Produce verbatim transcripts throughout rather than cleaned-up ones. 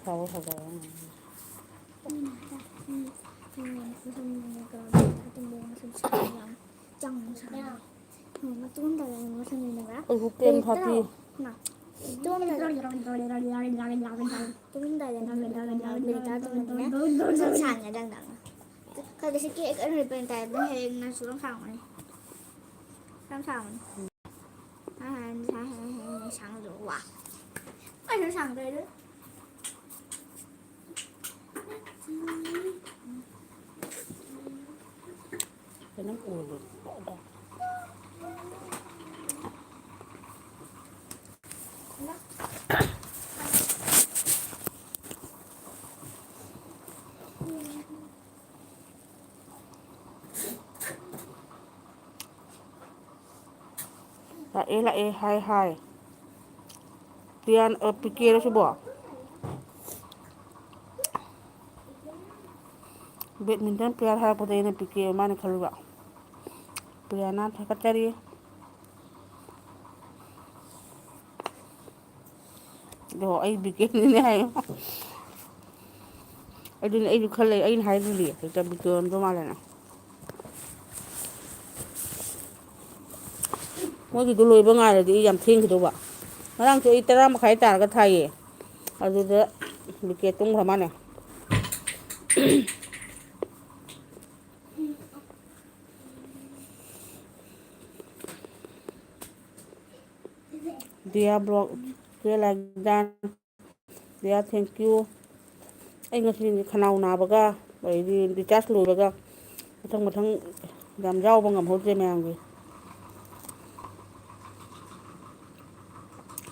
ꯐꯥꯎ ꯐꯖꯔꯝꯒꯅꯤ꯫ ꯎꯝ, ꯎꯝ, ꯎꯝ, ꯎꯝ, ꯎꯝ, ꯎꯝ, ꯆꯪꯉꯣ, ꯆꯪꯉꯣ꯫ ꯎꯝ, ꯃꯇꯨꯡ ꯇꯥꯔꯦ, ꯃꯁꯝ ꯌꯦꯡꯉꯒ꯫ ꯑꯩꯕꯨ ꯇꯦꯟ ꯊꯥꯔꯇꯤ꯫ ꯅ, ꯇꯨꯝꯗꯥꯏꯗ, ꯇꯨꯝꯗꯥꯏꯗ ꯃꯤꯅꯤꯠ ꯇꯔꯥ ꯇꯨꯝꯃꯗꯤꯅꯦ, ꯁꯝ ꯁꯥꯡꯉꯦ ꯗꯪ ꯗꯪꯅ꯫ ꯈꯔ ꯁꯤ ꯀꯦꯛ ꯑꯅꯣꯏꯕ ꯇꯥꯏꯞꯇ ꯍꯌꯦꯡꯅꯁꯨ ꯌꯥꯝ ꯁꯥꯡꯕꯅꯤ꯫ ꯌꯥꯝ ꯁꯥꯡꯕꯅꯤ꯫ ꯁꯥꯡꯗ꯭ꯔꯣ? ꯋꯥ꯫ ꯀꯩꯅꯣ ꯁꯥꯡꯗꯣꯏꯗꯣ? ꯀꯩꯅꯣꯝ ꯎꯔꯦ꯫ ꯂꯥꯛꯑꯦ, ꯂꯥꯛꯑꯦ, ꯍꯥꯏ, ꯍꯥꯏ꯫ ꯄꯤꯌꯥꯟ-, ꯑ, ꯄꯤꯀꯦꯔꯣ ꯁꯤꯕꯣ? Badminton player ꯍꯥꯏꯔꯛꯄꯗ ꯑꯩꯅ ꯄꯤꯀꯦ ꯃꯥꯅ ꯈꯜꯂꯨꯕ꯫ ꯄ꯭ꯔꯤꯌꯥꯅ ꯊꯥꯒꯠꯆꯔꯤ꯫ ꯑꯗꯣ ꯑꯩ ꯕꯤꯀꯦꯅꯤꯅꯦ ꯍꯥꯏꯌꯣ꯫ ꯑꯗꯨꯅꯦ ꯑꯩꯁꯨ ꯈꯜꯂꯦ, ꯑꯩꯅ ꯍꯥꯏꯗꯨꯗꯤ ꯍꯦꯛꯇ ꯕꯤꯀꯦ ꯑꯣꯏꯔꯝꯗꯧ ꯃꯥꯜꯂꯦꯅ꯫ ꯃꯣꯏꯒꯤꯗꯣ ꯂꯣꯏꯕ ꯉꯥꯏꯔꯗꯤ ꯑꯩ ꯌꯥꯝ ꯊꯦꯡꯈꯤꯗꯧꯕ꯫ ꯉꯔꯥꯡꯁꯨ ꯑꯩ ꯇꯔꯥ ꯃꯈꯥꯏ ꯇꯥꯔꯒ ꯊꯥꯏꯌꯦ꯫ ꯑꯗꯨꯗ ꯕꯤꯀꯦ ꯇꯨꯝꯈ꯭ꯔ ꯃꯥꯜꯂꯦ꯫ ꯗꯤꯌꯥ ꯕ꯭ꯂꯣꯛ, ꯆꯦ ꯂꯥꯏꯗꯥꯟ, ꯗꯤꯌꯥ thank you꯫ ꯑꯩ ꯉꯁꯤ ꯈꯅꯥꯎ ꯅꯥꯕꯒ, ꯑꯗꯩꯗꯤ discharge ꯂꯣꯏꯕꯒ, ꯃꯊꯪ ꯃꯊꯪ ꯌꯥꯝ ꯌꯥꯎꯕ ꯉꯝꯍꯧꯗ꯭ꯔꯦ ꯃꯌꯥꯝꯒꯤ꯫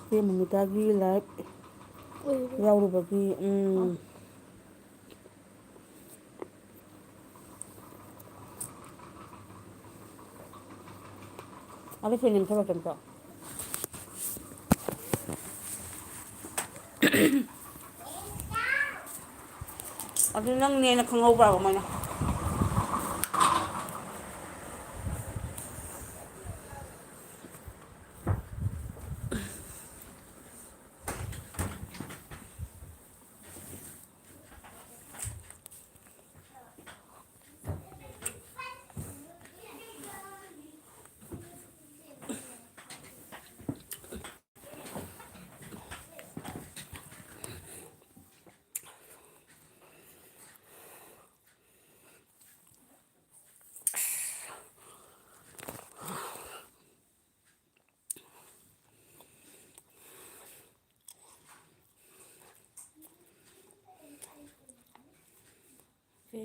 ꯆꯦ ꯃꯨꯅꯤꯇꯥꯒꯤ live ꯌꯥꯎꯔꯨꯕꯒꯤ, ꯎꯝ꯫ ꯑꯗꯨ ꯁꯤꯅꯤ ꯊꯕꯛ ꯀꯩꯝꯇ꯫ ꯑꯗꯨ ꯅꯪꯅꯦꯅ ꯈꯪꯍꯧꯕ꯭ꯔꯕ ꯃꯣꯏꯅ?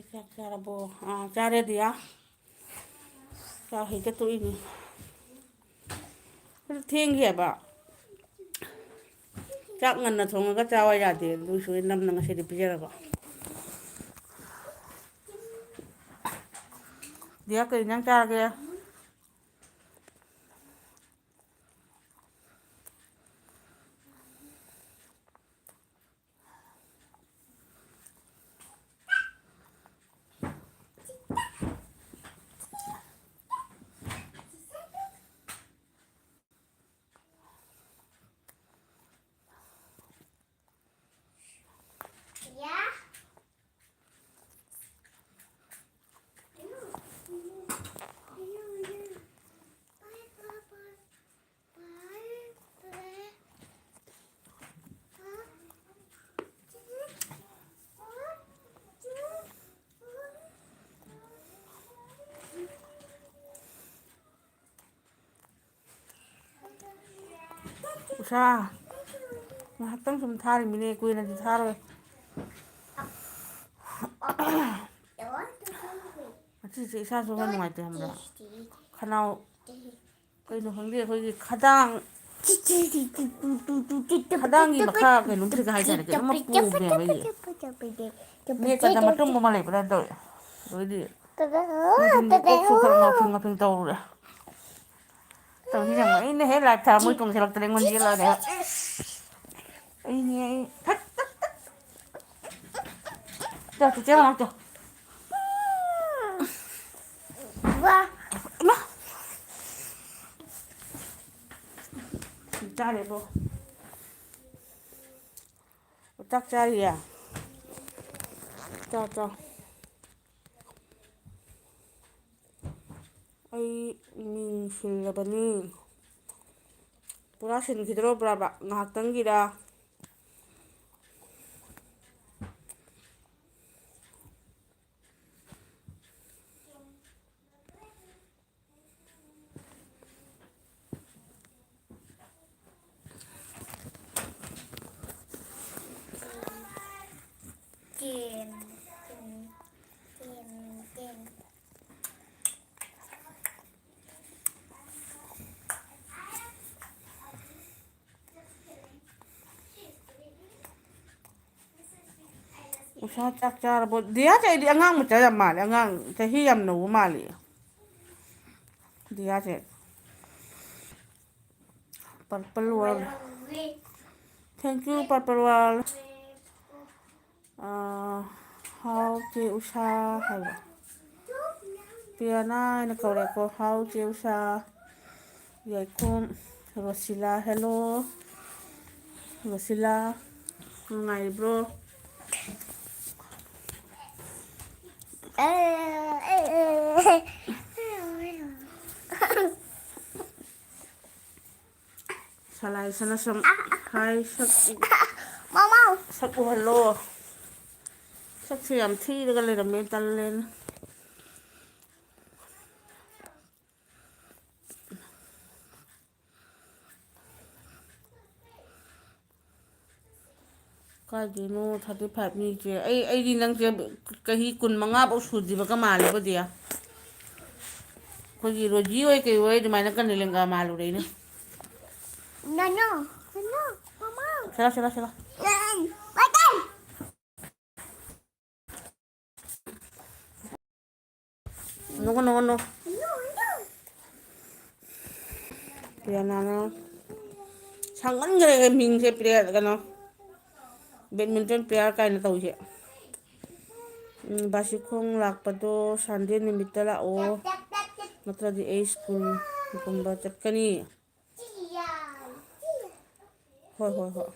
ꯆꯥꯛ ꯆꯥꯔꯕꯣ? ꯑꯥ, ꯆꯥꯔꯦ ꯗꯤꯌꯥ꯫ ꯆꯥꯛ ꯍꯦꯛꯇ ꯇꯣꯛꯏꯅꯤ꯫ ꯈꯔ ꯊꯦꯡꯈꯤꯑꯕ꯫ ꯆꯥꯛ ꯉꯟꯅ ꯊꯣꯡꯉꯒ ꯆꯥꯎ ꯌꯥꯗꯦ꯫ ꯑꯗꯨꯏꯁꯨ ꯑꯩ ꯅꯝꯅ ꯉꯁꯤꯗꯤ ꯄꯤꯖꯔꯕ꯫ ꯗꯤꯌꯥ, ꯀꯩ ꯏꯟꯖꯥꯡ ꯆꯥꯔꯒꯦ? ꯎꯁꯥ, ꯉꯥꯏꯍꯥꯛꯇꯪ ꯁꯨꯝ ꯊꯥꯔꯤꯃꯤꯅꯦ, ꯀꯨꯏꯅꯗꯤ ꯊꯥꯔꯣꯏ꯫ ꯉꯁꯤꯁꯦ ꯏꯁꯥꯁꯨ ꯈꯔ ꯅꯨꯡꯉꯥꯏꯇꯦ ꯈꯪꯕ꯭ꯔꯥ? ꯈꯅꯥꯎ ꯀꯩꯅꯣ ꯈꯪꯗꯦ, ꯑꯩꯈꯣꯏꯒꯤ ꯈꯗꯥꯡ, ꯈꯗꯥꯡꯒꯤ ꯃꯈꯥ ꯀꯩꯅꯣꯝꯁꯤꯒ ꯍꯥꯏꯇꯥꯔꯦ, ꯀꯩꯅꯣꯝꯃ ꯄꯣꯝꯃꯦꯕ ꯑꯩꯒꯤ꯫ ꯃꯦꯠꯄꯗ ꯃꯇꯨꯝ ꯑꯃ ꯂꯩꯕ ꯑꯗꯨꯃꯥꯏꯅ ꯇꯧꯋꯦ꯫ ꯑꯗꯩꯗꯤ ꯅꯨꯡꯊꯤꯟꯗꯤ ꯀꯣꯛꯁꯨ ꯈꯔ ꯉꯥꯎꯐꯤꯡ ꯉꯥꯎꯐꯤꯡ ꯇꯧꯔꯦ꯫ ꯇꯧꯅꯤ ꯌꯦꯡꯉꯣ, ꯑꯩꯅ ꯍꯦꯛ ꯂꯥꯏꯠ ꯊꯥꯔ ꯃꯣꯏ ꯇꯣꯡꯁꯤꯜꯂꯛꯇꯅ ꯑꯩꯉꯣꯟꯗ ꯌꯦꯠꯂꯛꯑꯅꯦ꯫ ꯑꯩꯅꯦ, ꯑꯩ꯫ ꯆꯣ, ꯆꯤꯆꯦ ꯃꯅꯥꯛ ꯆꯣ꯫ ꯋꯥ꯫ ꯏꯃꯥ꯫ ꯆꯥꯔꯦꯕꯣ꯫ ꯆꯥꯛ ꯆꯥꯔꯤꯌꯦ꯫ ꯆꯥꯎ, ꯆꯥꯎ꯫ ꯑꯩ ꯃꯤꯡ ꯁꯤꯜꯂꯕꯅꯤ꯫ ꯄꯨꯔꯥ ꯁꯤꯟꯈꯤꯗ꯭ꯔꯣꯕ꯭ꯔꯕ? ꯉꯥꯏꯍꯥꯛꯇꯪꯒꯤꯔ? ꯀꯦꯟ꯫ ꯎꯁꯥ ꯆꯥꯛ ꯆꯥꯔꯕꯣ? ꯗꯤꯌꯥꯁꯦ ꯑꯩꯗꯤ ꯑꯉꯥꯡ ꯃꯆꯥ ꯌꯥꯝ ꯃꯥꯜꯂꯦ, ꯑꯉꯥꯡ ꯆꯍꯤ ꯌꯥꯝ ꯅꯧꯕ ꯃꯥꯜꯂꯦ ꯗꯤꯌꯥꯁꯦ꯫ Purple World. Thank you, Purple World. ꯑꯥ, ꯍꯥꯎ ꯆꯦ ꯎꯁꯥ ꯍꯥꯏꯕ꯫ ꯄꯤꯌꯥꯅꯥ ꯍꯥꯏꯅ ꯀꯧꯔꯦꯀꯣ꯫ ꯍꯥꯎ ꯆꯦ ꯎꯁꯥ꯫ ꯌꯥꯏꯈꯣꯝ꯫ ꯔꯣꯁꯤꯂꯥ, hello꯫ ꯔꯣꯁꯤꯂꯥ, ꯅꯨꯡꯉꯥꯏꯔꯤꯕ꯭ꯔꯣ? ꯁꯂꯥꯏ ꯁꯅꯥꯁꯝ꯫ ꯍꯥꯏ, ꯁꯛ, ꯃꯃꯥ꯫ ꯁꯛ ꯎꯍꯜꯂꯣ꯫ ꯁꯛꯁꯦ ꯌꯥꯝ ꯊꯤꯔꯒ ꯂꯩꯔꯝꯃꯦ, ꯇꯜꯂꯦꯅ꯫ ꯀꯥꯏꯗꯩꯅꯣ thirty five ꯃꯤꯁꯦ? ꯑꯩ, ꯑꯩꯗꯤ ꯅꯪꯁꯦ ꯆꯍꯤ ꯀꯨꯟꯃꯉꯥ ꯐꯥꯎ ꯁꯨꯗ꯭ꯔꯤꯕꯒ ꯃꯥꯜꯂꯦꯕꯣ, ꯗꯤꯌꯥ꯫ ꯑꯩꯈꯣꯏꯒꯤ ꯔꯣꯖꯤ ꯍꯣꯏ ꯀꯩ ꯍꯣꯏ ꯑꯗꯨꯃꯥꯏꯅ ꯀꯟꯅ ꯂꯦꯡꯒꯥ ꯃꯥꯜꯂꯨꯔꯦꯅꯦ꯫ ꯅꯅꯣ, ꯅꯅꯣ, ꯃꯃꯥ꯫ ꯁꯤꯂꯥ, ꯁꯤꯂꯥ, ꯁꯤꯂꯥ꯫ ꯅꯟ, ꯃꯇꯟ꯫ ꯅꯣ, ꯅꯣ, ꯅꯣ꯫ ꯄꯤꯌꯥꯅꯥꯅ ꯁꯥꯡꯃꯟꯈ꯭ꯔꯦ ꯃꯤꯡꯁꯦ ꯄꯤꯔꯛꯑꯦ, ꯀꯩꯅꯣ, badminton player ꯀꯥꯏꯅ ꯇꯧꯁꯦ꯫ ꯎꯝ, ꯕꯥꯁꯤꯈꯣꯡ ꯂꯥꯛꯄꯗꯣ Sunday ꯅꯨꯃꯤꯠꯇ ꯂꯥꯛꯑꯣ, ꯅꯠꯇ꯭ꯔꯗꯤ ꯑꯩ ꯁ꯭ꯀꯨꯜꯒꯨꯝꯕ ꯆꯠꯀꯅꯤ꯫ ꯍꯣꯏ, ꯍꯣꯏ, ꯍꯣꯏ꯫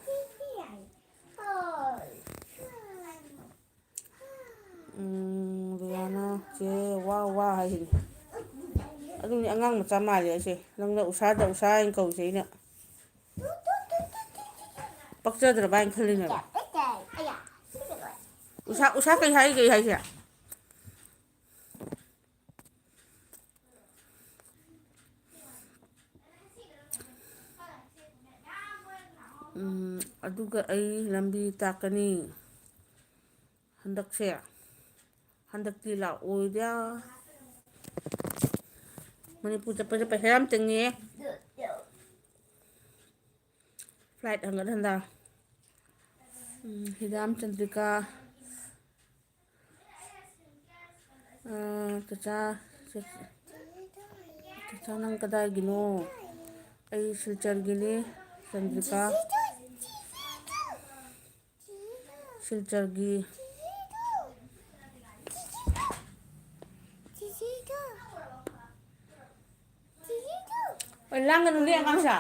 ꯎꯝ, ꯔꯤꯌꯥꯅ ꯆꯦ ꯋꯥ ꯋꯥ ꯍꯥꯏꯁꯤꯅꯤ꯫ ꯑꯗꯨꯅꯤ ꯑꯉꯥꯡ ꯃꯆꯥ ꯃꯥꯜꯂꯦ ꯑꯩꯁꯦ꯫ ꯅꯪꯅ ꯎꯁꯥꯗ ꯎꯁꯥ ꯍꯥꯏꯅ ꯀꯧꯁꯦ ꯑꯩꯅ꯫ ꯄꯛꯆꯗ꯭ꯔꯕ ꯍꯥꯏꯅ ꯈꯜꯂꯤꯅꯦꯕ꯫ ꯎꯁꯥ, ꯎꯁꯥ ꯀꯩ ꯍꯥꯏꯒꯦ ꯍꯥꯏꯁꯦ? ꯎꯝ, ꯑꯗꯨꯒ ꯑꯩ ꯂꯝꯕꯤ ꯇꯥꯛꯀꯅꯤ꯫ ꯍꯟꯗꯛꯁꯦ, ꯍꯟꯗꯛꯇꯤ ꯂꯥꯛꯑꯣꯏꯗ꯫ ꯃꯅꯤꯄꯨꯔ ꯆꯠꯄꯁꯦ ꯄꯩꯁꯥ ꯌꯥꯝ ꯇꯤꯡꯉꯦ꯫ Flight ꯍꯟꯒꯠ ꯍꯟꯗ꯫ ꯎꯝ, ꯍꯤꯔꯥꯝ ꯆꯟꯗ꯭ꯔꯤꯀꯥ꯫ ꯑꯥ, ꯆꯆꯥ, ꯆ-, ꯆꯆꯥ, ꯅꯪ ꯀꯗꯥꯏꯒꯤꯅꯣ? ꯑꯩ ꯁꯤꯜꯆꯔꯒꯤꯅꯤ, ꯆꯟꯗ꯭ꯔꯤꯀꯥ꯫ ꯁꯤꯜꯆꯔꯒꯤ꯫ ꯑꯣꯏ, ꯂꯥꯡꯒꯅꯨꯅꯦ, ꯑꯉꯥꯡꯁꯥ꯫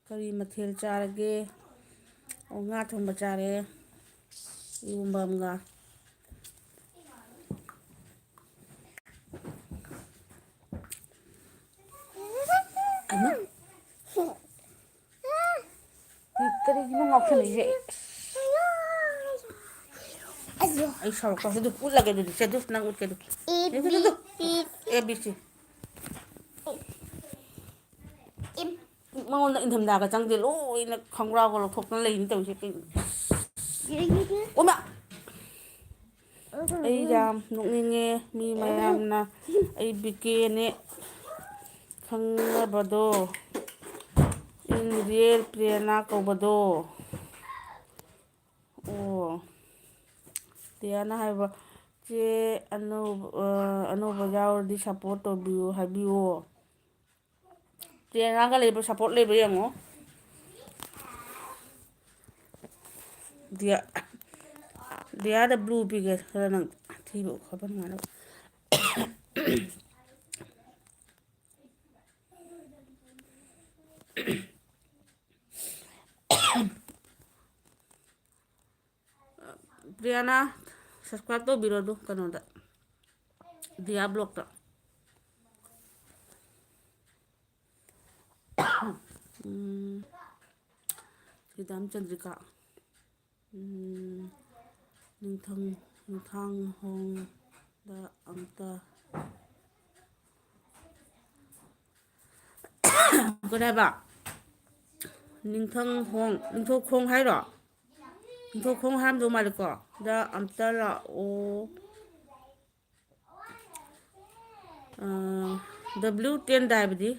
ꯀꯔꯤ ꯃꯊꯦꯜ ꯆꯥꯔꯒꯦ? ꯑꯣ, ꯉꯥ ꯊꯣꯡꯕ ꯆꯥꯔꯦ꯫ ꯏꯔꯣꯝꯕ ꯑꯃꯒ꯫ ꯑꯃ꯫ ꯀꯔꯤꯒꯤꯅꯣ ꯉꯥꯎꯁꯜꯂꯛꯏꯁꯦ? ꯑꯩ ꯁꯥꯎꯔꯛꯀꯅꯤ꯫ ꯑꯗꯨ ꯎꯠꯂꯒꯦ ꯑꯗꯨꯗꯤ꯫ ꯁꯦ, ꯑꯗꯨ ꯅꯪ ꯎꯠꯀꯦ ꯑꯗꯨ꯫ ꯑꯦ, ꯕꯤ, ꯁꯤ꯫ ꯑꯦ, ꯕꯤ, ꯁꯤ꯫ ꯃꯉꯣꯟꯗ ꯏꯪꯊꯝꯊꯥꯒ ꯆꯪꯗꯦ, ꯂꯣꯏꯅ ꯈꯣꯡꯒ꯭ꯔꯥꯎꯒ ꯂꯧꯊꯣꯛꯇꯅ ꯂꯩꯅꯤ ꯇꯧꯔꯤꯁꯦ ꯀꯩꯅꯣ? ꯑꯣꯃꯥ! ꯑꯩ ꯌꯥꯝ ꯅꯣꯛꯅꯤꯡꯉꯦ, ꯃꯤ ꯃꯌꯥꯝꯅ ꯑꯩ ꯕꯤꯀꯦꯅꯦ ꯈꯪꯅꯕꯗꯣ, in real ꯄ꯭ꯔꯦꯔꯅꯥ ꯀꯧꯕꯗꯣ꯫ ꯑꯣ, ꯗꯤꯌꯥꯅ ꯍꯥꯏꯕ, "ꯆꯦ, ꯑꯅꯧꯕ, ꯑ, ꯑꯅꯧꯕ ꯌꯥꯎꯔꯗꯤ support ꯇꯧꯕꯤꯌꯨ ꯍꯥꯏꯕꯤꯌꯣ꯫" ꯄ꯭ꯔꯦꯔꯅꯥꯒ ꯂꯩꯕ꯭ꯔꯣ? Support ꯂꯩꯕ꯭ꯔꯣ ꯌꯦꯡꯉꯣ꯫ ꯗꯤꯌꯥ, ꯗꯤꯌꯥꯗ blue ꯄꯤꯒꯦ꯫ ꯈꯔ ꯅꯪ ꯊꯤꯕ ꯈꯣꯠꯄ ꯅꯨꯡꯉꯥꯏꯅꯕ꯫ ꯄ꯭ꯔꯤꯌꯥꯅ subscribe ꯇꯧꯕꯤꯔꯣ ꯑꯗꯨ ꯀꯩꯅꯣꯗ, ꯗꯤꯌꯥ vlogꯇ꯫ ꯎꯝ, ꯁꯤꯗꯥꯝ ꯆꯟꯗ꯭ꯔꯤꯀꯥ꯫ ꯎꯝ, ꯅꯤꯡꯊꯪ, ꯅꯤꯡꯊꯥꯡ ꯍꯣꯡꯗ ꯑꯝꯇ ꯀꯩꯅꯣ ꯍꯥꯏꯕ? ꯅꯤꯡꯊꯪ ꯍꯣꯡ, ꯅꯤꯡꯊꯧ ꯈꯣꯡ ꯍꯥꯏꯔꯣ? ꯅꯤꯡꯊꯧ ꯈꯣꯡ ꯍꯥꯏꯔꯝꯗꯧ ꯃꯥꯜꯂꯦꯀꯣ꯫ ꯗ ꯑꯝꯇ ꯂꯥꯛꯑꯣ꯫ ꯑꯥ, W ten ꯗ ꯍꯥꯏꯕꯗꯤ?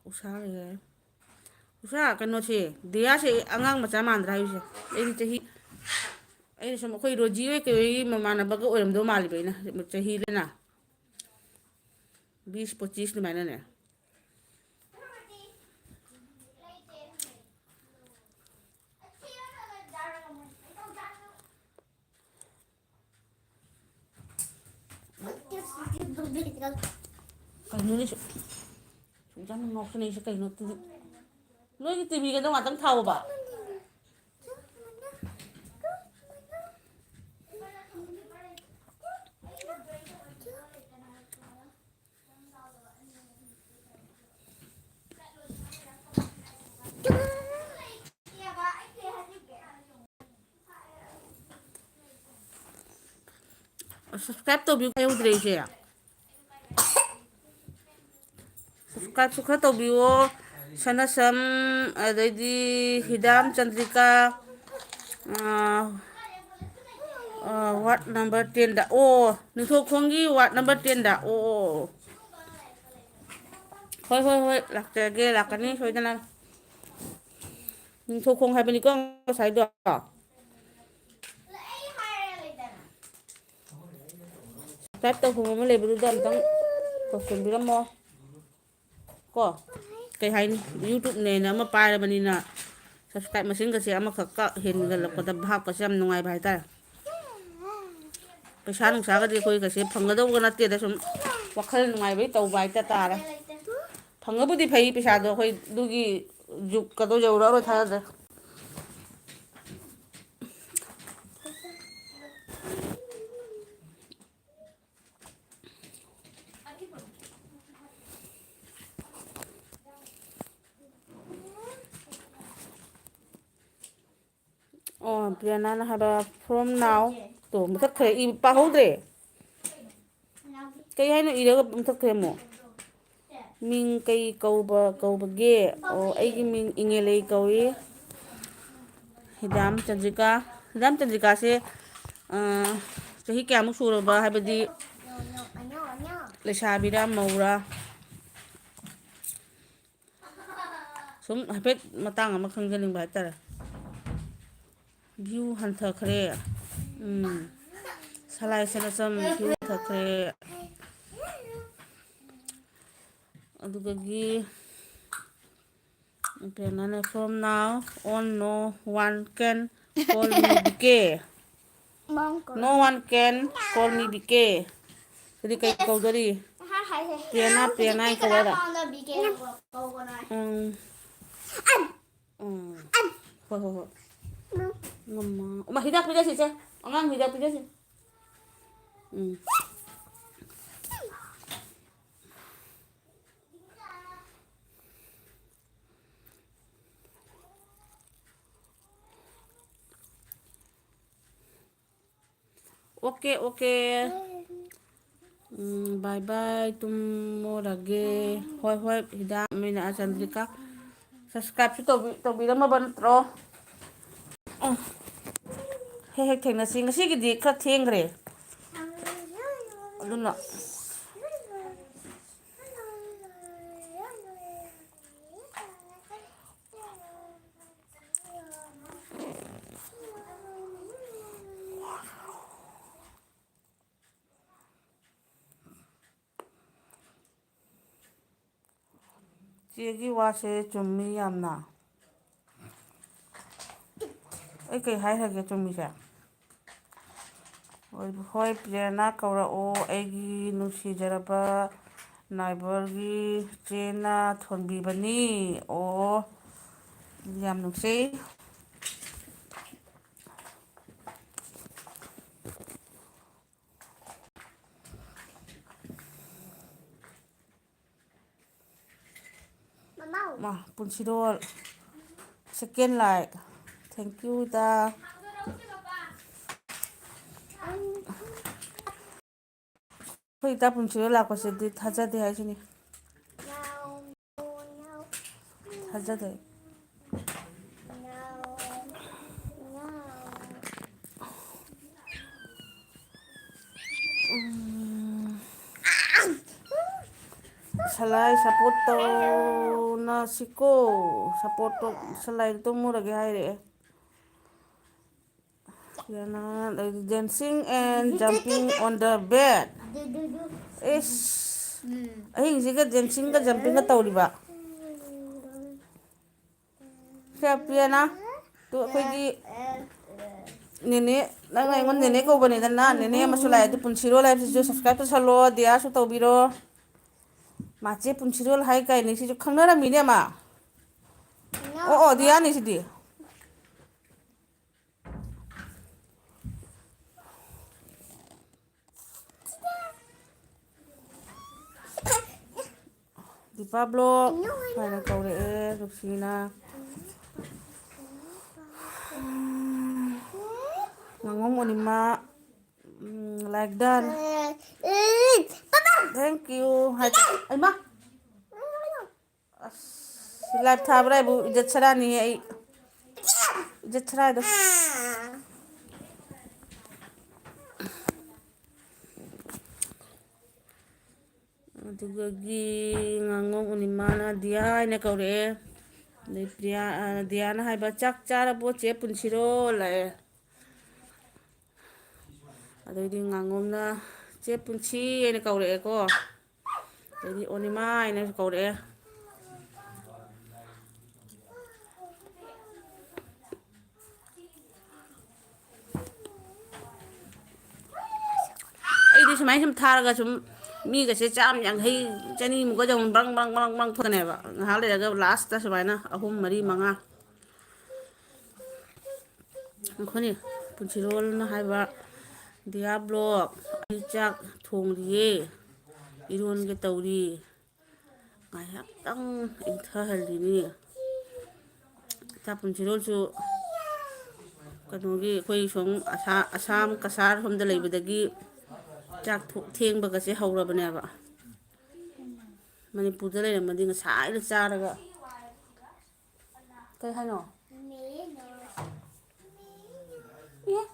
ꯎꯁꯥ ꯂꯩꯔꯦ꯫ ꯎꯁꯥ, ꯀꯩꯅꯣꯁꯦ, ꯗꯤꯌꯥꯁꯦ ꯑꯉꯥꯡ ꯃꯆꯥ ꯃꯥꯟꯗ꯭ꯔꯥ ꯍꯥꯏꯕꯁꯦ? ꯑꯩꯗꯤ ꯆꯍꯤ, ꯑꯩꯅ ꯁꯨꯝ ꯑꯩꯈꯣꯏ ꯔꯣꯖꯤ ꯍꯣꯏ ꯀꯩ ꯍꯣꯏꯒꯤ ꯃꯃꯥꯟꯅꯕꯒ ꯑꯣꯏꯔꯝꯗꯧ ꯃꯥꯜꯂꯤꯕ ꯑꯩꯅ, ꯆꯍꯤꯗꯅ꯫ ꯕꯤꯁ ꯄꯣꯆꯤꯁ ꯑꯗꯨꯃꯥꯏꯅꯅꯦ꯫ ꯀꯩꯅꯣꯅꯦ ꯁꯨ-, ꯁꯨꯛꯌꯥꯝ ꯉꯥꯎꯁꯟꯅꯩꯁꯦ ꯀꯩꯅꯣ? ꯅꯣꯏꯒꯤ ꯇꯤꯚꯤꯒꯗꯣ ꯉꯥꯛꯇꯪ ꯊꯥꯎꯑꯣꯕ꯫ Subscribe ꯇꯧꯕꯤꯌꯨ ꯍꯥꯏꯍꯧꯗ꯭ꯔꯦ ꯑꯩꯁꯦ꯫ Subscribeꯁꯨ ꯈꯔ ꯇꯧꯕꯤꯌꯣ꯫ ꯁꯅꯥꯁꯝ, ꯑꯗꯩꯗꯤ ꯍꯤꯗꯥꯝ ꯆꯟꯗ꯭ꯔꯤꯀꯥ, ꯑꯥ, ꯑꯥ, ward number tenꯗ꯫ ꯑꯣ, ꯅꯤꯡꯊꯧꯈꯣꯡꯒꯤ ward number tenꯗ꯫ ꯑꯣ, ꯑꯣ, ꯑꯣ꯫ ꯍꯣꯏ, ꯍꯣꯏ, ꯍꯣꯏ, ꯂꯥꯛꯆꯒꯦ, ꯂꯥꯛꯀꯅꯤ ꯁꯣꯏꯗꯅ꯫ ꯅꯤꯡꯊꯧꯈꯣꯡ ꯍꯥꯏꯕꯅꯤꯀꯣ ꯉꯁꯥꯏꯗꯣ꯫ Subscribe ꯇꯧꯐꯝ ꯑꯃ ꯂꯩꯕꯗꯨꯗ ꯑꯝꯇꯪ ꯇꯧꯁꯟꯕꯤꯔꯝꯃꯣ꯫ ꯀꯣ, ꯀꯩ ꯍꯥꯏꯅꯤ, YouTubeꯅꯦꯅ ꯑꯃ ꯄꯥꯏꯔꯕꯅꯤꯅ subscribe ꯃꯁꯤꯡꯒꯁꯦ ꯑꯃꯈꯛꯀ ꯍꯦꯟꯒꯠꯂꯛꯄꯗ ꯚꯥꯞꯀꯁꯦ ꯌꯥꯝ ꯅꯨꯡꯉꯥꯏꯕ ꯍꯥꯏꯇꯥꯔꯦ꯫ ꯄꯩꯁꯥ ꯅꯨꯡꯁꯥꯒꯗꯤ ꯑꯩꯈꯣꯏ ꯀꯩꯁꯦ ꯐꯪꯒꯗꯧꯕ ꯅꯠꯇꯦꯗ, ꯁꯨꯝ ꯋꯥꯈꯜ ꯅꯨꯡꯉꯥꯏꯕꯩ ꯇꯧꯕ ꯍꯥꯏꯇ ꯇꯥꯔꯦ꯫ ꯐꯪꯉꯕꯨꯗꯤ ꯐꯩ ꯄꯩꯁꯥꯗꯣ, ꯑꯩꯈꯣꯏ ꯑꯗꯨꯒꯤ ꯖꯨꯛꯀꯗꯣ ꯌꯧꯔꯛꯑꯔꯣꯏ ꯊꯥꯖꯗ꯭ꯔꯦ꯫ ꯑꯣ, ꯄ꯭ꯔꯤꯌꯥꯅꯥꯅ ꯍꯥꯏꯕ from now ꯇꯣ ꯃꯨꯊꯠꯈ꯭ꯔꯦ, ꯏ ꯄꯥꯍꯧꯗ꯭ꯔꯦ꯫ ꯀꯩ ꯍꯥꯏꯅꯣ ꯏꯔꯒ ꯃꯨꯊꯠꯈ꯭ꯔꯦ ꯑꯃꯨꯛ? ꯃꯤꯡ ꯀꯩ ꯀꯧꯕ, ꯀꯧꯕꯒꯦ? ꯑꯣ, ꯑꯩꯒꯤ ꯃꯤꯡ ꯏꯉꯦꯂꯩ ꯀꯧꯏ꯫ ꯍꯤꯗꯥꯝ ꯆꯟꯗ꯭ꯔꯤꯀꯥ꯫ ꯍꯤꯗꯥꯝ ꯆꯟꯗ꯭ꯔꯤꯀꯥꯁꯦ, ꯑ, ꯆꯍꯤ ꯀꯌꯥꯃꯨꯛ ꯁꯨꯔꯕ, ꯍꯥꯏꯕꯗꯤ ꯂꯩꯁꯥꯕꯤꯔꯥ, ꯃꯧꯔꯥ? ꯁꯨꯝ ꯍꯥꯏꯐꯦꯠ ꯃꯇꯥꯡ ꯑꯃ ꯈꯪꯖꯅꯤꯡꯕ ꯍꯥꯏꯇꯥꯔꯦ꯫ ꯚ꯭ꯌꯨ ꯍꯟꯊꯈ꯭ꯔꯦ꯫ ꯎꯝ꯫ ꯁꯂꯥꯏ ꯁꯅꯥꯆꯝ ꯚ꯭ꯌꯨ ꯍꯟꯊꯈ꯭ꯔꯦ꯫ ꯑꯗꯨꯗꯒꯤ ꯄ꯭ꯔꯦꯔꯅꯥꯅ, "From now on, no one can call me B K꯫ No one can call me B K." ꯑꯗꯨꯗꯤ ꯀꯩ ꯀꯧꯗꯣꯔꯤ? ꯄ꯭ꯔꯦꯔꯅꯥ, ꯄ꯭ꯔꯦꯔꯅꯥ ꯍꯥꯏꯅ ꯀꯧ ꯍꯥꯏꯔꯣ? ꯎꯝ꯫ ꯎꯝ꯫ ꯍꯣꯏ, ꯍꯣꯏ, ꯍꯣꯏ꯫ ꯃꯃꯥ꯫ ꯃꯥ ꯍꯤꯗꯥꯛ ꯄꯤꯖꯁꯤꯁꯦ꯫ ꯑꯉꯥꯡ ꯍꯤꯗꯥꯛ ꯄꯤꯖꯁꯤ꯫ ꯎꯝ꯫ Okay, okay. ꯎꯝ, bye bye, ꯇꯨꯝꯃꯨꯔꯒꯦ꯫ ꯍꯣꯏ, ꯍꯣꯏ, ꯍꯤꯗꯥꯛ ꯃꯤꯅ ꯆꯟꯗ꯭ꯔꯤꯀꯥ꯫ Subscribe ꯁꯨ ꯇꯧꯕꯤ-, ꯇꯧꯕꯤꯔꯝꯃꯕ ꯅꯠꯇ꯭ꯔꯣ? ꯎꯝ꯫ ꯍꯦꯛ ꯍꯦꯛ ꯊꯦꯡꯅꯁꯤ꯫ ꯉꯁꯤꯒꯤꯗꯤ ꯈꯔ ꯊꯦꯡꯈ꯭ꯔꯦ꯫ ꯑꯗꯨꯅ꯫ ꯆꯦꯒꯤ ꯋꯥꯁꯦ ꯆꯨꯝꯃꯤ ꯌꯥꯝꯅ꯫ ꯑꯩ ꯀꯩ ꯍꯥꯏꯈ꯭ꯔꯒꯦ ꯆꯨꯝꯃꯤꯁꯦ? ꯍꯣꯏ, ꯍꯣꯏ, ꯄ꯭ꯔꯦꯔꯅꯥ ꯀꯧꯔꯛꯑꯣ, ꯑꯩꯒꯤ ꯅꯨꯡꯁꯤꯖꯔꯕ ꯅꯥꯏꯕꯔꯒꯤ ꯆꯦꯅ ꯊꯣꯟꯕꯤꯕꯅꯤ꯫ ꯑꯣ, ꯌꯥꯝ ꯅꯨꯡꯁꯤ꯫ ꯃꯥ, ꯄꯨꯟꯁꯤꯔꯣꯜ, second like꯫ Thank you, ꯏꯇꯥ꯫ ꯑꯩꯈꯣꯏ ꯏꯇꯥ ꯄꯨꯟꯁꯤꯔꯣꯜ ꯂꯥꯛꯄꯁꯤꯗꯤ ꯊꯥꯖꯗꯦ ꯍꯥꯏꯁꯤꯅꯤ꯫ ꯊꯥꯖꯗꯦ꯫ ꯎꯝ꯫ ꯁꯂꯥꯏ ꯁꯞꯄꯣꯔꯠ ꯇꯧꯅꯁꯤꯀꯣ꯫ ꯁꯞꯄꯣꯔꯠꯇꯣ, ꯁꯂꯥꯏꯗꯣ ꯇꯨꯝꯃꯨꯔꯒꯦ ꯍꯥꯏꯔꯛꯑꯦ꯫ ꯌꯥꯅ, dancing and jumping on the bed꯫ ꯏꯁ, ꯑꯍꯤꯡꯁꯤꯒ dancingꯒ jumpingꯒ ꯇꯧꯔꯤꯕ꯫ ꯁꯦ ꯄ꯭ꯔꯤꯌꯥꯅ, ꯇꯨ ꯑꯩꯈꯣꯏꯒꯤ ꯅꯦꯅꯦ, ꯅꯪꯅ ꯑꯩꯉꯣꯟꯗ ꯅꯦꯅꯦ ꯀꯧꯕꯅꯤꯗꯅ, ꯅꯦꯅꯦ ꯑꯃꯁꯨ ꯂꯥꯛꯑꯦ꯫ ꯑꯗꯨ ꯄꯨꯟꯁꯤꯔꯣꯜ ꯍꯥꯏꯕꯁꯤꯁꯨ subscribe ꯇꯧꯁꯜꯂꯣ, ꯗꯤꯌꯥꯁꯨ ꯇꯧꯕꯤꯔꯣ꯫ ꯃꯥꯆꯦ ꯄꯨꯟꯁꯤꯔꯣꯜ ꯍꯥꯏ ꯀꯥꯏꯅꯤ, ꯁꯤꯁꯨ ꯈꯪꯅꯔꯝꯃꯤꯅꯦ ꯑꯃ꯫ ꯑꯣ, ꯑꯣ, ꯗꯤꯌꯥꯅꯤ ꯁꯤꯗꯤ꯫ ꯗꯤꯄꯥ vlog ꯍꯥꯏꯅ ꯀꯧꯔꯛꯑꯦ ꯅꯨꯡꯁꯤꯅ꯫ ꯉꯥꯉꯣꯝ ꯑꯣꯅꯤꯃꯥ, ꯎꯝ, like done꯫ Thank you ꯍꯥꯏ꯫ ꯑꯩꯃ! ꯑꯁ, live ꯊꯥꯕ꯭ꯔꯥ ꯍꯥꯏꯕꯨ ꯏꯖꯠ ꯁꯔꯥꯅꯤꯌꯦ ꯑꯩ꯫ ꯏꯖꯠ ꯁꯔꯥꯗꯣ꯫ ꯑꯗꯨꯗꯒꯤ ꯉꯥꯉꯣꯝ ꯎꯅꯤꯃꯥꯅ ꯗꯤꯌꯥ ꯍꯥꯏꯅ ꯀꯧꯔꯛꯑꯦ꯫ ꯑꯗꯩ ꯄ꯭ꯔꯤꯌꯥ, ꯑ, ꯗꯤꯌꯥꯅ ꯍꯥꯏꯕ, "ꯆꯥꯛ ꯆꯥꯔꯕꯣ ꯆꯦ ꯄꯨꯟꯁꯤꯔꯣ?" ꯂꯥꯛꯑꯦ꯫ ꯑꯗꯩꯗꯤ ꯉꯥꯉꯣꯝꯅ, "ꯆꯦ ꯄꯨꯟꯁꯤ" ꯍꯥꯏꯅ ꯀꯧꯔꯛꯑꯦꯀꯣ꯫ ꯑꯗꯩꯗꯤ ꯑꯣꯅꯤꯃꯥ ꯍꯥꯏꯅꯁꯨ ꯀꯧꯔꯛꯑꯦ꯫ ꯑꯩꯗꯤ ꯁꯨꯃꯥꯏꯅ ꯁꯨꯝ ꯊꯥꯔꯒ ꯁꯨꯝ ꯃꯤꯒꯁꯦ ꯆꯥꯝ ꯌꯥꯡꯈꯩ, ꯆꯅꯤꯃꯨꯛꯀꯁꯦ ꯑꯃꯨꯛ ꯕ꯭ꯔꯪ, ꯕ꯭ꯔꯪ, ꯕ꯭ꯔꯪ, ꯕ꯭ꯔꯪ ꯊꯣꯛꯀꯅꯦꯕ꯫ ꯉꯥꯏꯍꯥꯛ ꯂꯩꯔꯒ lastꯇ ꯁꯨꯃꯥꯏꯅ ꯑꯍꯨꯝ, ꯃꯔꯤ, ꯃꯉꯥ꯫ ꯑꯩꯈꯣꯏꯅꯦ ꯄꯨꯟꯁꯤꯔꯣꯜꯅ ꯍꯥꯏꯕ, "ꯗꯤꯌꯥ vlog, ꯑꯩ ꯆꯥꯛ ꯊꯣꯡꯂꯤꯌꯦ, ꯏꯔꯣꯟꯒꯦ ꯇꯧꯔꯤ, ꯉꯥꯏꯍꯥꯛꯇꯪ ꯏꯪꯊꯍꯜꯂꯤꯅꯤ"꯫ ꯏꯆꯥ ꯄꯨꯟꯁꯤꯔꯣꯜꯁꯨ ꯀꯩꯅꯣꯒꯤ, ꯑꯩꯈꯣꯏ ꯁꯣꯝ ꯑꯁꯥ-, ꯑꯁꯥꯝ ꯀꯁꯥꯔ ꯁꯣꯝꯗ ꯂꯩꯕꯗꯒꯤ ꯆꯥꯛ ꯊꯣ-, ꯊꯦꯡꯕꯒꯁꯦ ꯍꯧꯔꯕꯅꯦꯕ꯫ ꯃꯅꯤꯄꯨꯔꯗ ꯂꯩꯔꯝꯃꯗꯤ ꯉꯁꯥꯏꯅ ꯆꯥꯔꯒ꯫ ꯀꯩ ꯍꯥꯏꯅꯣ? ꯑꯦ?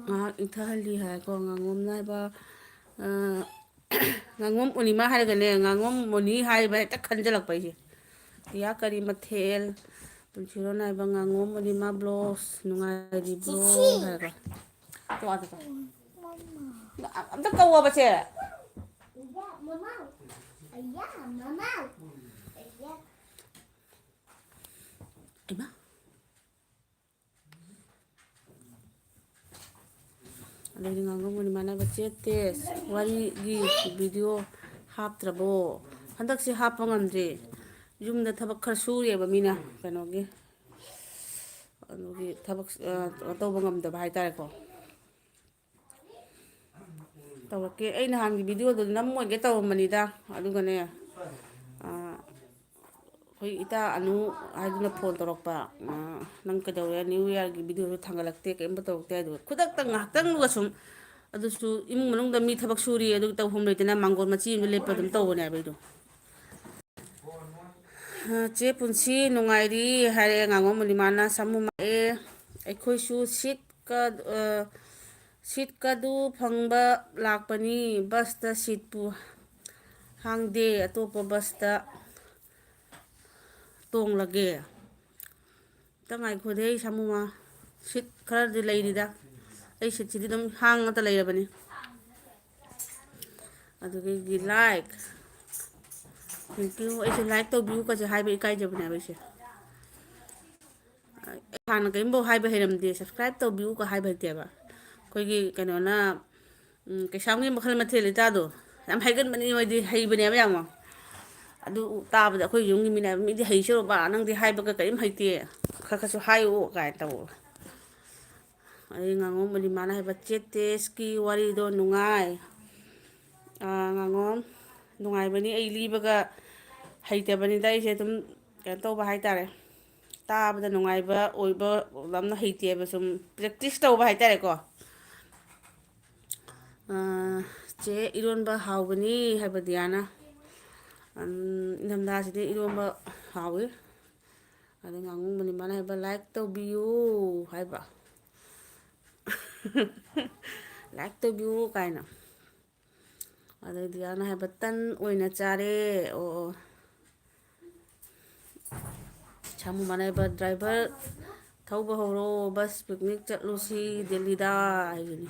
ꯉꯥꯏꯍꯥꯛ ꯊꯛꯍꯜꯂꯤ ꯍꯥꯏꯀꯣ꯫ ꯉꯥꯉꯣꯝꯅ ꯍꯥꯏꯕ, ꯑ, ꯉꯥꯉꯣꯝ ꯎꯅꯤꯃꯥ ꯍꯥꯏꯔꯒꯅꯦ, ꯉꯥꯉꯣꯝ ꯃꯣꯅꯤ ꯍꯥꯏꯕ ꯍꯦꯛꯇ ꯈꯟꯖꯜꯂꯛꯄ ꯑꯩꯁꯦ꯫ ꯄꯤꯌꯥ ꯀꯔꯤ ꯃꯊꯦꯜ? ꯄꯨꯟꯁꯤꯔꯣꯟ ꯍꯥꯏꯕ ꯉꯥꯉꯣꯝ ꯎꯅꯤꯃꯥ ꯕ꯭ꯂꯣꯁ ꯅꯨꯡꯉꯥꯏꯔꯤꯕ꯭ꯔꯣ ꯍꯥꯏꯕ꯫ ꯇꯣꯛꯑꯣ, ꯇꯣꯛꯑꯣ꯫ ꯑꯝꯇ ꯀꯧꯋꯣꯕ ꯁꯦ꯫ ꯏꯃꯥ꯫ ꯑꯗꯩꯗꯤ ꯉꯥꯡꯉꯝꯒꯅꯤ ꯃꯥꯟꯅꯕ ꯆꯦꯠꯇꯦ꯫ ꯋꯥꯔꯤꯒꯤ ꯚꯤꯗꯤꯑꯣ ꯍꯥꯞꯇ꯭ꯔꯕꯣ? ꯍꯟꯗꯛꯁꯦ ꯍꯥꯞꯄ ꯉꯝꯗ꯭ꯔꯦ꯫ ꯌꯨꯝꯗ ꯊꯕꯛ ꯈꯔ ꯁꯨꯔꯤꯑꯕ ꯃꯤꯅ ꯀꯩꯅꯣꯒꯤ, ꯑꯗꯨꯒꯤ ꯊꯕꯛ, ꯑ, ꯇꯧꯕ ꯉꯝꯗꯕ ꯍꯥꯏꯇꯥꯔꯦꯀꯣ꯫ ꯇꯧꯔꯛꯀꯦ꯫ ꯑꯩ ꯅꯍꯥꯟꯒꯤ ꯚꯤꯗꯤꯑꯣꯗꯣ ꯅꯝꯃꯣꯏꯒꯦ ꯇꯧꯔꯝꯕꯅꯤꯗ꯫ ꯑꯗꯨꯒꯅꯦ, ꯑ, ꯑꯩꯈꯣꯏ ꯏꯇꯥ ꯑꯅꯨ ꯍꯥꯏꯗꯨꯅ ꯐꯣꯟ ꯇꯧꯔꯛꯄ, "ꯑ, ꯅꯪ ꯀꯩꯗꯧꯔꯦ? ꯅ꯭ꯌꯨ ꯏꯌꯥꯔꯒꯤ ꯚꯤꯗꯤꯑꯣꯁꯨ ꯊꯥꯡꯒꯠꯂꯛꯇꯦ, ꯀꯔꯤꯝꯇ ꯇꯧꯔꯛꯇꯦ" ꯍꯥꯏꯗꯨꯒ ꯈꯨꯗꯛꯇ ꯉꯥꯏꯍꯥꯛꯇꯪꯗꯨꯒ ꯁꯨꯝ, ꯑꯗꯨꯁꯨ ꯏꯃꯨꯡ ꯃꯅꯨꯡꯗ ꯃꯤ ꯊꯕꯛ ꯁꯨꯔꯤ, ꯑꯗꯨ ꯇꯧꯐꯝ ꯂꯩꯇꯅ ꯃꯥꯡꯒꯣꯜ ꯃꯆꯤ ꯑꯃꯗ ꯂꯦꯞꯄ ꯑꯗꯨꯝ ꯇꯧꯕꯅꯦꯕ ꯑꯩꯗꯣ꯫ "ꯑ, ꯆꯦ ꯄꯨꯟꯁꯤ ꯅꯨꯡꯉꯥꯏꯔꯤ?" ꯍꯥꯏꯔꯦ ꯉꯥꯉꯣꯝ ꯃꯅꯤꯃꯥꯅ꯫ ꯁꯥꯃꯨ ꯃꯥ, "ꯑꯦ, ꯑꯩꯈꯣꯏꯁꯨ ꯁꯤꯠ ꯀ-, ꯑ, ꯁꯤꯠꯀꯗꯨ ꯐꯪꯕ ꯂꯥꯛꯄꯅꯤ, ꯕꯁꯇ ꯁꯤꯠꯄꯨ ꯍꯥꯡꯗꯦ, ꯑꯇꯣꯞꯄ ꯕꯁꯇ ꯇꯣꯡꯂꯒꯦ꯫" ꯑꯝꯇ ꯉꯥꯏꯈꯣꯗꯦ, ꯑꯩ ꯁꯥꯃꯨꯃ꯫ ꯁꯤꯠ ꯈꯔꯗꯤ ꯂꯩꯔꯤꯗ꯫ ꯑꯩ ꯁꯤꯠꯁꯤꯗꯤ ꯑꯗꯨꯝ ꯍꯥꯡꯉꯒ ꯂꯩꯔꯕꯅꯤ꯫ ꯑꯗꯨꯗꯒꯤ ꯂꯥꯏꯛ, thank you꯫ ꯑꯩꯁꯦ ꯂꯥꯏꯛ ꯇꯧꯕꯤꯌꯨ ꯀꯁꯦ ꯍꯥꯏꯕ ꯏꯀꯥꯏꯖꯕꯅꯦꯕ ꯑꯩꯁꯦ꯫ ꯑꯩ ꯍꯥꯟꯅ ꯀꯔꯤꯝꯐꯥꯎ ꯍꯥꯏꯕ ꯍꯩꯔꯝꯗꯦ, subscribe ꯇꯧꯕꯤꯌꯨꯒ ꯍꯥꯏꯕ ꯍꯩꯇꯦꯕ꯫ ꯑꯩꯈꯣꯏꯒꯤ ꯀꯩꯅꯣꯅ, ꯎꯝ, ꯀꯩꯁꯥꯝꯒꯤ ꯃꯈꯜ ꯃꯊꯦꯜ ꯏꯇꯥꯗꯣ ꯌꯥꯝ ꯍꯩꯒꯟꯕꯅꯤ, ꯃꯣꯏꯗꯤ ꯍꯩꯕꯅꯦꯕ ꯌꯥꯝꯅ꯫ ꯑꯗꯨ ꯇꯥꯕꯗ ꯑꯩꯈꯣꯏ ꯌꯨꯝꯒꯤ ꯃꯤꯅ, "ꯃꯤꯗꯤ ꯍꯩꯁꯨꯔꯕ, ꯅꯪꯗꯤ ꯍꯥꯏꯕꯒ ꯀꯔꯤꯝ ꯍꯩꯇꯦ, ꯈꯔ ꯈꯔꯁꯨ ꯍꯥꯏꯌꯨ" ꯀꯥꯏꯅ ꯇꯧꯕ꯫ ꯑꯗꯩ ꯉꯥꯉꯣꯝ ꯃꯅꯤꯃꯥꯅ ꯍꯥꯏꯕ, "ꯆꯦ ꯇꯦꯁꯀꯤ ꯋꯥꯔꯤꯗꯣ ꯅꯨꯡꯉꯥꯏ꯫" ꯑꯥ, ꯉꯥꯉꯣꯝ, ꯅꯨꯡꯉꯥꯏꯕꯅꯤ꯫ ꯑꯩ ꯂꯤꯕꯒ ꯍꯩꯇꯕꯅꯤꯗ, ꯑꯩꯁꯦ ꯑꯗꯨꯝ ꯀꯩꯅꯣ ꯇꯧꯕ ꯍꯥꯏꯇꯥꯔꯦ, ꯇꯥꯕꯗ ꯅꯨꯡꯉꯥꯏꯕ ꯑꯣꯏꯕ ꯌꯥꯝꯅ ꯍꯩꯇꯦꯕ, ꯁꯨꯝ practice ꯇꯧꯕ ꯍꯥꯏꯇꯥꯔꯦꯀꯣ꯫ ꯑꯥ, ꯆꯦ, ꯏꯔꯣꯟꯕ ꯍꯥꯎꯕꯅꯤ ꯍꯥꯏꯕ ꯗꯤꯌꯥꯅ꯫ ꯎꯝ, ꯏꯪꯊꯝꯊꯥꯁꯤꯗꯤ ꯏꯔꯣꯟꯕ ꯍꯥꯎꯏ꯫ ꯑꯗꯨ ꯉꯥꯉꯣꯝ ꯃꯅꯤꯃꯥꯅ ꯍꯥꯏꯕ, "ꯂꯥꯏꯛ ꯇꯧꯕꯤꯌꯨ" ꯍꯥꯏꯕ꯫ ꯂꯥꯏꯛ ꯇꯧꯕꯤꯌꯨ ꯀꯥꯏꯅ꯫ ꯑꯗꯩ ꯗꯤꯌꯥꯅ ꯍꯥꯏꯕ, "ꯇꯟ ꯑꯣꯏꯅ ꯆꯥꯔꯦ"꯫ ꯑꯣ, ꯑꯣ꯫ ꯁꯥꯃꯨ ꯃꯥꯟꯅꯕ, "ꯗ꯭ꯔꯥꯏꯚꯔ ꯊꯧꯕ ꯍꯧꯔꯣ, ꯕꯁ ꯄꯤꯛꯅꯤꯛ ꯆꯠꯂꯨꯁꯤ ꯗꯦꯜꯂꯤꯗ" ꯍꯥꯏꯒꯅꯤ꯫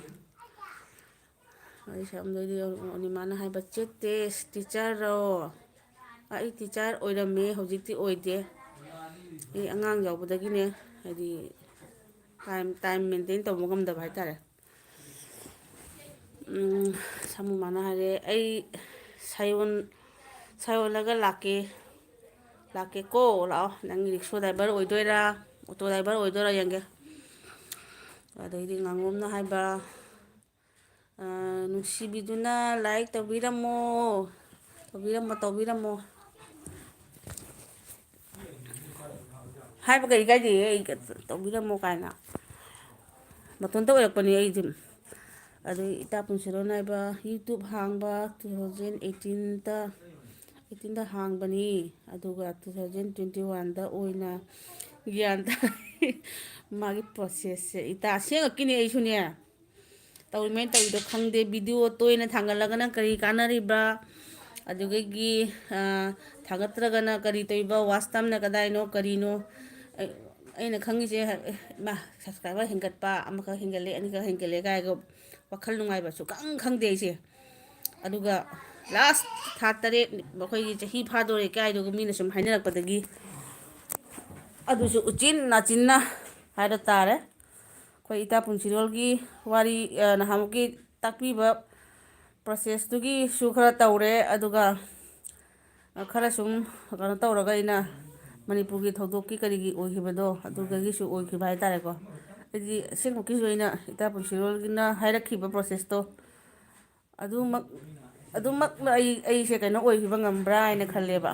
ꯑꯩ ꯁꯝꯗꯩꯗꯤ ꯑꯅꯤꯃꯥꯅ ꯍꯥꯏꯕ, "ꯆꯦ ꯇꯦꯁ ꯇꯤꯆꯔꯔꯣ?" ꯑꯩ ꯇꯤꯆꯔ ꯑꯣꯏꯔꯝꯃꯦ, ꯍꯧꯖꯤꯛꯇꯤ ꯑꯣꯏꯗꯦ꯫ ꯑꯩ ꯑꯉꯥꯡ ꯌꯥꯎꯕꯗꯒꯤꯅꯦ, ꯍꯥꯏꯗꯤ ꯇꯥꯏꯝ, ꯇꯥꯏꯝ ꯃꯦꯟꯇꯦꯟ ꯇꯧꯕ ꯉꯝꯗꯕ ꯍꯥꯏꯇꯥꯔꯦ꯫ ꯎꯝ, ꯁꯥꯃꯨ ꯃꯥꯅ ꯍꯥꯏꯔꯦ, "ꯑꯩ ꯁꯥꯌꯣꯟ-, ꯁꯥꯌꯣꯜꯂꯒ ꯂꯥꯛꯀꯦ, ꯂꯥꯛꯀꯦꯀꯣ, ꯂꯥꯛꯑꯣ, ꯅꯪꯒꯤ ꯔꯤꯛꯁꯣ ꯗ꯭ꯔꯥꯏꯚꯔ ꯑꯣꯏꯗꯣꯏꯔꯥ, ꯑꯣꯇꯣ ꯗ꯭ꯔꯥꯏꯚꯔ ꯑꯣꯏꯗꯣꯏꯔꯥ ꯌꯦꯡꯒꯦ"꯫ ꯑꯗꯩꯗꯤ ꯉꯥꯉꯣꯝꯅ ꯍꯥꯏꯕ, ꯑ, "ꯅꯨꯡꯁꯤꯕꯤꯗꯨꯅ ꯂꯥꯏꯛ ꯇꯧꯕꯤꯔꯝꯃꯣ, ꯇꯧꯕꯤꯔꯝꯃꯣ, ꯇꯧꯕꯤꯔꯝꯃꯣ"꯫ ꯍꯥꯏꯕ ꯀꯔꯤ ꯀꯥꯏꯗꯦ, ꯑꯩ ꯇꯧꯕꯤꯔꯝꯃꯣ ꯀꯥꯏꯅ꯫ ꯃꯇꯣꯟꯇ ꯑꯣꯏꯔꯛꯄꯅꯤ ꯑꯩꯗꯤ꯫ ꯑꯗꯨ ꯏꯇꯥ ꯄꯨꯟꯁꯤꯔꯣꯟ ꯍꯥꯏꯕ YouTube ꯍꯥꯡꯕ two thousand eighteen ꯇ, eighteen ꯗ ꯍꯥꯡꯕꯅꯤ, ꯑꯗꯨꯒ two thousand twenty one ꯗ ꯑꯣꯏꯅ ꯒ꯭ꯌꯥꯟ ꯇꯥꯏ꯫ ꯃꯥꯒꯤ process ꯁꯦ ꯏꯇꯥ ꯑꯁꯦꯡꯕꯀꯤꯅꯦ, ꯑꯩꯁꯨꯅꯦ꯫ ꯇꯧꯔꯤꯃꯦꯅ ꯇꯧꯔꯤꯗꯣ ꯈꯪꯗꯦ꯫ ꯚꯤꯗꯤꯑꯣ ꯇꯣꯏꯅ ꯊꯥꯡꯒꯠꯂꯒꯅ ꯀꯔꯤ ꯀꯥꯟꯅꯔꯤꯕ꯭ꯔꯥ? ꯑꯗꯨꯗꯒꯤ, ꯑ, ꯊꯥꯡꯒꯠꯇ꯭ꯔꯒꯅ ꯀꯔꯤ ꯇꯧꯔꯤꯕ? Watch time ꯅ ꯀꯗꯥꯏꯅꯣ? ꯀꯔꯤꯅꯣ? ꯑꯩ-, ꯑꯩꯅ ꯈꯪꯉꯤꯁꯦ, ꯏꯃꯥ, subscriber ꯍꯦꯟꯒꯠꯄ, ꯑꯃꯈꯛ ꯍꯦꯟꯒꯠꯂꯦ, ꯑꯅꯤꯈꯛ ꯍꯦꯟꯒꯠꯂꯦ ꯀꯥꯏꯒ ꯋꯥꯈꯜ ꯅꯨꯡꯉꯥꯏꯕ ꯁꯨꯛꯈꯪ ꯈꯪꯗꯦ ꯑꯩꯁꯦ꯫ ꯑꯗꯨꯒ last ꯊꯥ ꯇꯔꯦꯠ, ꯑꯩꯈꯣꯏꯒꯤ ꯆꯍꯤ ꯐꯥꯗꯣꯔꯦ ꯀꯥꯏꯗꯨꯒ ꯃꯤꯅ ꯁꯨꯝ ꯍꯥꯏꯅꯔꯛꯄꯗꯒꯤ, ꯑꯗꯨꯁꯨ ꯎꯆꯤꯟ ꯅꯥꯆꯤꯟꯅ ꯍꯥꯏꯔ ꯇꯥꯔꯦ꯫ ꯑꯩꯈꯣꯏ ꯏꯇꯥ ꯄꯨꯟꯁꯤꯔꯣꯜꯒꯤ ꯋꯥꯔꯤ, ꯑ, ꯅꯍꯥꯟꯃꯨꯛꯀꯤ ꯇꯥꯛꯄꯤꯕ process ꯇꯨꯒꯤꯁꯨ ꯈꯔ ꯇꯧꯔꯦ, ꯑꯗꯨꯒ ꯈꯔ ꯁꯨꯝ ꯀꯩꯅꯣ ꯇꯧꯔꯒ ꯑꯩꯅ ꯃꯅꯤꯄꯨꯔꯒꯤ ꯊꯧꯗꯣꯛꯀꯤ ꯀꯔꯤꯒꯤ ꯑꯣꯏꯈꯤꯕꯗꯣ, ꯑꯗꯨꯗꯒꯤꯁꯨ ꯑꯣꯏꯈꯤꯕ ꯍꯥꯏꯇꯥꯔꯦꯀꯣ꯫ ꯑꯩꯗꯤ ꯑꯁꯦꯡꯃꯛꯀꯤꯁꯨ ꯑꯩꯅ ꯏꯇꯥ ꯄꯨꯟꯁꯤꯔꯣꯜꯒꯤꯅ ꯍꯥꯏꯔꯛꯈꯤꯕ process ꯇꯣ, ꯑꯗꯨꯃꯛ, ꯑꯗꯨꯃꯛꯅ ꯑꯩ, ꯑꯩꯁꯦ ꯀꯩꯅꯣ ꯑꯣꯏꯈꯤꯕ ꯉꯝꯕ꯭ꯔꯥ ꯍꯥꯏꯅ ꯈꯜꯂꯦꯕ꯫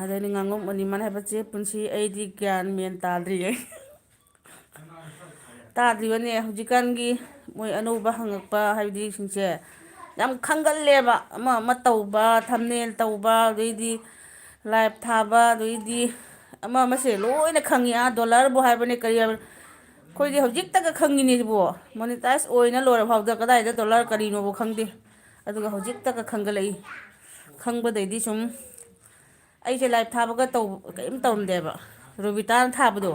ꯑꯗꯩꯗꯤ ꯉꯥꯉꯣꯝ ꯑꯅꯤꯃꯥꯅ ꯍꯥꯏꯕ, "ꯆꯦ ꯄꯨꯟꯁꯤ, ꯑꯩꯗꯤ ꯒ꯭ꯌꯥꯟ ꯃꯦꯟ ꯇꯥꯗ꯭ꯔꯤꯌꯦ"꯫ ꯇꯥꯗ꯭ꯔꯤꯕꯅꯦ꯫ ꯍꯧꯖꯤꯛꯀꯥꯟꯒꯤ ꯃꯣꯏ ꯑꯅꯧꯕ ꯍꯪꯉꯛꯄ ꯍꯥꯏꯕꯗꯤ ꯁꯤꯡꯁꯦ ꯌꯥꯝ ꯈꯪꯒꯜꯂꯦꯕ꯫ ꯑꯃ ꯑꯃ ꯇꯧꯕ, thumbnail ꯇꯧꯕ, ꯑꯗꯩꯗꯤ live ꯊꯥꯕ, ꯑꯗꯩꯗꯤ ꯑꯃ ꯑꯃꯁꯦ ꯂꯣꯏꯅ ꯈꯪꯉꯤ꯫ ꯑꯥ, dollar ꯕꯨ ꯍꯥꯏꯕꯅꯦ, ꯀꯔꯤ ꯍꯥꯏꯕꯅꯦ, ꯑꯩꯈꯣꯏꯗꯤ ꯍꯧꯖꯤꯛꯇꯒ ꯈꯪꯉꯤꯅꯦ ꯁꯤꯕꯣ꯫ Monetize ꯑꯣꯏꯅ ꯂꯣꯏꯔ ꯐꯥꯎꯗ ꯀꯗꯥꯏꯗ dollar ꯀꯔꯤꯅꯣꯕꯨ ꯈꯪꯗꯦ꯫ ꯑꯗꯨꯒ ꯍꯧꯖꯤꯛꯇꯒ ꯈꯪꯒꯠꯂꯛꯏ꯫ ꯈꯪꯕꯗꯩꯗꯤ ꯁꯨꯝ ꯑꯩꯁꯦ live ꯊꯥꯕꯒ ꯇꯧꯕ ꯀꯔꯤꯝ ꯇꯧꯔꯝꯗꯦꯕ꯫ ꯔꯣꯕꯤꯇꯥꯅ ꯊꯥꯕꯗꯣ,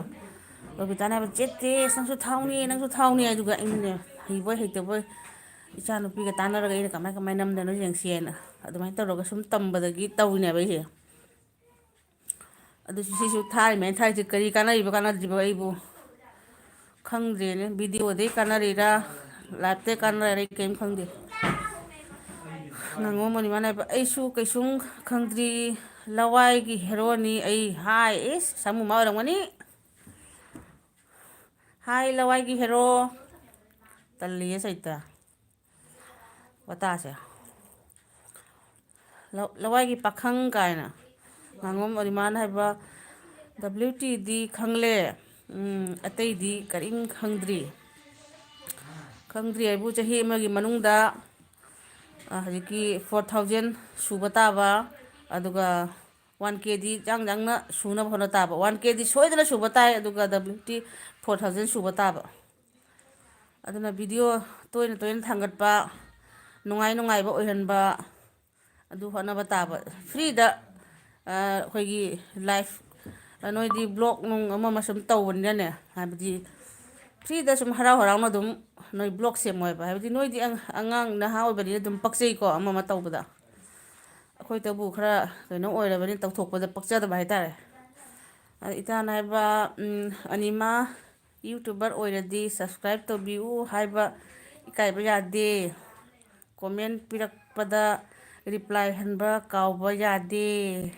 ꯔꯣꯕꯤꯇꯥꯅ ꯍꯥꯏꯕ, "ꯆꯦ ꯇꯦ, ꯅꯪꯁꯨ ꯊꯥꯎꯅꯦ, ꯅꯪꯁꯨ ꯊꯥꯎꯅꯦ" ꯍꯥꯏꯗꯨꯒ ꯑꯩꯅꯅꯦ, ꯍꯩꯕꯣꯏ ꯍꯩꯇꯕꯣꯏ ꯏꯆꯥꯅꯨꯄꯤꯒ ꯇꯥꯟꯅꯔꯒ ꯑꯩꯅ ꯀꯃꯥꯏ ꯀꯃꯥꯏ ꯅꯝꯗꯣꯏꯅꯣ ꯌꯦꯡꯁꯦꯅ ꯑꯗꯨꯃꯥꯏꯅ ꯇꯧꯔꯒ ꯁꯨꯝ ꯇꯝꯕꯗꯒꯤ ꯇꯧꯔꯤꯅꯦꯕ ꯑꯩꯁꯦ꯫ ꯑꯗꯨ ꯁꯤꯁꯨ ꯊꯥꯔꯤꯃꯦꯅ ꯊꯥꯔꯤꯁꯦ ꯀꯔꯤ ꯀꯥꯟꯅꯔꯤꯕ ꯀꯥꯟꯅꯗ꯭ꯔꯤꯕ ꯑꯩꯕꯨ ꯈꯪꯗ꯭ꯔꯦꯅꯦ꯫ Video ꯗꯩ ꯀꯥꯟꯅꯔꯤꯔꯥ, live ꯇꯩ ꯀꯥꯟꯅꯔꯤꯔꯥ, ꯑꯩ ꯀꯔꯤꯝ ꯈꯪꯗꯦ꯫ ꯉꯥꯉꯣꯝ ꯃꯅꯤꯃꯥꯅ ꯍꯥꯏꯕ, "ꯑꯩꯁꯨ ꯀꯩꯁꯨꯝ ꯈꯪꯗ꯭ꯔꯤ, ꯂꯋꯥꯏꯒꯤ ꯍꯦꯔꯣꯅꯤ ꯑꯩ ꯍꯥꯏ"꯫ ꯏꯁ, ꯁꯥꯃꯨ ꯃꯥ ꯑꯣꯏꯔꯝꯒꯅꯤ꯫ ꯍꯥꯏ, ꯂꯋꯥꯏꯒꯤ ꯍꯦꯔꯣ꯫ ꯇꯜꯂꯤꯌꯦ ꯁꯩꯇ꯫ ꯋꯥꯇꯥꯁꯦ꯫ ꯂ-, ꯂꯋꯥꯏꯒꯤ ꯄꯥꯈꯪ ꯀꯥꯏꯅ꯫ ꯉꯥꯉꯣꯝ ꯑꯔꯤꯃꯥꯟ ꯍꯥꯏꯕ, "W T ꯗꯤ ꯈꯪꯂꯦ, ꯎꯝ, ꯑꯇꯩꯗꯤ ꯀꯔꯤꯝ ꯈꯪꯗ꯭ꯔꯤ"꯫ ꯈꯪꯗ꯭ꯔꯤ ꯍꯥꯏꯕꯨ ꯆꯍꯤ ꯑꯃꯒꯤ ꯃꯅꯨꯡꯗ, ꯑ, ꯍꯧꯖꯤꯛꯀꯤ four thousand ꯁꯨꯕ ꯇꯥꯕ, ꯑꯗꯨꯒ one K ꯗꯤ ꯆꯥꯡ ꯆꯥꯡꯅ ꯁꯨꯅꯕ ꯍꯣꯠꯅ ꯇꯥꯕ꯫ One K ꯗꯤ ꯁꯣꯏꯗꯅ ꯁꯨꯕ ꯇꯥꯏ, ꯑꯗꯨꯒ W T four thousand ꯁꯨꯕ ꯇꯥꯕ꯫ ꯑꯗꯨꯅ video ꯇꯣꯏꯅ ꯇꯣꯏꯅ ꯊꯥꯡꯒꯠꯄ, ꯅꯨꯡꯉꯥꯏ ꯅꯨꯡꯉꯥꯏꯕ ꯑꯣꯏꯍꯟꯕ, ꯑꯗꯨ ꯍꯣꯠꯅꯕ ꯇꯥꯕ꯫ Free ꯗ, ꯑ, ꯑꯩꯈꯣꯏꯒꯤ live, ꯑ, ꯅꯣꯏꯗꯤ vlog ꯅꯨꯡ ꯑꯃ ꯑꯃ ꯁꯨꯝ ꯇꯧꯕꯅꯤꯅꯅꯦ, ꯍꯥꯏꯕꯗꯤ free ꯗ ꯁꯨꯝ ꯍꯔꯥꯎ ꯍꯔꯥꯎꯅ ꯑꯗꯨꯝ ꯅꯣꯏ vlog ꯁꯦꯝꯃꯣ ꯍꯥꯏꯕ꯫ ꯍꯥꯏꯕꯗꯤ ꯅꯣꯏꯗꯤ ꯑꯉ-, ꯑꯉꯥꯡ ꯅꯍꯥ ꯑꯣꯏꯕꯅꯤꯅ ꯑꯗꯨꯝ ꯄꯛꯆꯩꯀꯣ, ꯑꯃ ꯑꯃ ꯇꯧꯕꯗ꯫ ꯑꯩꯈꯣꯏꯇꯕꯨ ꯈꯔ ꯀꯩꯅꯣ ꯑꯣꯏꯔꯕꯅꯤꯅ, ꯇꯧꯊꯣꯛꯄꯗ ꯄꯛꯆꯗꯕ ꯍꯥꯏꯇꯥꯔꯦ꯫ ꯑꯗ ꯏꯇꯥꯅ ꯍꯥꯏꯕ, ꯎꯝ, "ꯑꯅꯤꯃꯥ YouTuber ꯑꯣꯏꯔꯗꯤ subscribe ꯇꯧꯕꯤꯌꯨ ꯍꯥꯏꯕ ꯏꯀꯥꯏꯕ ꯌꯥꯗꯦ꯫ Comment ꯄꯤꯔꯛꯄꯗ reply ꯍꯟꯕ ꯀꯥꯎꯕ ꯌꯥꯗꯦ"꯫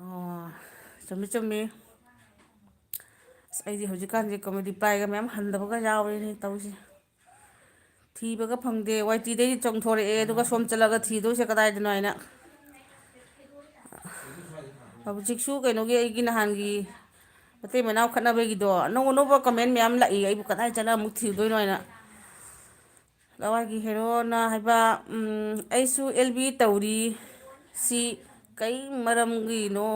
ꯑꯣ, ꯆꯨꯝꯃꯤ, ꯆꯨꯝꯃꯤ꯫ ꯑꯁ, ꯑꯩꯗꯤ ꯍꯧꯖꯤꯛꯀꯥꯟꯁꯦ ꯀꯃ-, reply ꯒ ꯃꯌꯥꯝ ꯍꯟꯗꯕꯒ ꯌꯥꯎꯔꯦꯅꯦ ꯇꯧꯔꯤꯁꯦ꯫ ꯊꯤꯕꯒ ꯐꯪꯗꯦ꯫ Y T ꯗꯩꯗꯤ ꯆꯣꯡꯊꯣꯔꯛꯑꯦ, ꯑꯗꯨꯒ ꯁꯣꯝ ꯆꯠꯂꯒ ꯊꯤꯗꯣꯏꯁꯦ ꯀꯗꯥꯏꯗꯅꯣ ꯍꯥꯏꯅ꯫ ꯍꯧꯖꯤꯛꯁꯨ ꯀꯩꯅꯣꯒꯤ, ꯑꯩꯒꯤ ꯅꯍꯥꯟꯒꯤ ꯃꯇꯩ ꯃꯅꯥꯎ ꯈꯠꯅꯕꯒꯤꯗꯣ, ꯑꯅꯧ ꯑꯅꯧꯕ comment ꯃꯌꯥꯝ ꯂꯥꯛꯏ꯫ ꯑꯩꯕꯨ ꯀꯗꯥꯏ ꯆꯠꯂ ꯑꯃꯨꯛ ꯊꯤꯔꯨꯗꯣꯏꯅꯣ ꯍꯥꯏꯅ꯫ ꯂꯋꯥꯏꯒꯤ ꯍꯦꯔꯣꯅ ꯍꯥꯏꯕ, ꯎꯝ, "ꯑꯩꯁꯨ L B ꯇꯧꯔꯤ, ꯁꯤ ꯀꯩ ꯃꯔꯝꯒꯤꯅꯣ?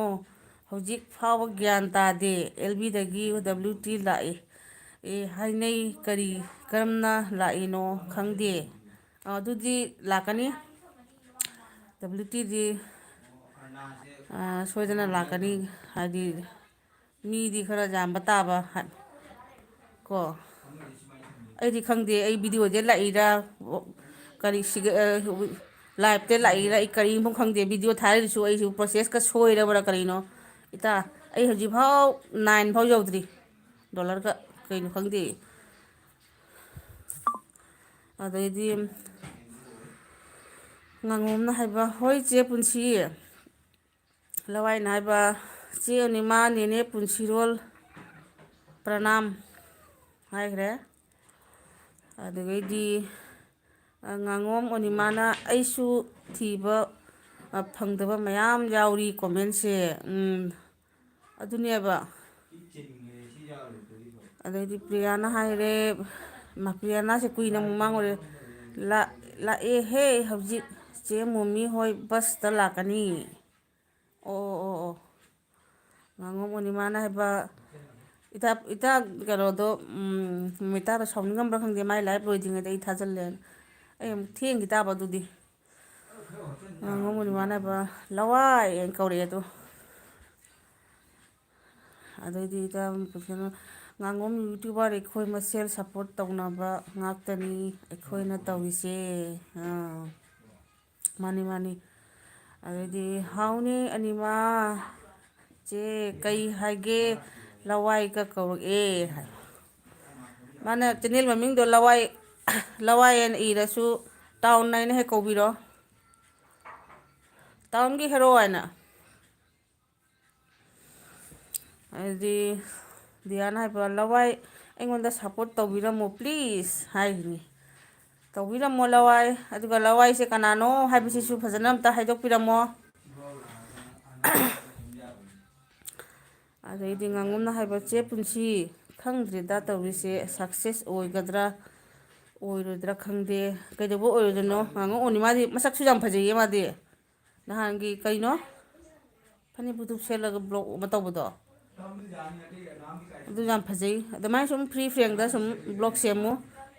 ꯍꯧꯖꯤꯛ ꯐꯥꯎꯕ ꯒ꯭ꯌꯥꯟ ꯇꯥꯗꯦ꯫ ꯑꯦꯜ ꯕꯤꯗꯒꯤ ꯗꯕ꯭ꯂꯤꯎ ꯇꯤ ꯂꯥꯛꯏ, ꯑꯦ, ꯍꯥꯏꯅꯩ꯫ ꯀꯔꯤ, ꯀꯔꯝꯅ ꯂꯥꯛꯏꯅꯣ ꯈꯪꯗꯦ꯫ ꯑ, ꯑꯗꯨꯗꯤ ꯂꯥꯛꯀꯅꯤ꯫ ꯗꯕ꯭ꯂꯤꯎ ꯇꯤꯗꯤ, ꯑ, ꯁꯣꯏꯗꯅ ꯂꯥꯛꯀꯅꯤ꯫ ꯍꯥꯏꯗꯤ, ꯃꯤꯗꯤ ꯈꯔ ꯌꯥꯝꯕ ꯇꯥꯕ꯫ ꯍꯥꯏ-, ꯀꯣ꯫ ꯑꯩꯗꯤ ꯈꯪꯗꯦ, ꯑꯩ ꯚꯤꯗꯤꯑꯣꯗ ꯂꯥꯛꯏꯔꯥ, ꯀꯔꯤ ꯁꯤꯒ-, ꯑ, ꯂꯥꯏꯞꯇ ꯂꯥꯛꯏꯔꯥ, ꯑꯩ ꯀꯔꯤꯝꯐꯥꯎ ꯈꯪꯗꯦ꯫ ꯚꯤꯗꯤꯑꯣ ꯊꯥꯔꯤꯗꯨꯁꯨ ꯑꯩꯁꯨ ꯄ꯭ꯔꯣꯁꯦꯁꯀ ꯁꯣꯏꯔꯕ꯭ꯔꯥ ꯀꯔꯤꯅꯣ꯫ ꯏꯇꯥ, ꯑꯩ ꯍꯧꯖꯤꯛꯐꯥꯎ ꯅꯥꯏꯟ ꯐꯥꯎ ꯌꯧꯗ꯭ꯔꯤ꯫ ꯗꯣꯂꯔꯒ ꯀꯩꯅꯣ ꯈꯪꯗꯦ꯫ ꯑꯗꯩꯗꯤ ꯉꯥꯉꯣꯝꯅ ꯍꯥꯏꯕ, "ꯍꯣꯏ ꯆꯦ ꯄꯨꯟꯁꯤ"꯫ ꯂꯋꯥꯏꯅ ꯍꯥꯏꯕ, "ꯆꯦ ꯑꯅꯤꯃꯥ, ꯅꯦꯅꯦ ꯄꯨꯟꯁꯤꯔꯣꯜ ꯄ꯭ꯔꯅꯥꯝ" ꯍꯥꯏꯈ꯭ꯔꯦ꯫ ꯑꯗꯨꯗꯒꯤꯗꯤ, ꯑ, ꯉꯥꯉꯣꯝ ꯑꯣꯅꯤꯃꯥꯅ, "ꯑꯩꯁꯨ ꯊꯤꯕ, ꯑ, ꯐꯪꯗꯕ ꯃꯌꯥꯝ ꯌꯥꯎꯔꯤ ꯀꯣꯃꯦꯟꯁꯦ"꯫ ꯎꯝ, ꯑꯗꯨꯅꯦꯕ꯫ ꯑꯗꯩꯗꯤ ꯄ꯭ꯔꯤꯌꯥꯅ ꯍꯥꯏꯔꯦ, ꯃ-, ꯄ꯭ꯔꯤꯌꯥꯅꯥꯁꯦ ꯀꯨꯏꯅ ꯑꯃꯨꯛ ꯃꯥꯡꯉꯨꯔꯦ꯫ "ꯂꯥꯛ-, ꯂꯥꯛꯑꯦꯍꯦ ꯍꯧꯖꯤꯛ ꯆꯦ ꯃꯣꯃꯤ ꯍꯣꯏ ꯕꯁꯇ ꯂꯥꯛꯀꯅꯤ"꯫ ꯑꯣ, ꯑꯣ, ꯑꯣ, ꯑꯣ꯫ ꯉꯥꯉꯣꯝ ꯑꯣꯅꯤꯃꯥꯅ ꯍꯥꯏꯕ, ꯏꯇꯥ, ꯏꯇꯥ, ꯀꯩꯅꯣꯗꯣ, ꯎꯝ, ꯃꯤꯇꯥꯗꯣ ꯁꯥꯎꯅꯤꯡꯉꯝꯕ꯭ꯔꯥ ꯈꯪꯗꯦ, ꯃꯥꯏ ꯂꯥꯏꯞ ꯂꯣꯏꯗ꯭ꯔꯤꯉꯩꯗ ꯑꯩ ꯊꯥꯖꯤꯜꯂꯦꯅ꯫ ꯑꯩ ꯑꯃꯨꯛ ꯊꯦꯡꯈꯤ ꯇꯥꯕ ꯑꯗꯨꯗꯤ꯫ ꯉꯥꯉꯣꯝ ꯑꯣꯅꯤꯃꯥꯅ ꯍꯥꯏꯕ, "ꯂꯋꯥꯏ" ꯍꯥꯏꯅ ꯀꯧꯔꯛꯑꯦ ꯑꯗꯣ꯫ ꯑꯗꯩꯗꯤ ꯏꯇꯥ ꯄꯨꯟꯁꯤꯅ, "ꯉꯥꯉꯣꯝ ꯌꯨꯇ꯭ꯌꯨꯕꯔ ꯑꯩꯈꯣꯏ ꯃꯁꯦꯜ ꯁꯞꯄꯣꯔꯠ ꯇꯧꯅꯕ ꯉꯥꯛꯇꯅꯤ ꯑꯩꯈꯣꯏꯅ ꯇꯧꯔꯤꯁꯦ"꯫ ꯑꯥ꯫ ꯃꯥꯅꯤ, ꯃꯥꯅꯤ꯫ ꯑꯗꯩꯗꯤ, "ꯍꯥꯎꯅꯦ ꯑꯅꯤꯃꯥ, ꯆꯦ ꯀꯩ ꯍꯥꯏꯒꯦ, ꯂꯋꯥꯏꯒ ꯀꯧꯔꯛꯑꯦ" ꯍꯥꯏ꯫ ꯃꯥꯅ ꯆꯦꯅꯦꯜ ꯃꯃꯤꯡꯗꯣ ꯂꯋꯥꯏ, ꯂꯋꯥꯏ ꯍꯥꯏꯅ ꯏꯔꯁꯨ ꯇꯥꯎꯟ ꯍꯥꯏꯅ ꯍꯦꯛ ꯀꯧꯕꯤꯔꯣ꯫ ꯇꯥꯎꯟꯒꯤ ꯍꯦꯔꯣ ꯍꯥꯏꯅ꯫ ꯑꯗꯨꯗꯤ ꯗꯤꯌꯥꯅ ꯍꯥꯏꯕ, "ꯂꯋꯥꯏ ꯑꯩꯉꯣꯟꯗ ꯁꯞꯄꯣꯔꯠ ꯇꯧꯕꯤꯔꯝꯃꯣ ꯄ꯭ꯂꯤꯖ" ꯍꯥꯏꯔꯤꯅꯤ꯫ ꯇꯧꯕꯤꯔꯝꯃꯣ ꯂꯋꯥꯏ꯫ ꯑꯗꯨꯒ ꯂꯋꯥꯏꯁꯦ ꯀꯅꯥꯅꯣ ꯍꯥꯏꯕꯁꯤꯁꯨ ꯐꯖꯅ ꯑꯝꯇ ꯍꯥꯏꯗꯣꯛꯄꯤꯔꯝꯃꯣ꯫ ꯑꯗꯩꯗꯤ ꯉꯥꯉꯣꯝꯅ ꯍꯥꯏꯕ, "ꯆꯦ ꯄꯨꯟꯁꯤ, ꯈꯪꯗ꯭ꯔꯦꯗ ꯇꯧꯔꯤꯁꯦ, ꯁꯛꯁꯦꯁ ꯑꯣꯏꯒꯗ꯭ꯔꯥ ꯑꯣꯏꯔꯣꯏꯗ꯭ꯔꯥ ꯈꯪꯗꯦ"꯫ ꯀꯩꯗꯧꯕ ꯑꯣꯏꯔꯣꯏꯗꯣꯏꯅꯣ? ꯉꯥꯉꯣꯝ ꯑꯣꯅꯤꯃꯥꯗꯤ ꯃꯁꯛꯁꯨ ꯌꯥꯝ ꯐꯖꯩꯌꯦ ꯃꯥꯗꯤ꯫ ꯅꯍꯥꯟꯒꯤ ꯀꯩꯅꯣ? ꯐꯅꯦꯛ ꯕꯨꯗꯨ ꯁꯦꯠꯂꯒ ꯕ꯭ꯂꯣꯛ ꯑꯃ ꯇꯧꯕꯗꯣ, ꯑꯗꯨ ꯌꯥꯝ ꯐꯖꯩ꯫ ꯑꯗꯨꯃꯥꯏꯅ ꯁꯨꯝ ꯐ꯭ꯔꯤ ꯐ꯭ꯔꯦꯝꯗ ꯁꯨꯝ ꯕ꯭ꯂꯣꯛ ꯁꯦꯝꯃꯨ,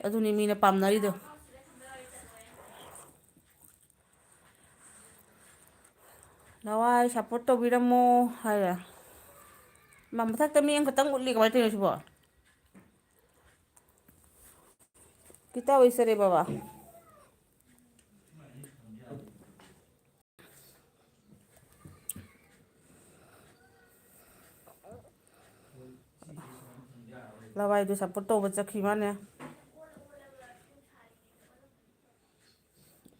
ꯑꯗꯨꯅꯤ ꯃꯤꯅ ꯄꯥꯝꯅꯔꯤꯗꯣ꯫ ꯂꯋꯥꯏ ꯁꯞꯄꯣꯔꯠ ꯇꯧꯕꯤꯔꯝꯃꯣ ꯍꯥꯏꯔꯦ꯫ ꯃꯥ ꯃꯊꯛꯇ ꯃꯤ ꯑꯃꯈꯛꯇꯪ ꯎꯠꯂꯤ, ꯀꯃꯥꯏꯅ ꯇꯧꯔꯤꯅꯣ ꯁꯤꯕꯣ? ꯀꯤꯇꯥ ꯑꯣꯏꯖꯔꯦ ꯕꯕꯥ꯫ ꯂꯋꯥꯏꯗꯨ ꯁꯞꯄꯣꯔꯠ ꯇꯧꯕ ꯆꯠꯈꯤ ꯃꯥꯅꯦ꯫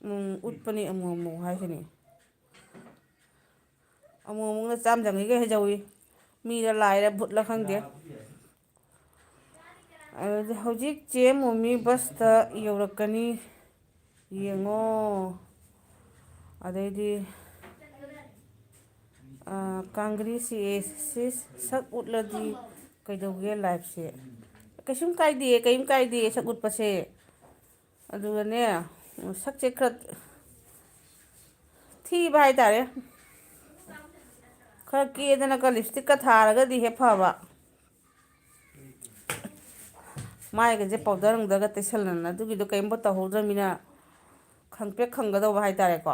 ꯎꯝ, ꯎꯠꯄꯅꯤ ꯑꯃꯨꯛ ꯑꯃꯨꯛ ꯍꯥꯏꯁꯤꯅꯤ꯫ ꯑꯃꯨꯛ ꯑꯃꯨꯛꯅ ꯆꯥꯝ ꯆꯪꯉꯤꯒ ꯍꯩꯖꯧꯏ꯫ ꯃꯤꯔ ꯂꯥꯏꯔ ꯚꯨꯠꯂ ꯈꯪꯗꯦ꯫ ꯑꯗꯨꯗꯤ ꯍꯧꯖꯤꯛ ꯆꯦ ꯃꯣꯃꯤ ꯕꯁꯇ ꯌꯧꯔꯛꯀꯅꯤ꯫ ꯌꯦꯡꯉꯣ꯫ ꯑꯗꯩꯗꯤ, ꯑꯥ, ꯀꯥꯡꯒ꯭ꯔꯤ ꯁꯤ ꯑꯦ ꯁꯤ ꯁꯛ ꯎꯠꯂꯗꯤ ꯀꯩꯗꯧꯒꯦ ꯂꯥꯏꯐꯁꯦ? ꯀꯩꯁꯨꯝ ꯀꯥꯏꯗꯦ, ꯀꯩꯝ ꯀꯥꯏꯗꯦ ꯁꯛ ꯎꯠꯄꯁꯦ꯫ ꯑꯗꯨꯒꯅꯦ, ꯁꯛꯁꯦ ꯈꯔ ꯊꯤꯕ ꯍꯥꯏꯇꯥꯔꯦ꯫ ꯈꯔ ꯀꯦꯗꯅꯒ ꯂꯤꯞꯁꯇꯤꯛꯀ ꯊꯥꯔꯒꯗꯤ ꯍꯦꯛ ꯐꯕ꯫ ꯃꯥꯏꯒꯁꯦ ꯄꯥꯎꯗꯔ ꯅꯨꯡꯗꯔꯒ ꯇꯩꯁꯜꯂꯅ ꯑꯗꯨꯒꯤꯗꯣ ꯀꯔꯤꯝꯕ ꯇꯧꯍꯧꯗ꯭ꯔꯃꯤꯅ ꯈꯪꯄ꯭ꯔꯦꯛ ꯈꯪꯒꯗꯧꯕ ꯍꯥꯏꯇꯥꯔꯦꯀꯣ꯫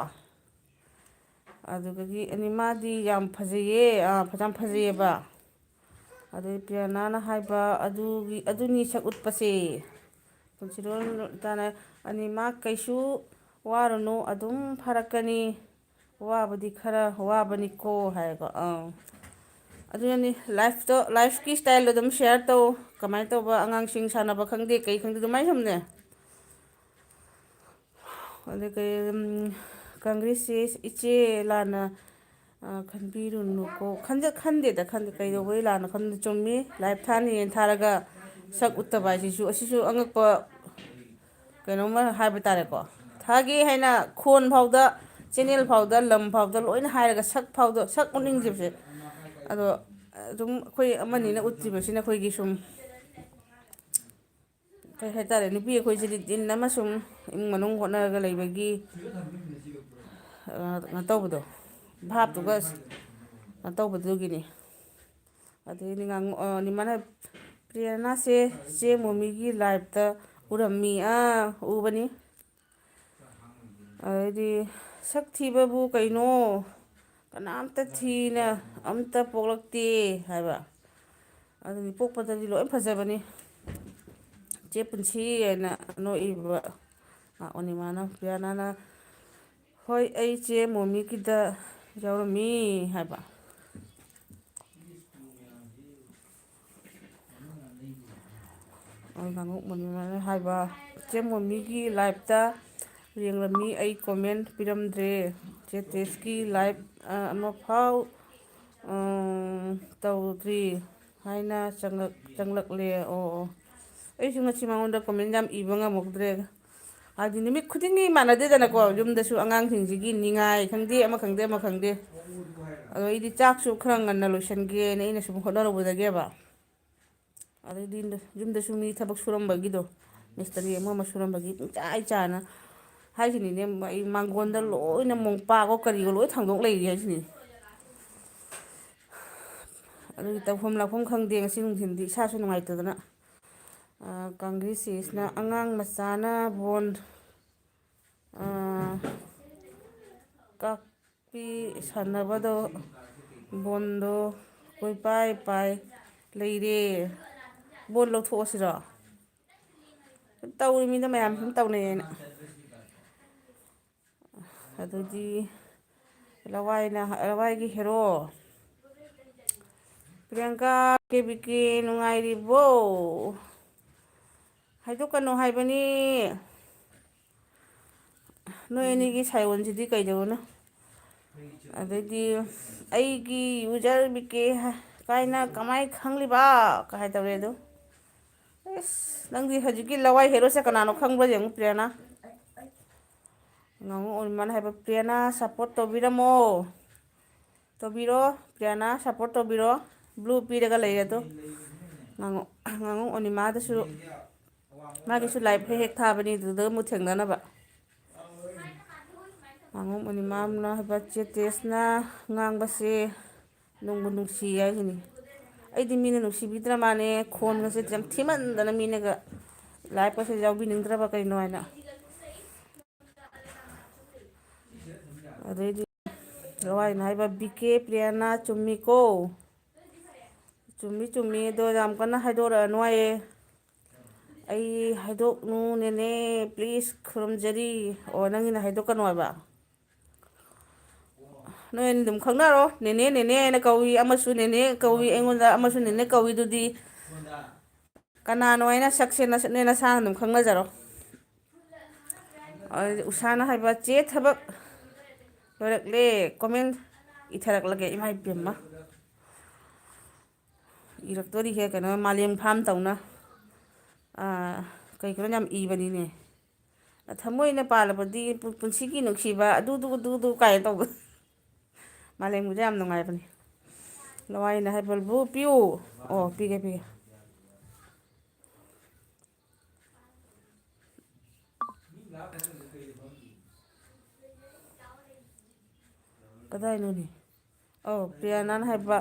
ꯑꯗꯨꯗꯒꯤ ꯑꯅꯤ ꯃꯥꯗꯤ ꯌꯥꯝ ꯐꯖꯩꯌꯦ, ꯑꯥ, ꯐꯖ-, ꯌꯥꯝ ꯐꯖꯩꯌꯦꯕ꯫ ꯑꯗꯩ ꯄ꯭ꯔꯤꯌꯥꯅꯥꯅ ꯍꯥꯏꯕ ꯑꯗꯨꯒꯤ, ꯑꯗꯨꯅꯤ ꯁꯛ ꯎꯠꯄꯁꯦ꯫ ꯄꯨꯟꯁꯤꯔꯣꯜ ꯇꯥꯅ ꯑꯅꯤ ꯃꯥ ꯀꯩꯁꯨ ꯋꯥꯔꯨꯅꯨ, ꯑꯗꯨꯝ ꯐꯔꯛꯀꯅꯤ꯫ ꯋꯥꯕꯗꯤ ꯈꯔ ꯋꯥꯕꯅꯤꯀꯣ ꯍꯥꯏꯀꯣ꯫ ꯑꯥ꯫ ꯑꯗꯨꯅꯅꯤ ꯂꯥꯏꯐꯇꯣ, ꯂꯥꯏꯐꯀꯤ ꯁ꯭ꯇꯥꯏꯜꯗꯣ ꯑꯗꯨꯝ ꯁꯤꯌꯥꯔ ꯇꯧ꯫ ꯀꯃꯥꯏꯅ ꯇꯧꯕ ꯑꯉꯥꯡꯁꯤꯡ ꯁꯥꯟꯅꯕ ꯈꯪꯗꯦ, ꯀꯩ ꯈꯪꯗꯦ, ꯑꯗꯨꯃꯥꯏꯅ ꯁꯨꯝꯅꯦ꯫ ꯑꯗꯩ ꯀꯩ, ꯎꯝ, ꯀꯪꯒ꯭ꯔꯦꯁꯁꯦ ꯏꯆꯦ ꯂꯥꯟꯅ, ꯑ, ꯈꯟꯕꯤꯔꯨꯅꯨꯀꯣ꯫ ꯈꯟꯖ-, ꯈꯟꯗꯦꯗ, ꯈꯟꯗꯦ꯫ ꯀꯩꯗꯧꯕꯩ ꯂꯥꯟꯅ ꯈꯟꯕ? ꯆꯨꯝꯃꯤ, ꯂꯥꯏꯐ ꯊꯥꯅꯤꯅ ꯊꯥꯔꯒ ꯁꯛ ꯎꯠꯇꯕ ꯍꯥꯏꯁꯤꯁꯨ, ꯑꯁꯤꯁꯨ ꯑꯉꯛꯄ ꯀꯩꯅꯣꯝꯃ ꯍꯥꯏꯕ ꯇꯥꯔꯦꯀꯣ꯫ ꯊꯥꯒꯦ ꯍꯥꯏꯅ ꯈꯣꯟ ꯐꯥꯎꯗ, ꯆꯦꯅꯦꯜ ꯐꯥꯎꯗ, ꯂꯝ ꯐꯥꯎꯗ ꯂꯣꯏꯅ ꯍꯥꯏꯔꯒ ꯁꯛ ꯐꯥꯎꯗ, ꯁꯛ ꯎꯠꯅꯤꯡꯗ꯭ꯔꯤꯕꯁꯦ꯫ ꯑꯗꯣ ꯑꯗꯨꯝ ꯑꯩꯈꯣꯏ ꯑꯃꯅꯤꯅ ꯎꯠꯇ꯭ꯔꯤꯕꯁꯤꯅ ꯑꯩꯈꯣꯏꯒꯤ ꯁꯨꯝ ꯀꯩ ꯍꯥꯏꯇꯥꯔꯦ, ꯅꯨꯄꯤ ꯑꯩꯈꯣꯏꯁꯤꯗꯤ ꯗꯤꯟ ꯑꯃꯁꯨꯡ ꯏꯃꯨꯡ ꯃꯅꯨꯡ ꯍꯣꯠꯅꯔꯒ ꯂꯩꯕꯒꯤ, ꯑ, ꯀꯩꯅꯣ ꯇꯧꯕꯗꯣ, ꯚꯥꯞꯇꯨꯒ ꯀꯩꯅꯣ ꯇꯧꯕꯗꯨꯒꯤꯅꯤ꯫ ꯑꯗꯨꯒꯤꯅꯤ ꯉꯥꯡꯉꯣ-, ꯑ, ꯅꯤꯃꯥꯅ ꯄ꯭ꯔꯦꯔꯅꯥꯁꯦ ꯆꯦ ꯃꯣꯃꯤꯒꯤ ꯂꯥꯏꯞꯇ ꯎꯔꯝꯃꯤ꯫ ꯑꯥ, ꯎꯕꯅꯤ꯫ ꯑꯗꯩꯗꯤ, "ꯁꯛ ꯊꯤꯕꯕꯨ ꯀꯩꯅꯣ? ꯀꯅꯥꯝꯇ ꯊꯤꯅ ꯑꯝꯇ ꯄꯣꯛꯂꯛꯇꯦ" ꯍꯥꯏꯕ꯫ ꯑꯗꯨꯗꯤ ꯄꯣꯛꯄꯗꯗꯤ ꯂꯣꯏ ꯐꯖꯕꯅꯤ꯫ ꯆꯦ ꯄꯨꯟꯁꯤ ꯍꯥꯏꯅ ꯅꯣꯛꯏꯕ, ꯑ, ꯑꯣꯅꯤꯃꯥꯅ, ꯄ꯭ꯔꯤꯌꯥꯅꯥꯅ, "ꯍꯣꯏ, ꯑꯩ ꯆꯦ ꯃꯣꯃꯤꯒꯤꯗ ꯌꯥꯎꯔꯝꯃꯤ" ꯍꯥꯏꯕ꯫ ꯑꯗꯨ ꯉꯥꯡꯉꯣꯛ ꯃꯣꯃꯤꯃꯥꯅ ꯍꯥꯏꯕ, "ꯆꯦ ꯃꯣꯃꯤꯒꯤ ꯂꯥꯏꯞꯇ ꯌꯦꯡꯂꯝꯃꯤ, ꯑꯩ ꯀꯣꯃꯦꯟ ꯄꯤꯔꯝꯗ꯭ꯔꯦ꯫ ꯆꯦ ꯇꯦꯁꯀꯤ ꯂꯥꯏꯞ, ꯑ, ꯑꯃꯐꯥꯎ, ꯑ, ꯇꯧꯗ꯭ꯔꯤ ꯍꯥꯏꯅ ꯆꯪꯂꯛ-, ꯆꯪꯂꯛꯂꯦ"꯫ ꯑꯣ, ꯑꯣ꯫ ꯑꯩꯁꯨ ꯉꯁꯤ ꯃꯉꯣꯟꯗ ꯀꯣꯃꯦꯟ ꯌꯥꯝ ꯏꯕ ꯉꯝꯃꯛꯇ꯭ꯔꯦ꯫ ꯍꯥꯏꯗꯤ ꯅꯨꯃꯤꯠ ꯈꯨꯗꯤꯡꯒꯤ ꯃꯥꯟꯅꯗꯦꯗꯅꯀꯣ, ꯌꯨꯝꯗꯁꯨ ꯑꯉꯥꯡꯁꯤꯡꯁꯤꯒꯤ ꯅꯤꯡꯉꯥꯏ ꯈꯪꯗꯦ, ꯑꯃ ꯈꯪꯗꯦ, ꯑꯃ ꯈꯪꯗꯦ꯫ ꯑꯗꯣ ꯑꯩꯗꯤ ꯆꯥꯛꯁꯨ ꯈꯔ ꯉꯟꯅ ꯂꯣꯏꯁꯟꯒꯦꯅ ꯑꯩꯅ ꯁꯨꯝ ꯍꯣꯠꯅꯔꯨꯕꯗꯒꯤꯕ꯫ ꯑꯗꯩꯗꯤ ꯌꯨꯝꯗꯁꯨ ꯃꯤ ꯊꯕꯛ ꯁꯨꯔꯝꯕꯒꯤꯗꯣ, ꯃꯤꯁꯇꯔꯤ ꯑꯃ ꯑꯃ ꯁꯨꯔꯝꯕꯒꯤ ꯄꯨꯡꯆꯥꯏ ꯆꯥꯏꯅ ꯍꯥꯏꯁꯤꯅꯤꯅꯦ, ꯑꯩ ꯃꯥꯡꯒꯣꯟꯗ ꯂꯣꯏꯅ ꯃꯣꯝꯄꯥꯛꯑꯣ ꯀꯔꯤꯑꯣ ꯂꯣꯏ ꯊꯥꯡꯗꯣꯛ ꯂꯩꯔꯤ ꯍꯥꯏꯁꯤꯅꯤ꯫ ꯑꯗꯨꯒꯤ ꯇꯧꯐꯝ ꯂꯥꯛꯐꯝ ꯈꯪꯗꯦ ꯉꯁꯤ ꯅꯨꯡꯊꯤꯟꯗꯤ ꯏꯁꯥꯁꯨ ꯅꯨꯡꯉꯥꯏꯇꯗꯅ꯫ ꯑ, ꯀꯪꯒ꯭ꯔꯦꯁ ꯁꯤꯁꯅ ꯑꯉꯥꯡ ꯃꯆꯥꯅ ꯕꯣꯟ, ꯑ, ꯀꯥꯞꯄꯤ ꯁꯥꯟꯅꯕꯗꯣ, ꯕꯣꯟꯗꯣ ꯀꯣꯏꯄꯥꯏ ꯄꯥꯏ ꯂꯩꯔꯦ꯫ ꯕꯣꯟ ꯂꯧꯊꯣꯛꯑꯁꯤꯔꯣ? ꯁꯨꯝ ꯇꯧꯔꯤꯃꯤꯗ ꯃꯌꯥꯝ ꯁꯨꯝ ꯇꯧꯅꯩꯌꯦꯅ꯫ ꯑꯗꯨꯗꯤ ꯂꯋꯥꯏꯅ, ꯂꯋꯥꯏꯒꯤ ꯍꯦꯔꯣ꯫ ꯄ꯭ꯔꯤꯌꯥꯡꯀꯥ, ꯀꯦ ꯕꯤ ꯀꯦ, ꯅꯨꯡꯉꯥꯏꯔꯤꯕꯣ? ꯍꯥꯏꯗꯣꯛꯀꯅꯨ ꯍꯥꯏꯕꯅꯤ꯫ ꯅꯣꯏ ꯑꯅꯤꯒꯤ ꯁꯥꯏꯑꯣꯟꯁꯤꯗꯤ ꯀꯩꯗꯧꯕꯅꯣ? ꯑꯗꯩꯗꯤ, "ꯑꯩꯒꯤ ꯌꯨꯖꯔ ꯕꯤ ꯀꯦ ꯀꯥꯏꯅ ꯀꯃꯥꯏ ꯈꯪꯂꯤꯕ?" ꯀꯥꯏ ꯇꯧꯔꯦ ꯑꯗꯣ꯫ ꯑꯁ, ꯅꯪꯗꯤ ꯍꯧꯖꯤꯛꯀꯤ ꯂꯋꯥꯏ ꯍꯦꯔꯣꯁꯦ ꯀꯅꯥꯅꯣ ꯈꯪꯕ꯭ꯔꯥ ꯌꯦꯡꯉꯨ, ꯄ꯭ꯔꯤꯌꯥꯅꯥ꯫ ꯉꯥꯉꯣꯝ ꯑꯣꯅꯤꯃꯥꯅ ꯍꯥꯏꯕ, "ꯄ꯭ꯔꯤꯌꯥꯅꯥ ꯁꯞꯄꯣꯔꯠ ꯇꯧꯕꯤꯔꯝꯃꯣ꯫ ꯇꯧꯕꯤꯔꯣ, ꯄ꯭ꯔꯤꯌꯥꯅꯥ ꯁꯞꯄꯣꯔꯠ ꯇꯧꯕꯤꯔꯣ꯫" ꯕ꯭ꯂꯨ ꯄꯤꯔꯒ ꯂꯩꯔꯦ ꯑꯗꯣ꯫ ꯉꯥꯉꯣꯝ, ꯉꯥꯉꯣꯝ ꯑꯣꯅꯤꯃꯥꯗꯁꯨ, ꯃꯥꯒꯤꯁꯨ ꯂꯥꯏꯚ ꯍꯦꯛ ꯍꯦꯛ ꯊꯥꯕꯅꯤ, ꯑꯗꯨꯗ ꯑꯃꯨꯛ ꯊꯦꯡꯅꯅꯕ꯫ ꯉꯥꯉꯣꯝ ꯑꯣꯅꯤꯃꯥꯅ ꯍꯥꯏꯕ, "ꯆꯦ ꯇꯦꯁꯅ ꯉꯥꯡꯕꯁꯦ ꯅꯨꯡꯕꯨ ꯅꯨꯡꯁꯤ ꯍꯥꯏꯁꯤꯅꯤ꯫ ꯑꯩꯗꯤ ꯃꯤꯅ ꯅꯨꯡꯁꯤꯕꯤꯗ꯭ꯔ ꯃꯥꯅꯦ, ꯈꯣꯟꯒꯁꯦ ꯌꯥꯝ ꯊꯤꯃꯟꯗꯅ ꯃꯤꯅꯒ ꯂꯥꯏꯞꯀꯁꯦ ꯌꯥꯎꯕꯤꯅꯤꯡꯗ꯭ꯔꯕ ꯀꯩꯅꯣ ꯍꯥꯏꯅ꯫ ꯑꯗꯩꯗꯤ ꯂꯋꯥꯏꯅ ꯍꯥꯏꯕ, "ꯕꯤ ꯀꯦ ꯄ꯭ꯔꯤꯌꯥꯅ ꯆꯨꯝꯃꯤꯀꯣ꯫ ꯆꯨꯝꯃꯤ, ꯆꯨꯝꯃꯤ, ꯑꯗꯣ ꯌꯥꯝ ꯀꯟꯅ ꯍꯥꯏꯗꯣꯔꯛꯑꯅꯨ ꯍꯥꯏꯌꯦ꯫ ꯑꯩ ꯍꯥꯏꯗꯣꯛꯅꯨ ꯅꯦꯅꯦ, ꯄ꯭ꯂꯤꯁ ꯈꯨꯔꯨꯝꯖꯔꯤ"꯫ ꯑꯣ, ꯅꯪꯒꯤꯅ ꯍꯥꯏꯗꯣꯛꯀꯅꯨ ꯍꯥꯏꯕ? ꯅꯣꯏ ꯑꯅꯤ ꯑꯗꯨꯝ ꯈꯪꯅꯔꯣ꯫ "ꯅꯦꯅꯦ, ꯅꯦꯅꯦ" ꯍꯥꯏꯅ ꯀꯧꯏ, ꯑꯃꯁꯨ "ꯅꯦꯅꯦ" ꯀꯧꯏ, ꯑꯩꯉꯣꯟꯗ ꯑꯃꯁꯨ "ꯅꯦꯅꯦ" ꯀꯧꯏꯗꯨꯗꯤ꯫ ꯀꯅꯥꯅꯣ ꯍꯥꯏꯅ ꯁꯛꯁꯦ ꯅꯁ-, ꯅꯣꯏ ꯅꯁꯥꯅ ꯑꯗꯨꯝ ꯈꯪꯅꯖꯔꯣ꯫ ꯑꯗꯨꯗꯤ ꯎꯁꯥꯅ ꯍꯥꯏꯕ, "ꯆꯦ, ꯊꯕꯛ ꯂꯣꯏꯔꯛꯂꯦ, ꯀꯣꯃꯦꯟ ꯏꯊꯔꯛꯂꯒꯦ"꯫ ꯏꯃꯥ ꯏꯕꯦꯝꯃ꯫ ꯏꯔꯛꯇꯣꯔꯤꯍꯦ, ꯀꯩꯅꯣ, ꯃꯥꯂꯦꯝ ꯐꯥꯝ ꯇꯧꯅ꯫ ꯑꯥ, ꯀꯩ ꯀꯩꯅꯣ ꯌꯥꯝ ꯏꯕꯅꯤꯅꯦ꯫ ꯊꯃꯣꯏꯅ ꯄꯥꯜꯂꯕꯗꯤ ꯄꯨ-, ꯄꯨꯟꯁꯤꯒꯤ ꯅꯨꯡꯁꯤꯕ ꯑꯗꯨꯗꯨ ꯑꯗꯨꯗꯨ ꯀꯥꯏꯅ ꯇꯧꯕ꯫ ꯃꯥꯂꯦꯝꯒꯤꯗꯣ ꯌꯥꯝ ꯅꯨꯡꯉꯥꯏꯕꯅꯤ꯫ ꯂꯋꯥꯏꯅ ꯍꯥꯏꯕꯕꯨ ꯄꯤꯌꯨ꯫ ꯑꯣ, ꯄꯤꯒꯦ, ꯄꯤꯒꯦ꯫ ꯀꯗꯥꯏꯅꯣꯅꯦ? ꯑꯧ, ꯄ꯭ꯔꯤꯌꯥꯅꯥꯅ ꯍꯥꯏꯕ,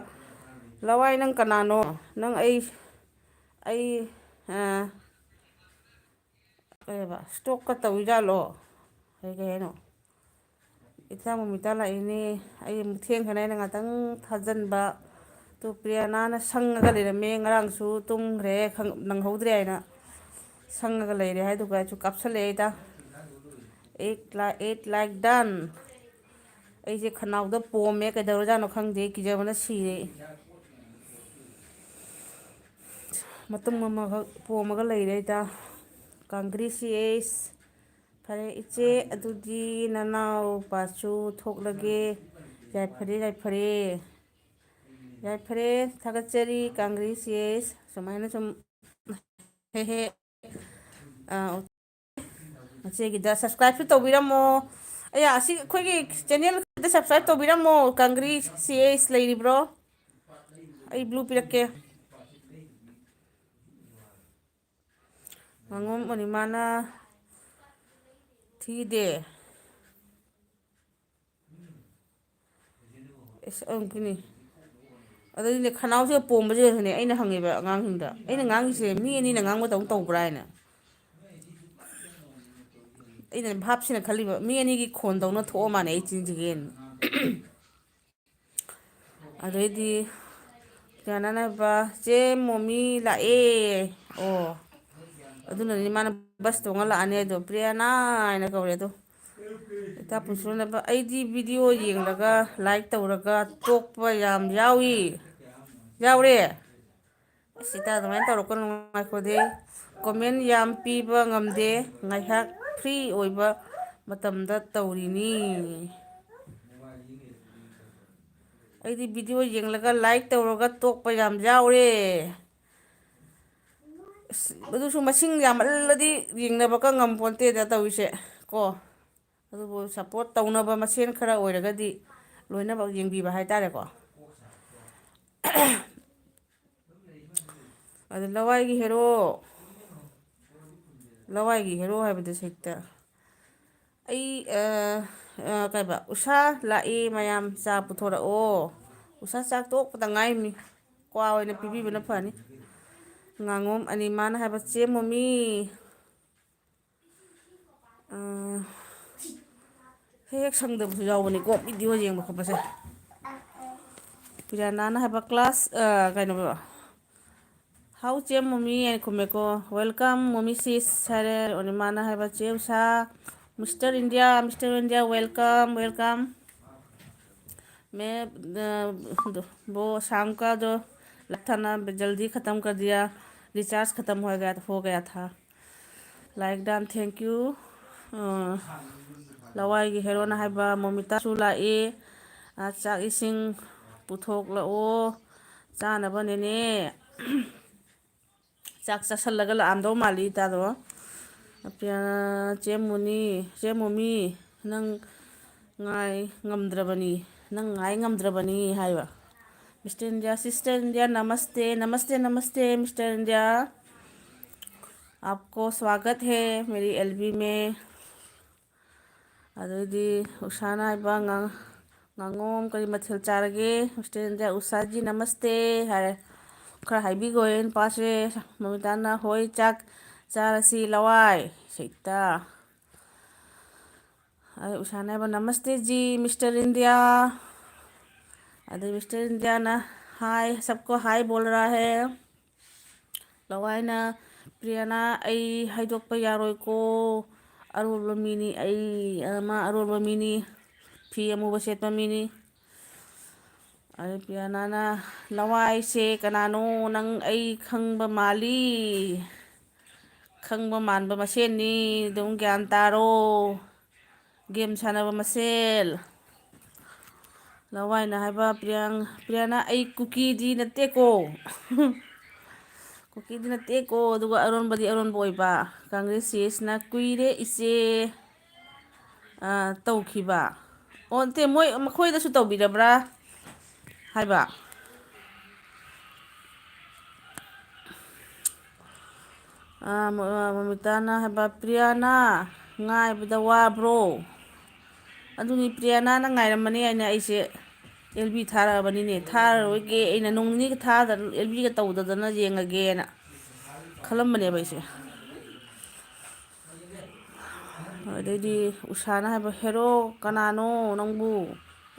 "ꯂꯋꯥꯏ, ꯅꯪ ꯀꯅꯥꯅꯣ? ꯅꯪ ꯑꯩ, ꯑꯩ, ꯑ, ꯀꯩ ꯍꯥꯏꯕ, ꯁ꯭ꯇꯣꯛꯀ ꯇꯧꯏꯖꯥꯠꯂꯣ?" ꯀꯩ, ꯀꯩ ꯍꯥꯏꯅꯣ? "ꯏꯆꯥ ꯃꯣꯃꯤꯇꯥ ꯂꯥꯛꯏꯅꯦ꯫ ꯑꯩ ꯑꯃꯨꯛ ꯊꯦꯡꯈ꯭ꯔꯅꯤ" ꯍꯥꯏꯅ ꯉꯥꯛꯇꯪ ꯊꯥꯖꯟꯕ꯫ ꯇꯨ ꯄ꯭ꯔꯤꯌꯥꯅꯥꯅ ꯁꯪꯉꯒ ꯂꯩꯔꯝꯃꯦ, ꯉꯔꯥꯡꯁꯨ ꯇꯨꯝꯈ꯭ꯔꯦ, ꯈꯪ-, ꯅꯪꯍꯧꯗ꯭ꯔꯦ ꯍꯥꯏꯅ ꯁꯪꯉꯒ ꯂꯩꯔꯦ ꯍꯥꯏꯗꯨꯒ ꯑꯩꯁꯨ ꯀꯥꯞꯁꯜꯂꯛꯑꯦ ꯏꯇꯥ꯫ ꯑꯩꯠ ꯂꯥ-, ꯑꯩꯠ ꯂꯥꯏꯛ ꯗꯟ꯫ ꯑꯩꯁꯦ ꯈꯅꯥꯎꯗ ꯄꯣꯝꯃꯦ, ꯀꯩꯗꯧꯔꯖꯥꯠꯅꯣ ꯈꯪꯗꯦ, ꯀꯤꯖꯕꯅ ꯁꯤꯔꯦ꯫ ꯃꯇꯨꯝ ꯑꯃꯈꯛ ꯄꯣꯝꯃꯒ ꯂꯩꯔꯦ ꯏꯇꯥ꯫ ꯀꯪꯒ꯭ꯔꯦꯁꯤꯌꯦꯁ꯫ ꯐꯔꯦ ꯏꯆꯦ, ꯑꯗꯨꯗꯤ ꯅꯅꯥꯎꯄꯥꯁꯨ ꯊꯣꯛꯂꯒꯦ꯫ ꯌꯥꯏꯐꯔꯦ, ꯌꯥꯏꯐꯔꯦ꯫ ꯌꯥꯏꯐꯔꯦ, ꯊꯥꯒꯠꯆꯔꯤ꯫ ꯀꯪꯒ꯭ꯔꯦꯁꯤꯌꯦꯁ꯫ ꯁꯨꯃꯥꯏꯅ ꯁꯨꯝ ꯍꯦꯛ ꯍꯦꯛ, ꯑ, ꯃꯆꯦꯒꯤꯗ ꯁꯕꯁꯀ꯭ꯔꯥꯏꯕꯁꯨ ꯇꯧꯕꯤꯔꯝꯃꯣ꯫ ꯑꯌꯥ, ꯑꯁꯤ ꯑꯩꯈꯣꯏꯒꯤ ꯆꯦꯅꯦꯜꯗ ꯁꯕꯁꯀ꯭ꯔꯥꯏꯕ ꯇꯧꯕꯤꯔꯝꯃꯣ꯫ ꯀꯪꯒ꯭ꯔꯤ ꯁꯤ ꯑꯦꯁ ꯂꯩꯔꯤꯕ꯭ꯔꯣ? ꯑꯩ ꯕ꯭ꯂꯨ ꯄꯤꯔꯛꯀꯦ꯫ ꯉꯥꯉꯣꯝ ꯑꯣꯅꯤꯃꯥꯅ ꯊꯤꯗꯦ꯫ ꯑꯁ, ꯑꯃꯨꯛꯀꯤꯅꯤ꯫ ꯑꯗꯨꯗꯤꯅꯦ, ꯈꯅꯥꯎꯁꯤꯒ ꯄꯣꯝꯕꯁꯤꯗꯁꯨꯅꯦ, ꯑꯩꯅ ꯍꯪꯉꯦꯕ ꯑꯉꯥꯡꯁꯤꯡꯗ, "ꯑꯩꯅ ꯉꯥꯡꯉꯤꯁꯦ ꯃꯤ ꯑꯅꯤꯅ ꯉꯥꯡꯕꯗꯧꯅ ꯇꯧꯕ꯭ꯔꯥ?" ꯍꯥꯏꯅ꯫ ꯑꯩꯅ ꯚꯥꯞꯁꯤꯅ ꯈꯜꯂꯤꯕ, ꯃꯤ ꯑꯅꯤꯒꯤ ꯈꯣꯟꯗꯧꯅ ꯊꯣꯛꯑ ꯃꯥꯅꯦ ꯑꯩ ꯆꯤꯟꯁꯤꯒꯦꯅ꯫ ꯑꯗꯩꯗꯤ ꯄ꯭ꯔꯤꯌꯥꯅꯥꯅ ꯍꯥꯏꯕ, "ꯆꯦ ꯃꯣꯃꯤ ꯂꯥꯛꯑꯦ"꯫ ꯑꯣ, ꯑꯗꯨꯅꯅꯤ ꯃꯥꯅ ꯕꯁ ꯇꯣꯡꯉ ꯂꯥꯛꯑꯅꯤ ꯍꯥꯏꯗꯣ, "ꯄ꯭ꯔꯤꯌꯥꯅꯥ" ꯍꯥꯏꯅ ꯀꯧꯔꯦ ꯑꯗꯣ꯫ ꯏꯇꯥ ꯄꯨꯟꯁꯤꯔꯣꯅ ꯍꯥꯏꯕ, "ꯑꯩꯗꯤ ꯚꯤꯗꯤꯑꯣ ꯌꯦꯡꯂꯒ ꯂꯥꯏꯛ ꯇꯧꯔꯒ ꯇꯣꯛꯄ ꯌꯥꯝ ꯌꯥꯎꯏ"꯫ ꯌꯥꯎꯔꯦ꯫ ꯑꯁ, ꯏꯇꯥ, ꯑꯗꯨꯃꯥꯏꯅ ꯇꯧꯔꯛꯀꯅꯨ, ꯉꯥꯏꯈꯣꯗꯦ꯫ ꯀꯣꯃꯦꯟ ꯌꯥꯝ ꯄꯤꯕ ꯉꯝꯗꯦ, ꯉꯥꯏꯍꯥꯛ ꯐ꯭ꯔꯤ ꯑꯣꯏꯕ ꯃꯇꯝꯗ ꯇꯧꯔꯤꯅꯤ꯫ ꯑꯩꯗꯤ ꯚꯤꯗꯤꯑꯣ ꯌꯦꯡꯂꯒ ꯂꯥꯏꯛ ꯇꯧꯔꯒ ꯇꯣꯛꯄ ꯌꯥꯝ ꯌꯥꯎꯔꯦ꯫ ꯑꯁ, ꯑꯗꯨꯁꯨ ꯃꯁꯤꯡ ꯌꯥꯝꯃꯜꯂꯗꯤ ꯌꯦꯡꯅꯕꯒ ꯉꯝꯄꯣꯟꯇꯦꯗ ꯇꯧꯔꯤꯁꯦ ꯀꯣ꯫ ꯑꯗꯨꯕꯨ ꯁꯞꯄꯣꯔꯠ ꯇꯧꯅꯕ ꯃꯁꯦꯟ ꯈꯔ ꯑꯣꯏꯔꯒꯗꯤ ꯂꯣꯏꯅꯃꯛ ꯌꯦꯡꯕꯤꯕ ꯍꯥꯏꯇꯥꯔꯦꯀꯣ꯫ ꯑꯗ ꯂꯋꯥꯏꯒꯤ ꯍꯦꯔꯣ, ꯂꯋꯥꯏꯒꯤ ꯍꯦꯔꯣ ꯍꯥꯏꯕꯗꯨ ꯍꯦꯛꯇ ꯑꯩ, ꯑ, ꯑ, ꯀꯩꯕ, "ꯎꯁꯥ ꯂꯥꯛꯑꯦ ꯃꯌꯥꯝ, ꯆꯥ ꯄꯨꯊꯣꯔꯛꯑꯣ"꯫ ꯎꯁꯥ ꯆꯥꯛ ꯇꯣꯛꯄꯗ ꯉꯥꯏꯃꯤ꯫ ꯀ꯭ꯋꯥ ꯑꯣꯏꯅ ꯄꯤꯕꯤꯕꯅ ꯐꯅꯤ꯫ ꯉꯥꯉꯣꯝ ꯑꯅꯤꯃꯥꯅ ꯍꯥꯏꯕ, "ꯆꯦ ꯃꯣꯃꯤ"꯫ ꯑ, ꯍꯦꯛ ꯍꯦꯛ ꯁꯪꯗꯕꯁꯨ ꯌꯥꯎꯕꯅꯤꯀꯣ ꯚꯤꯗꯤꯑꯣ ꯌꯦꯡꯕ ꯈꯣꯠꯄꯁꯦ꯫ ꯄ꯭ꯔꯤꯌꯥꯅꯥꯅ ꯍꯥꯏꯕ, "ꯀ꯭ꯂꯥꯁ", ꯑ, ꯀꯩꯅꯣ, "How ꯆꯦ ꯃꯣꯃꯤ?" ꯍꯥꯏꯅ ꯈꯨꯝꯃꯦꯀꯣ꯫ "Welcome ꯃꯣꯃꯤ ꯁꯤꯁ" ꯍꯥꯏꯔꯦ ꯑꯣꯅꯤꯃꯥꯅ ꯍꯥꯏꯕ, "ꯆꯦ ꯎꯁꯥ, Mister India, Mister India, welcome, welcome." मैं, अ, दो, वो शाम का जो था ना, जल्दी ख़त्म कर दिया, रिचार्ज ख़त्म हो गया, हो गया था। Like done, thank you꯫ ꯑ, ꯂꯋꯥꯏꯒꯤ ꯍꯦꯔꯣꯅ ꯍꯥꯏꯕ, "ꯃꯣꯃꯤꯇꯥꯁꯨ ꯂꯥꯛꯑꯦ, ꯑ, ꯆꯥꯛ ꯏꯁꯤꯡ ꯄꯨꯊꯣꯛꯂꯛꯑꯣ, ꯆꯥꯅꯕ ꯅꯦꯅꯦ"꯫ ꯆꯥꯛ ꯆꯥꯁꯜꯂꯒ ꯂꯥꯛꯑꯝꯗꯧ ꯃꯥꯜꯂꯤ ꯏꯇꯥꯗꯣ꯫ ꯑꯄꯤꯌꯥ, "ꯆꯦ ꯃꯨꯅꯤ, ꯆꯦ ꯃꯣꯃꯤ, ꯅꯪ ꯉꯥꯏ ꯉꯝꯗ꯭ꯔꯕꯅꯤ, ꯅꯪ ꯉꯥꯏ ꯉꯝꯗ꯭ꯔꯕꯅꯤ" ꯍꯥꯏꯕ꯫ "Mister India, Sister India, नमस्ते, नमस्ते, नमस्ते, Mister India, आपको स्वागत है मेरी एलबी में"꯫ ꯑꯗꯩꯗꯤ ꯎꯁꯥꯅ ꯍꯥꯏꯕ, "ꯉꯥꯡ-, ꯉꯥꯉꯣꯝ, "ꯀꯔꯤ ꯃꯊꯦꯜ ꯆꯥꯔꯒꯦ?" ꯃꯤꯁꯇꯔ ꯏꯟꯗꯤꯌꯥ, "ꯎꯁꯥꯖꯤ ꯅꯃꯁꯇꯦ" ꯍꯥꯏꯔꯦ꯫ ꯈꯔ ꯍꯥꯏꯕꯤꯈꯣꯍꯦ ꯅꯨꯄꯥꯁꯦ꯫ ꯃꯃꯤꯇꯥꯅ, "ꯍꯣꯏ, ꯆꯥꯛ ꯆꯥꯔꯁꯤ ꯂꯋꯥꯏ ꯁꯩꯇ"꯫ ꯑꯗꯩ ꯎꯁꯥꯅ ꯍꯥꯏꯕ, "नमस्ते जी मिस्टर इंडिया"꯫ ꯑꯗꯩ ꯃꯤꯁꯇꯔ ꯏꯟꯗꯤꯌꯥꯅ, "हाय, सबको हाय बोल रहा है"꯫ ꯂꯋꯥꯏꯅ, "ꯄ꯭ꯔꯤꯌꯥꯅꯥ, ꯑꯩ ꯍꯥꯏꯗꯣꯛꯄ ꯌꯥꯔꯣꯏꯀꯣ, ꯑꯔꯣꯟꯕ ꯃꯤꯅꯤ ꯑꯩ, ꯑ, ꯃꯥ ꯑꯔꯣꯟꯕ ꯃꯤꯅꯤ, ꯐꯤ ꯑꯃꯨꯕ ꯁꯦꯠꯄ ꯃꯤꯅꯤ"꯫ ꯑꯗꯩ ꯄ꯭ꯔꯤꯌꯥꯅꯥꯅ, "ꯂꯋꯥꯏꯁꯦ ꯀꯅꯥꯅꯣ? ꯅꯪ ꯑꯩ ꯈꯪꯕ ꯃꯥꯜꯂꯤ꯫ ꯈꯪꯕ ꯃꯥꯟꯕ ꯃꯁꯦꯟꯅꯤ, ꯑꯗꯨꯝ ꯒ꯭ꯌꯥꯟ ꯇꯥꯔꯣ꯫ ꯒꯦꯝ ꯁꯥꯟꯅꯕ ꯃꯁꯦꯜ"꯫ ꯂꯋꯥꯏꯅ ꯍꯥꯏꯕ, "ꯄ꯭ꯔꯤꯌꯥꯡ-, ꯄ꯭ꯔꯤꯌꯥꯅꯥ, ꯑꯩ ꯀꯨꯀꯤꯗꯤ ꯅꯠꯇꯦꯀꯣ꯫ ꯀꯨꯀꯤꯗꯤ ꯅꯠꯇꯦꯀꯣ, ꯑꯗꯨꯒ ꯑꯔꯣꯟꯕꯗꯤ ꯑꯔꯣꯟꯕ ꯑꯣꯏꯕ"꯫ ꯀꯪꯒ꯭ꯔꯦꯁ ꯁꯤ ꯑꯦꯁꯅ, "ꯀꯨꯏꯔꯦ ꯏꯆꯦ, ꯑ, ꯇꯧꯈꯤꯕ"꯫ ꯑꯣ, ꯅꯠꯇꯦ, ꯃꯣꯏ, ꯃꯈꯣꯏꯗꯁꯨ ꯇꯧꯕꯤꯔꯕ꯭ꯔꯥ ꯍꯥꯏꯕ꯫ ꯑꯥ, ꯃ-, ꯑꯥ, ꯃꯃꯤꯇꯥꯅ ꯍꯥꯏꯕ, "ꯄ꯭ꯔꯤꯌꯥꯅꯥ, ꯉꯥꯏꯕꯗ ꯋꯥꯕ꯭ꯔꯣ?" ꯑꯗꯨꯅꯤ, ꯄ꯭ꯔꯤꯌꯥꯅꯥꯅ ꯉꯥꯏꯔꯝꯕꯅꯤ ꯍꯥꯏꯅ ꯑꯩꯁꯦ ꯑꯦꯜ ꯕꯤ ꯊꯥꯔꯛꯑꯕꯅꯤꯅꯦ꯫ ꯊꯥꯔꯔꯣꯏꯒꯦ ꯑꯩꯅ ꯅꯣꯡ ꯅꯤꯅꯤꯒ ꯊꯥꯗ-, ꯑꯦꯜ ꯕꯤꯒ ꯇꯧꯗꯗꯅ ꯌꯦꯡꯉꯒꯦꯅ ꯈꯜꯂꯝꯕꯅꯦꯕ ꯑꯩꯁꯦ꯫ ꯑꯗꯩꯗꯤ ꯎꯁꯥꯅ ꯍꯥꯏꯕ, "ꯍꯦꯔꯣ ꯀꯅꯥꯅꯣ ꯅꯪꯕꯨ?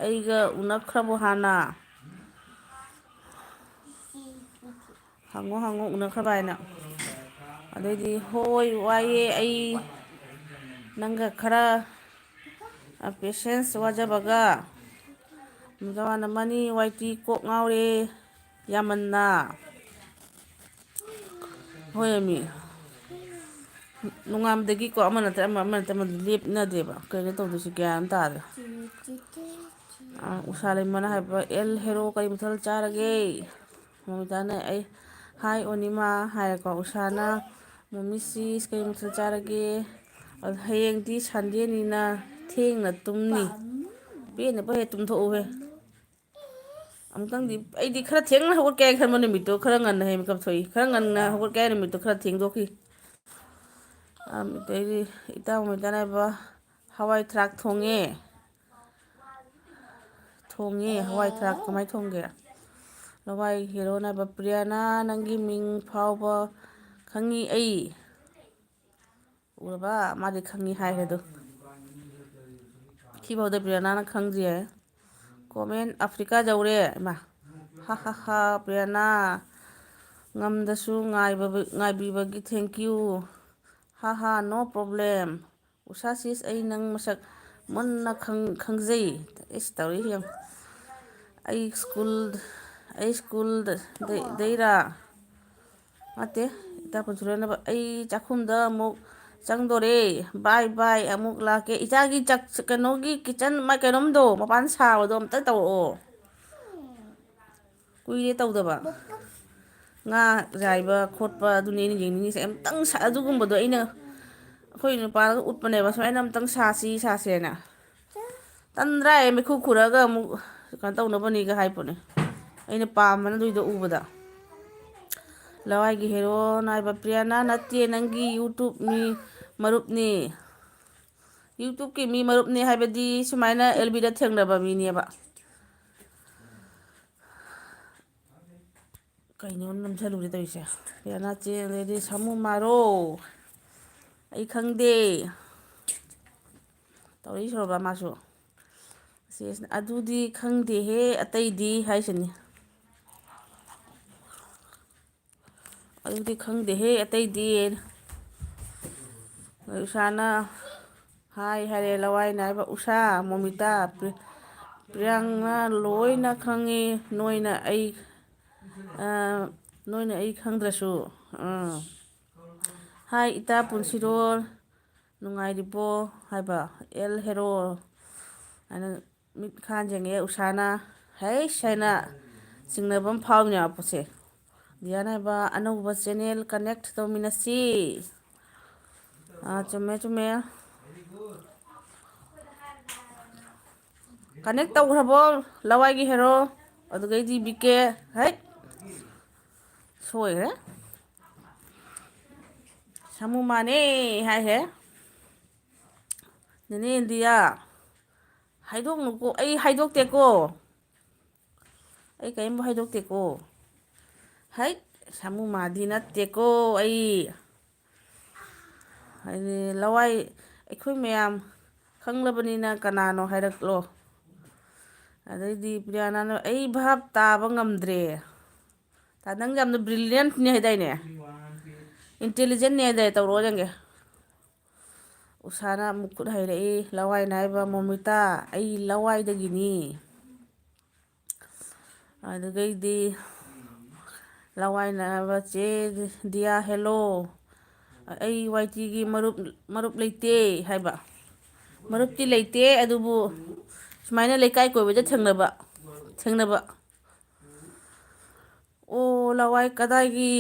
ꯑꯩꯒ ꯎꯅꯈ꯭ꯔꯕꯣ ꯍꯥꯟꯅ? ꯍꯪꯉꯣ, ꯍꯪꯉꯣ, ꯎꯅꯈ꯭ꯔꯕ ꯍꯥꯏꯅ"꯫ ꯑꯗꯩꯗꯤ, "ꯍꯣꯏ, ꯋꯥꯏꯌꯦ, ꯑꯩ ꯅꯪꯒ ꯈꯔ, ꯑ, ꯄꯦꯁꯦꯟꯁ ꯋꯥꯖꯕꯒ"꯫ ꯃꯃꯤꯇꯥꯅ, "ꯃꯥꯅꯤ, ꯋꯥꯏ ꯇꯤ ꯀꯣꯛ ꯉꯥꯎꯔꯦ ꯌꯥꯝꯃꯟꯅ"꯫ ꯍꯣꯏ, ꯑꯃꯤ꯫ ꯅꯣꯡꯉꯥꯟꯕꯗꯒꯤꯀꯣ ꯑꯃ ꯅꯠꯇ꯭ꯔ ꯑꯃ, ꯑꯃ ꯅꯠꯇ꯭ꯔ ꯑꯃ ꯂꯦꯞꯅꯗꯦꯕ꯫ ꯀꯩꯅꯣ ꯇꯧꯗꯣꯏꯁꯤ ꯒ꯭ꯌꯥꯟ ꯑꯃ ꯇꯥꯗ꯭ꯔꯦ꯫ ꯑꯥ, ꯎꯁꯥ ꯂꯩꯃꯅ ꯍꯥꯏꯕ, "ꯑꯦꯜ ꯍꯦꯔꯣ ꯀꯔꯤ ꯃꯊꯦꯜ ꯆꯥꯔꯒꯦ?" ꯃꯃꯤꯇꯥꯅ, ꯑꯩ, "ꯍꯥꯏ ꯑꯣꯅꯤꯃꯥ" ꯍꯥꯏꯔꯦꯀꯣ꯫ ꯎꯁꯥꯅ, "ꯃꯃꯤ ꯁꯤꯁ ꯀꯔꯤ ꯃꯊꯦꯜ ꯆꯥꯔꯒꯦ?" ꯑꯗꯨ, "ꯍꯌꯦꯡꯗꯤ ꯁꯟꯗꯦꯅꯤꯅ ꯊꯦꯡꯅ ꯇꯨꯝꯅꯤ"꯫ ꯄꯦꯟꯅꯕ ꯍꯦꯛ ꯇꯨꯝꯊꯣꯛꯎꯍꯦ꯫ ꯑꯃꯨꯛꯇꯪꯗꯤ ꯑꯩꯗꯤ ꯈꯔ ꯊꯦꯡꯅ ꯍꯧꯒꯠꯀꯦ ꯍꯥꯏꯅ ꯈꯟꯕ ꯅꯨꯃꯤꯠꯇꯣ ꯈꯔ ꯉꯟꯅ ꯍꯦꯛ ꯃꯤꯀꯞ ꯊꯣꯛꯏ꯫ ꯈꯔ ꯉꯟꯅ ꯍꯧꯒꯠꯀꯦ ꯍꯥꯏ ꯅꯨꯃꯤꯠꯇꯣ ꯈꯔ ꯊꯦꯡꯗꯣꯛꯈꯤ꯫ ꯑꯗꯩꯗꯤ ꯏꯇꯥꯎ ꯃꯩꯇꯥꯅ ꯍꯥꯏꯕ, "ꯍꯋꯥꯏ ꯊ꯭ꯔꯥꯛ ꯊꯣꯡꯉꯦ"꯫ ꯊꯣꯡꯉꯦ ꯍꯋꯥꯏ ꯊꯔꯥꯛ꯫ ꯀꯃꯥꯏꯅ ꯊꯣꯡꯒꯦ? ꯂꯋꯥꯏ ꯍꯦꯔꯣꯅ ꯍꯥꯏꯕ, "ꯄ꯭ꯔꯤꯌꯥꯅꯥ, ꯅꯪꯒꯤ ꯃꯤꯡ ꯐꯥꯎꯕ ꯈꯪꯉꯤ ꯑꯩ"꯫ ꯎꯔꯕ? ꯃꯥꯗꯤ ꯈꯪꯉꯤ ꯍꯥꯏꯔꯦ ꯑꯗꯣ꯫ ꯁꯤꯐꯥꯎꯗ ꯄ꯭ꯔꯤꯌꯥꯅꯥꯅ ꯈꯪꯗ꯭ꯔꯤ ꯍꯥꯏ꯫ ꯀꯣꯃꯦꯟ, "ꯑꯐ꯭ꯔꯤꯀꯥ ꯌꯧꯔꯦ"꯫ ꯏꯃꯥ, ꯍꯥ ꯍꯥ ꯍꯥ, ꯄ꯭ꯔꯤꯌꯥꯅꯥ ꯉꯝꯗꯁꯨ ꯉꯥꯏꯕ-, ꯉꯥꯏꯕꯤꯕꯒꯤ thank you꯫ ꯍꯥ ꯍꯥ, no problem꯫ ꯎꯁꯥ sis, ꯑꯩ ꯅꯪ ꯃꯁꯛ ꯃꯨꯟꯅ ꯈꯪ-, ꯈꯪꯖꯩ꯫ ꯏꯁ, ꯇꯧꯔꯤ ꯌꯦꯡꯉꯨ꯫ ꯑꯩ ꯁ꯭ꯀꯨꯜ, ꯑꯩ ꯁ꯭ꯀꯨꯜꯗ ꯗꯩ-, ꯗꯩꯔꯥ? ꯅꯠꯇꯦ, ꯏꯇꯥ ꯄꯨꯟꯁꯤꯔꯣꯟꯅꯕ꯫ "ꯑꯩ ꯆꯥꯛꯈꯨꯝꯗ ꯑꯃꯨꯛ ꯆꯪꯗꯣꯔꯦ꯫ Bye bye, ꯑꯃꯨꯛ ꯂꯥꯛꯀꯦ꯫" ꯏꯆꯥꯒꯤ ꯆꯥꯛ-, ꯀꯩꯅꯣꯒꯤ kitchen ꯃꯥꯏ ꯀꯩꯅꯣꯝꯗꯣ, ꯃꯄꯥꯟ ꯁꯥꯕꯗꯣ ꯑꯝꯇ ꯇꯧꯔꯛꯑꯣ꯫ ꯀꯨꯏꯔꯦ ꯇꯧꯗꯕ꯫ ꯉꯥ ꯌꯥꯏꯕ ꯈꯣꯠꯄ, ꯑꯗꯨꯅꯦ ꯑꯩꯅ ꯌꯦꯡꯅꯤꯡꯉꯤꯁꯦ꯫ ꯑꯝꯇꯪ ꯁꯥ-, ꯑꯗꯨꯒꯨꯝꯕꯗꯣ ꯑꯩꯅ ꯑꯩꯈꯣꯏ ꯅꯨꯄꯥꯗꯒ ꯎꯠꯄꯅꯦꯕ, "ꯁꯨꯃꯥꯏꯅ ꯑꯝꯇꯪ ꯁꯥꯁꯤ, ꯁꯥꯁꯦꯅ"꯫ ꯇꯟꯗ꯭ꯔꯥ? ꯑꯩ ꯃꯩꯈꯨ ꯈꯨꯔꯒ ꯑꯃꯨꯛ ꯀꯩꯅꯣ ꯇꯧꯅꯕꯅꯤꯒ ꯍꯥꯏ ꯄꯣꯠꯅꯤ꯫ ꯑꯩꯅ ꯄꯥꯝꯕꯅ ꯑꯗꯨꯏꯗꯣ ꯎꯕꯗ꯫ ꯂꯋꯥꯏꯒꯤ ꯍꯦꯔꯣꯅ ꯍꯥꯏꯕ, "ꯄ꯭ꯔꯤꯌꯥꯅꯥ ꯅꯠꯇꯦ, ꯅꯪꯒꯤ YouTube ꯃꯤ ꯃꯔꯨꯞꯅꯤ"꯫ YouTubeꯀꯤ ꯃꯤ ꯃꯔꯨꯞꯅꯤ ꯍꯥꯏꯕꯗꯤ ꯁꯨꯃꯥꯏꯅ ꯑꯦꯜꯕꯤꯗ ꯊꯦꯡꯅꯕ ꯃꯤꯅꯦꯕ꯫ ꯀꯩꯅꯣ ꯅꯝꯁꯜꯂꯨꯔꯦ ꯇꯧꯔꯤꯁꯦ? ꯄ꯭ꯔꯤꯌꯥꯅꯥ ꯆꯦ ꯑꯗꯩꯗꯤ ꯁꯥꯃꯨ ꯃꯥꯔꯣ? ꯑꯩ ꯈꯪꯗꯦ꯫ ꯇꯧꯔꯛꯏ ꯁꯣꯔꯕ ꯃꯥꯁꯨ꯫ ꯆꯦꯁꯤꯅ, "ꯑꯗꯨꯗꯤ ꯈꯪꯗꯦꯍꯦ ꯑꯇꯩꯗꯤ" ꯍꯥꯏꯁꯤꯅꯤ꯫ "ꯑꯗꯨꯗꯤ ꯈꯪꯗꯦꯍꯦ ꯑꯇꯩꯗꯤ"꯫ ꯎꯁꯥꯅ ꯍꯥꯏ ꯍꯥꯏꯔꯦ, ꯂꯋꯥꯏꯅ ꯍꯥꯏꯕ, "ꯎꯁꯥ, ꯃꯣꯃꯤꯇꯥ, ꯄ꯭ꯔꯤ-, ꯄ꯭ꯔꯤꯌꯥꯡꯅ ꯂꯣꯏꯅ ꯈꯪꯉꯤ, ꯅꯣꯏꯅ ꯑꯩ, ꯑ, ꯅꯣꯏꯅ ꯑꯩ ꯈꯪꯗ꯭ꯔꯁꯨ"꯫ ꯑ꯫ "ꯍꯥꯏ ꯏꯇꯥ ꯄꯨꯟꯁꯤꯔꯣꯜ, ꯅꯨꯡꯉꯥꯏꯔꯤꯕꯣ?" ꯍꯥꯏꯕ꯫ ꯑꯦꯜ ꯍꯦꯔꯣ ꯍꯥꯏꯅ ꯃꯤꯠ ꯈꯥ ꯌꯦꯡꯉꯦ ꯎꯁꯥꯅ꯫ "ꯍꯩꯁ" ꯍꯥꯏꯅ ꯆꯤꯡꯅꯕ ꯑꯃ ꯐꯥꯎꯕꯅꯦꯕ ꯄꯣꯠꯁꯦ꯫ ꯗꯤꯌꯥꯅ ꯍꯥꯏꯕ, "ꯑꯅꯧꯕ channel connect ꯇꯧꯃꯤꯟꯅꯁꯤ"꯫ ꯑꯥ, ꯆꯨꯝꯃꯦ, ꯆꯨꯝꯃꯦ꯫ Connect ꯇꯧꯈ꯭ꯔꯕꯣ? ꯂꯋꯥꯏꯒꯤ ꯍꯦꯔꯣ, ꯑꯗꯨꯗꯒꯤꯗꯤ ꯕꯤ ꯀꯦ꯫ ꯍꯩꯠ! ꯁꯣꯏꯈ꯭ꯔꯦ꯫ ꯁꯥꯃꯨ ꯃꯥꯅꯦ ꯍꯥꯏꯈ꯭ꯔꯦ꯫ ꯅꯦꯅꯦ ꯏꯟꯗꯤꯌꯥ꯫ ꯍꯥꯏꯗꯣꯛꯅꯨꯀꯣ, ꯑꯩ ꯍꯥꯏꯗꯣꯛꯇꯦꯀꯣ꯫ ꯑꯩ ꯀꯔꯤꯝꯕꯨ ꯍꯥꯏꯗꯣꯛꯇꯦꯀꯣ꯫ ꯍꯩꯠ, ꯁꯥꯃꯨ ꯃꯥꯗꯤ ꯅꯠꯇꯦꯀꯣ ꯑꯩ꯫ ꯍꯥꯏꯗꯤ ꯂꯋꯥꯏ ꯑꯩꯈꯣꯏ ꯃꯌꯥꯝ ꯈꯪꯂꯕꯅꯤꯅ ꯀꯅꯥꯅꯣ ꯍꯥꯏꯔꯛꯂꯣ꯫ ꯑꯗꯩꯗꯤ ꯄ꯭ꯔꯤꯌꯥꯅꯥꯅ, "ꯑꯩ ꯚꯥꯞ ꯇꯥꯕ ꯉꯝꯗ꯭ꯔꯦ꯫ ꯇꯥ, ꯅꯪ ꯌꯥꯝꯅ ꯕ꯭ꯔꯤꯂꯤꯌꯟꯠꯅꯦ ꯍꯥꯏꯗꯥꯏꯅꯦ? ꯏꯟꯇꯦꯂꯤꯖꯦꯟꯠꯅꯦ ꯍꯥꯏꯗꯥꯏ? ꯇꯧꯔꯛꯑꯣ ꯌꯦꯡꯒꯦ꯫" ꯎꯁꯥꯅ ꯑꯃꯨꯛ ꯈꯨꯠ ꯍꯩꯔꯛꯏ, ꯂꯋꯥꯏ ꯅꯥꯏꯕ ꯃꯣꯃꯤꯇꯥ, ꯑꯩ ꯂꯋꯥꯏꯗꯒꯤꯅꯤ꯫ ꯑꯗꯨꯗꯒꯤꯗꯤ ꯂꯋꯥꯏ ꯅꯥꯏꯕ ꯆꯦ ꯗꯤꯌꯥ, "ꯍꯦꯜꯂꯣ, ꯑꯩ ꯋꯥꯏ ꯇꯤꯒꯤ ꯃꯔꯨꯞ, ꯃꯔꯨꯞ ꯂꯩꯇꯦ" ꯍꯥꯏꯕ꯫ ꯃꯔꯨꯞꯇꯤ ꯂꯩꯇꯦ, ꯑꯗꯨꯕꯨ ꯁꯨꯃꯥꯏꯅ ꯂꯩꯀꯥꯏ ꯀꯣꯏꯕꯗ ꯊꯦꯡꯅꯕ, ꯊꯦꯡꯅꯕ꯫ ꯑꯣ, ꯂꯋꯥꯏ ꯀꯗꯥꯏꯒꯤ?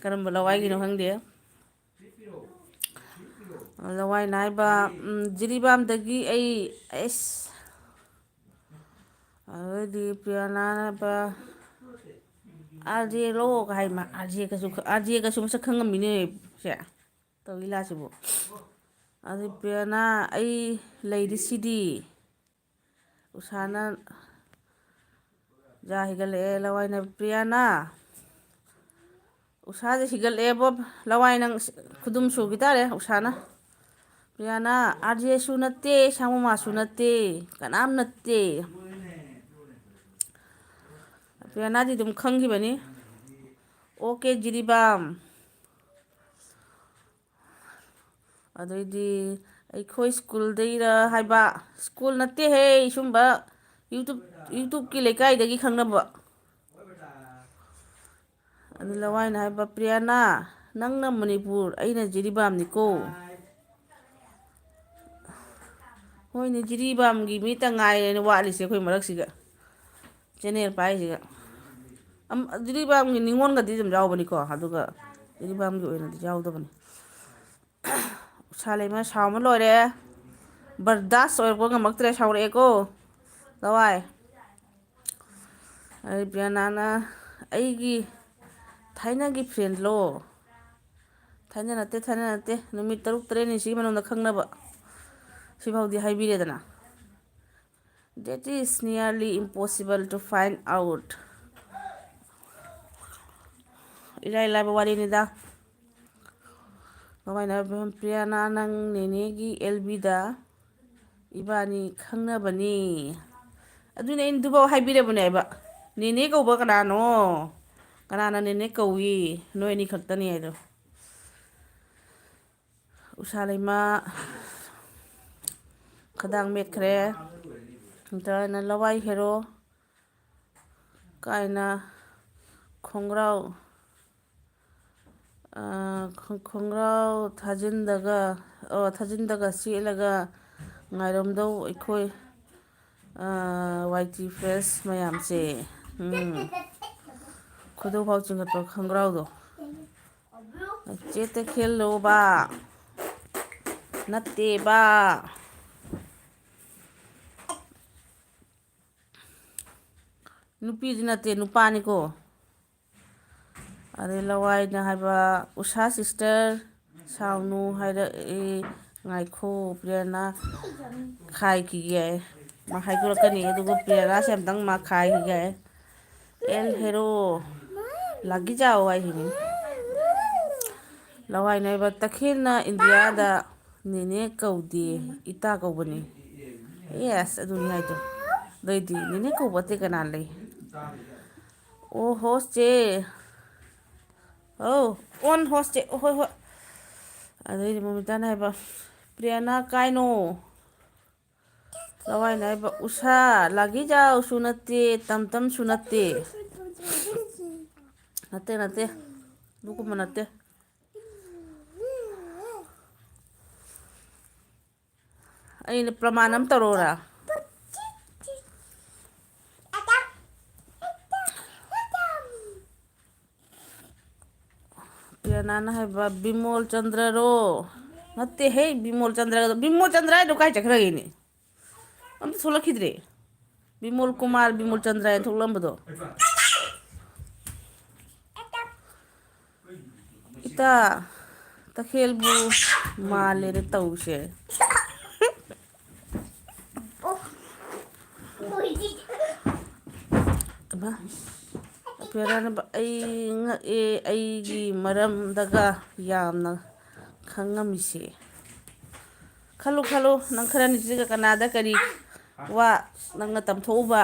ꯀꯔꯝꯕ ꯂꯋꯥꯏꯒꯤꯅꯣ ꯈꯪꯗꯦ꯫ ꯂꯋꯥꯏ ꯅꯥꯏꯕ, ꯎꯝ, ꯖꯤꯔꯤꯕꯥꯝꯗꯒꯤ ꯑꯩ, ꯑꯩꯁ꯫ ꯑꯗꯩꯗꯤ ꯄ꯭ꯔꯤꯌꯥꯅꯥꯅ ꯄ-, "ꯑꯥꯔ ꯖꯦ ꯂꯣ?" ꯀꯥꯏ ꯃꯥ, "ꯑꯥꯔ ꯖꯦꯒꯁꯨ ꯈ-, ꯑꯥꯔ ꯖꯦꯒꯁꯨ ꯃꯁꯛ ꯈꯪꯉꯝꯃꯤꯅꯦ ꯁꯦ꯫ ꯇꯧ ꯂꯤꯂꯥꯁꯤꯕꯨ꯫ ꯑꯗꯨ ꯄ꯭ꯔꯤꯌꯥꯅꯥ, ꯑꯩ ꯂꯩꯔꯤꯁꯤꯗꯤ꯫ ꯎꯁꯥꯅ ꯌꯥ ꯍꯤꯒꯠꯂꯛꯑꯦ, ꯂꯋꯥꯏꯅ ꯄ꯭ꯔꯤꯌꯥꯅꯥ꯫ ꯎꯁꯥꯁꯦ ꯍꯤꯒꯠꯂꯛꯑꯦꯕꯣ, ꯂꯋꯥꯏ ꯅꯪ ꯈꯨꯗꯨꯝ ꯁꯨꯈꯤ ꯇꯥꯔꯦ ꯎꯁꯥꯅ꯫ ꯄ꯭ꯔꯤꯌꯥꯅꯥ, ꯑꯥꯔ ꯖꯦꯁꯨ ꯅꯠꯇꯦ, ꯁꯥꯃꯨꯃꯥꯁꯨ ꯅꯠꯇꯦ, ꯀꯅꯥꯝ ꯅꯠꯇꯦ꯫ ꯄ꯭ꯔꯤꯌꯥꯅꯥꯗꯤ ꯑꯗꯨꯝ ꯈꯪꯈꯤꯕꯅꯤ꯫ ꯑꯣ ꯀꯦ ꯖꯤꯔꯤꯕꯥꯝ꯫ ꯑꯗꯩꯗꯤ ꯑꯩꯈꯣꯏ ꯁ꯭ꯀꯨꯜꯗꯩꯔ ꯍꯥꯏꯕ, ꯁ꯭ꯀꯨꯜ ꯅꯠꯇꯦꯍꯦ, ꯁꯨꯝꯕ YouTube, YouTubeꯀꯤ ꯂꯩꯀꯥꯏꯗꯒꯤ ꯈꯪꯅꯕ꯫ ꯑꯗꯨ ꯂꯋꯥꯏꯅ ꯍꯥꯏꯕ, "ꯄ꯭ꯔꯤꯌꯥꯅꯥ, ꯅꯪꯅ ꯃꯅꯤꯄꯨꯔ, ꯑꯩꯅ ꯖꯤꯔꯤꯕꯥꯝꯅꯤꯀꯣ꯫" ꯍꯣꯏꯅꯦ, ꯖꯤꯔꯤꯕꯥꯝꯒꯤ ꯃꯤꯇ ꯉꯥꯏꯔꯦꯅꯦ ꯋꯥꯠꯂꯤꯁꯦ ꯑꯩꯈꯣꯏ ꯃꯔꯛꯁꯤꯒ꯫ ꯆꯦꯅꯦꯜ ꯄꯥꯏꯔꯤꯁꯤꯒ꯫ ꯑꯝ, ꯖꯤꯔꯤꯕꯥꯝꯒꯤ ꯅꯤꯉꯣꯜꯒꯗꯤ ꯑꯗꯨꯝ ꯌꯥꯎꯕꯅꯤꯀꯣ, ꯑꯗꯨꯒ ꯖꯤꯔꯤꯕꯥꯝꯒꯤ ꯑꯣꯏꯅꯗꯤ ꯌꯥꯎꯗꯕꯅꯤ꯫ ꯎꯁꯥ ꯂꯩꯃ ꯁꯥꯎꯕ ꯂꯣꯏꯔꯦ꯫ ꯕꯔꯗꯥꯁ ꯑꯣꯏꯔꯛꯄ ꯉꯝꯃꯛꯇ꯭ꯔꯦ, ꯁꯥꯎꯔꯛꯑꯦꯀꯣ꯫ ꯂꯋꯥꯏ꯫ ꯑꯗꯩ ꯄ꯭ꯔꯤꯌꯥꯅꯥꯅ, "ꯑꯩꯒꯤ ꯊꯥꯏꯅꯒꯤ ꯐ꯭ꯔꯦꯟꯂꯣ?" ꯊꯥꯏꯅ ꯅꯠꯇꯦ, ꯊꯥꯏꯅ ꯅꯠꯇꯦ꯫ ꯅꯨꯃꯤꯠ ꯇꯔꯨꯛ ꯇꯔꯦꯠꯅꯤ ꯁꯤꯒꯤ ꯃꯅꯨꯡꯗ ꯈꯪꯅꯕ꯫ ꯁꯤꯐꯥꯎꯗꯤ ꯍꯥꯏꯕꯤꯔꯦꯗꯅ꯫ That is nearly impossible to find out. ꯏꯔꯥꯏ ꯂꯥꯏꯕ ꯋꯥꯔꯤꯅꯤꯗ꯫ ꯀꯃꯥꯏꯅ ꯍꯥꯏꯕ? "ꯄ꯭ꯔꯤꯌꯥꯅꯥ, ꯅꯪ ꯅꯦꯅꯦꯒꯤ ꯑꯦꯜ ꯕꯤꯗ ꯏꯕꯥꯅꯤ ꯈꯪꯅꯕꯅꯤ"꯫ ꯑꯗꯨꯅꯦ ꯑꯩꯅ ꯑꯗꯨꯐꯥꯎ ꯍꯥꯏꯕꯤꯔꯕꯅꯦꯕ꯫ "ꯅꯦꯅꯦ ꯀꯧꯕ ꯀꯅꯥꯅꯣ? ꯀꯅꯥꯅ ꯅꯦꯅꯦ ꯀꯧꯏ? ꯅꯣꯏ ꯑꯅꯤ ꯈꯛꯇꯅꯤ" ꯍꯥꯏꯗꯣ꯫ ꯎꯁꯥ ꯂꯩꯃ ꯈꯗꯥꯡ ꯃꯦꯠꯈ꯭ꯔꯦ꯫ ꯅꯠꯇ꯭ꯔꯒꯅ ꯂꯋꯥꯏ ꯍꯦꯔꯣ ꯀꯥꯏꯅ ꯈꯣꯡꯒ꯭ꯔꯥꯎ, ꯑ, ꯈꯣꯡ-, ꯈꯣꯡꯒ꯭ꯔꯥꯎ ꯊꯥꯖꯤꯟꯗꯒ, ꯑꯣ, ꯊꯥꯖꯤꯟꯗꯒ ꯁꯦꯠꯂꯒ ꯉꯥꯏꯔꯝꯗꯧ ꯑꯩꯈꯣꯏ, ꯑ, ꯋꯥꯏ ꯇꯤ ꯐ꯭ꯔꯦꯁ ꯃꯌꯥꯝꯁꯦ꯫ ꯎꯝ꯫ ꯈꯨꯗꯧꯐꯥꯎ ꯆꯤꯡꯈꯠꯄ ꯈꯣꯡꯒ꯭ꯔꯥꯎꯗꯣ꯫ ꯆꯦ ꯇꯈꯦꯜꯂꯣꯕ? ꯅꯠꯇꯦꯕ꯫ ꯅꯨꯄꯤꯗꯤ ꯅꯠꯇꯦ, ꯅꯨꯄꯥꯅꯤꯀꯣ꯫ ꯑꯗꯩ ꯂꯋꯥꯏꯅ ꯍꯥꯏꯕ, "ꯎꯁꯥ ꯁꯤꯁꯇꯔ, ꯁꯥꯎꯅꯨ" ꯍꯥꯏꯔꯛꯑꯦ꯫ ꯉꯥꯏꯈꯣ, ꯄ꯭ꯔꯦꯔꯅꯥ ꯈꯥꯏꯈꯤꯒꯦ꯫ ꯃꯥ ꯍꯥꯏꯗꯣꯔꯛꯀꯅꯤ, ꯑꯗꯨꯒ ꯄ꯭ꯔꯦꯔꯅꯥꯁꯦ ꯑꯝꯇꯪ ꯃꯥ ꯈꯥꯏꯈꯤꯒꯦ꯫ ꯑꯦꯜ ꯍꯦꯔꯣ, ꯂꯥꯒꯤ ꯖꯥꯎ ꯍꯥꯏꯁꯤꯅꯤ꯫ ꯂꯋꯥꯏꯅ ꯍꯥꯏꯕ, "ꯇꯈꯦꯜꯅ ꯏꯟꯗꯤꯌꯥꯗ ꯅꯦꯅꯦ ꯀꯧꯗꯦ, ꯏꯇꯥ ꯀꯧꯕꯅꯤ"꯫ ꯌꯦꯁ, ꯑꯗꯨꯅꯤ ꯍꯥꯏꯗꯣ꯫ ꯑꯗꯩꯗꯤ ꯅꯦꯅꯦ ꯀꯧꯕ ꯑꯇꯩ ꯀꯅꯥ ꯂꯩ? ꯑꯣ ꯍꯣ ꯆꯦ꯫ ꯑꯧ, ꯑꯣꯟ ꯍꯣꯁ ꯆꯦ꯫ ꯍꯣꯏ, ꯍꯣꯏ꯫ ꯑꯗꯩꯗꯤ ꯃꯣꯃꯤꯇꯥꯅ ꯍꯥꯏꯕ, "ꯄ꯭ꯔꯤꯌꯥꯅꯥ ꯀꯥꯏꯅꯣ?" ꯂꯋꯥꯏꯅ ꯍꯥꯏꯕ, "ꯎꯁꯥ, ꯂꯥꯒꯤꯖꯥꯎꯁꯨ ꯅꯠꯇꯦ, ꯇꯝꯇꯝꯁꯨ ꯅꯠꯇꯦ"꯫ ꯅꯠꯇꯦ, ꯅꯠꯇꯦ꯫ ꯑꯗꯨꯒꯨꯝꯕ ꯅꯠꯇꯦ꯫ ꯑꯩꯅ ꯄ꯭ꯔꯃꯥꯟ ꯑꯃ ꯇꯧꯔꯛꯎꯔꯥ? ꯄ꯭ꯔꯤꯌꯥꯅꯥꯅ ꯍꯥꯏꯕ, "ꯕꯤꯃꯣꯜ ꯆꯟꯗ꯭ꯔꯔꯣ?" ꯅꯠꯇꯦꯍꯦ, ꯕꯤꯃꯣꯜ ꯆꯟꯗ꯭ꯔ, ꯕꯤꯃꯣꯜ ꯆꯟꯗ꯭ꯔ ꯍꯥꯏꯗꯣ ꯀꯥꯏ ꯆꯠꯈ꯭ꯔꯒꯦꯅꯦ? ꯑꯝꯇ ꯊꯣꯛꯂꯛꯈꯤꯗ꯭ꯔꯦ꯫ ꯕꯤꯃꯣꯜ ꯀꯨꯃꯥꯔ, ꯕꯤꯃꯣꯜ ꯆꯟꯗ꯭ꯔ ꯍꯥꯏꯅ ꯊꯣꯛꯂꯝꯕꯗꯣ꯫ ꯏꯇꯥ, ꯇꯈꯦꯜꯕꯨ ꯃꯥꯜꯂꯦꯅ ꯇꯧꯁꯦ꯫ ꯏꯃꯥ, ꯄꯤꯌꯥꯅꯕ, ꯑꯩ ꯉꯛꯑꯦ, ꯑꯩꯒꯤ ꯃꯔꯝꯗꯒ ꯌꯥꯝꯅ ꯈꯪꯉꯝꯃꯤꯁꯦ꯫ ꯈꯜꯂꯨ, ꯈꯜꯂꯨ, ꯅꯪ ꯈꯔꯅꯤꯁꯤꯒ ꯀꯅꯥꯗ ꯀꯔꯤ ꯋꯥ ꯅꯪꯅ ꯇꯝꯊꯣꯛꯎꯕ?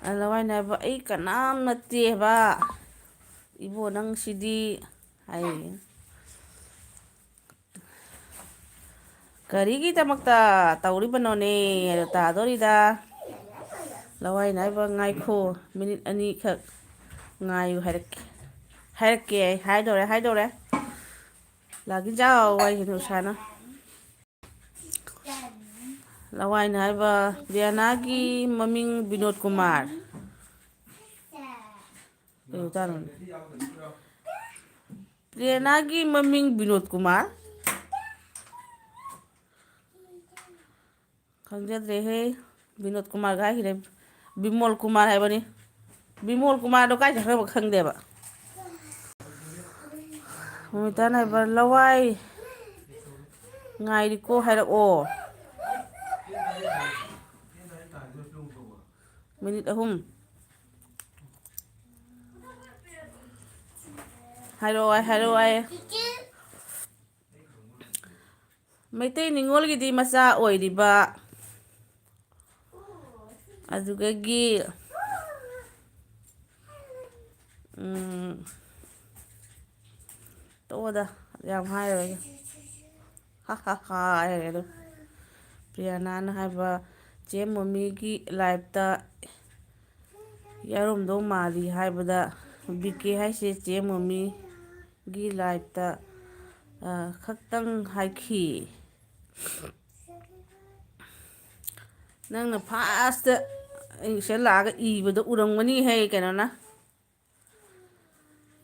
ꯑ, ꯂꯋꯥꯏꯅ ꯍꯥꯏꯕ, "ꯑꯩ ꯀꯅꯥꯝ ꯅꯠꯇꯦꯕ, ꯏꯕꯣ, ꯅꯪꯁꯤꯗꯤ", ꯍꯥꯏ꯫ "ꯀꯔꯤꯒꯤꯗꯃꯛꯇ ꯇꯧꯔꯤꯕꯅꯣꯅꯦ?" ꯑꯗꯣ ꯇꯥꯗꯣꯔꯤꯗ꯫ ꯂꯋꯥꯏ ꯅꯥꯏꯕ, "ꯉꯥꯏꯈꯣ, ꯃꯤꯅꯤꯠ ꯑꯅꯤꯈꯛ ꯉꯥꯏꯌꯨ, ꯍꯥꯏꯔꯛꯀꯦ, ꯍꯥꯏꯔꯛꯀꯦ, ꯑꯩ ꯍꯥꯏꯗꯧꯔꯦ, ꯍꯥꯏꯗꯧꯔꯦ꯫ ꯂꯥꯛꯀꯤꯟ ꯆꯥꯎ, ꯋꯥꯏꯁꯤꯅ ꯎꯁꯥꯅ"꯫ ꯂꯋꯥꯏ ꯅꯥꯏꯕ, "ꯄ꯭ꯔꯤꯌꯥꯅꯥꯒꯤ ꯃꯃꯤꯡ ꯕꯤꯅꯣꯗ ꯀꯨꯃꯥꯔ"꯫ ꯀꯩꯅꯣ ꯇꯥꯔꯣꯅꯦ꯫ "ꯄ꯭ꯔꯤꯌꯥꯅꯥꯒꯤ ꯃꯃꯤꯡ ꯕꯤꯅꯣꯗ ꯀꯨꯃꯥꯔ"? ꯈꯪꯖꯗ꯭ꯔꯦꯍꯦ꯫ ꯕꯤꯅꯣꯗ ꯀꯨꯃꯥꯔꯒ ꯍꯥꯏꯈꯤꯔꯦ꯫ ꯕꯤꯃꯣꯜ ꯀꯨꯃꯥꯔ ꯍꯥꯏꯕꯅꯤ꯫ ꯕꯤꯃꯣꯜ ꯀꯨꯃꯥꯔꯗꯣ ꯀꯥꯏ ꯆꯠꯈ꯭ꯔꯕ ꯈꯪꯗꯦꯕ꯫ ꯃꯣꯃꯤꯇꯥꯅ ꯍꯥꯏꯕ, "ꯂꯋꯥꯏ ꯉꯥꯏꯔꯤꯀꯣ, ꯍꯥꯏꯔꯛꯑꯣ"꯫ ꯃꯤꯅꯤꯠ ꯑꯍꯨꯝ꯫ ꯍꯥꯏꯔꯛꯑꯣ ꯍꯥꯏ, ꯍꯥꯏꯔꯛꯑꯣ ꯍꯥꯏ꯫ ꯃꯩꯇꯩ ꯅꯤꯉꯣꯜꯒꯤꯗꯤ ꯃꯆꯥ ꯑꯣꯏꯔꯤꯕ, ꯑꯗꯨꯗꯒꯤ, ꯎꯝ, ꯇꯣꯛꯑꯣꯗ, ꯌꯥꯝ ꯍꯥꯏꯔꯔꯣꯏꯒꯦ꯫ ꯍꯥ ꯍꯥ ꯍꯥ ꯍꯥꯏꯔꯦ ꯑꯗꯨꯝ꯫ ꯄ꯭ꯔꯤꯌꯥꯅꯥꯅ ꯍꯥꯏꯕ, ꯆꯦ ꯃꯣꯃꯤꯒꯤ ꯂꯥꯏꯐꯇ ꯌꯥꯎꯔꯝꯗꯧ ꯃꯥꯜꯂꯤ ꯍꯥꯏꯕꯗ, ꯕꯤ ꯀꯦ ꯍꯥꯏꯁꯦ ꯆꯦ ꯃꯣꯃꯤꯒꯤ ꯂꯥꯏꯐꯇ, ꯑ, ꯈꯛꯇꯪ ꯍꯥꯏꯈꯤ꯫ ꯅꯪꯅ ꯐꯥꯔꯁꯇ ꯑꯩ ꯁꯤꯗ ꯂꯥꯛꯑꯒ ꯏꯕꯗꯣ ꯎꯔꯝꯒꯅꯤ ꯍꯦ, ꯀꯩꯅꯣꯅ꯫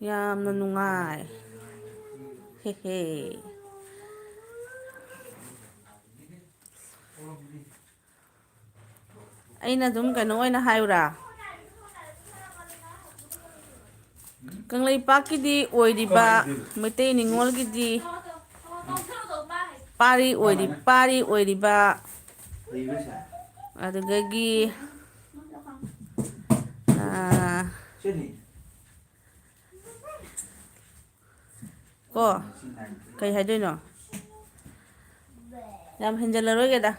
ꯌꯥꯝꯅ ꯅꯨꯡꯉꯥꯏ꯫ ꯍꯦ ꯍꯦ꯫ ꯑꯩꯅ ꯑꯗꯨꯝ ꯀꯩꯅꯣ ꯑꯣꯏꯅ ꯍꯥꯏꯌꯨꯔꯥ? ꯀꯪꯂꯩꯄꯥꯛꯀꯤꯗꯤ ꯑꯣꯏꯔꯤꯕ, ꯃꯩꯇꯩ ꯅꯤꯉꯣꯜꯒꯤꯗꯤ ꯄꯥꯔꯤ ꯑꯣꯏꯔꯤ-, ꯄꯥꯔꯤ ꯑꯣꯏꯔꯤꯕ, ꯑꯗꯨꯗꯒꯤ, ꯑꯥ, ꯀꯣ, ꯀꯩ ꯍꯥꯏꯗꯣꯏꯅꯣ? ꯌꯥꯝ ꯍꯦꯟꯖꯜꯂꯔꯣꯏꯒꯦꯗ꯫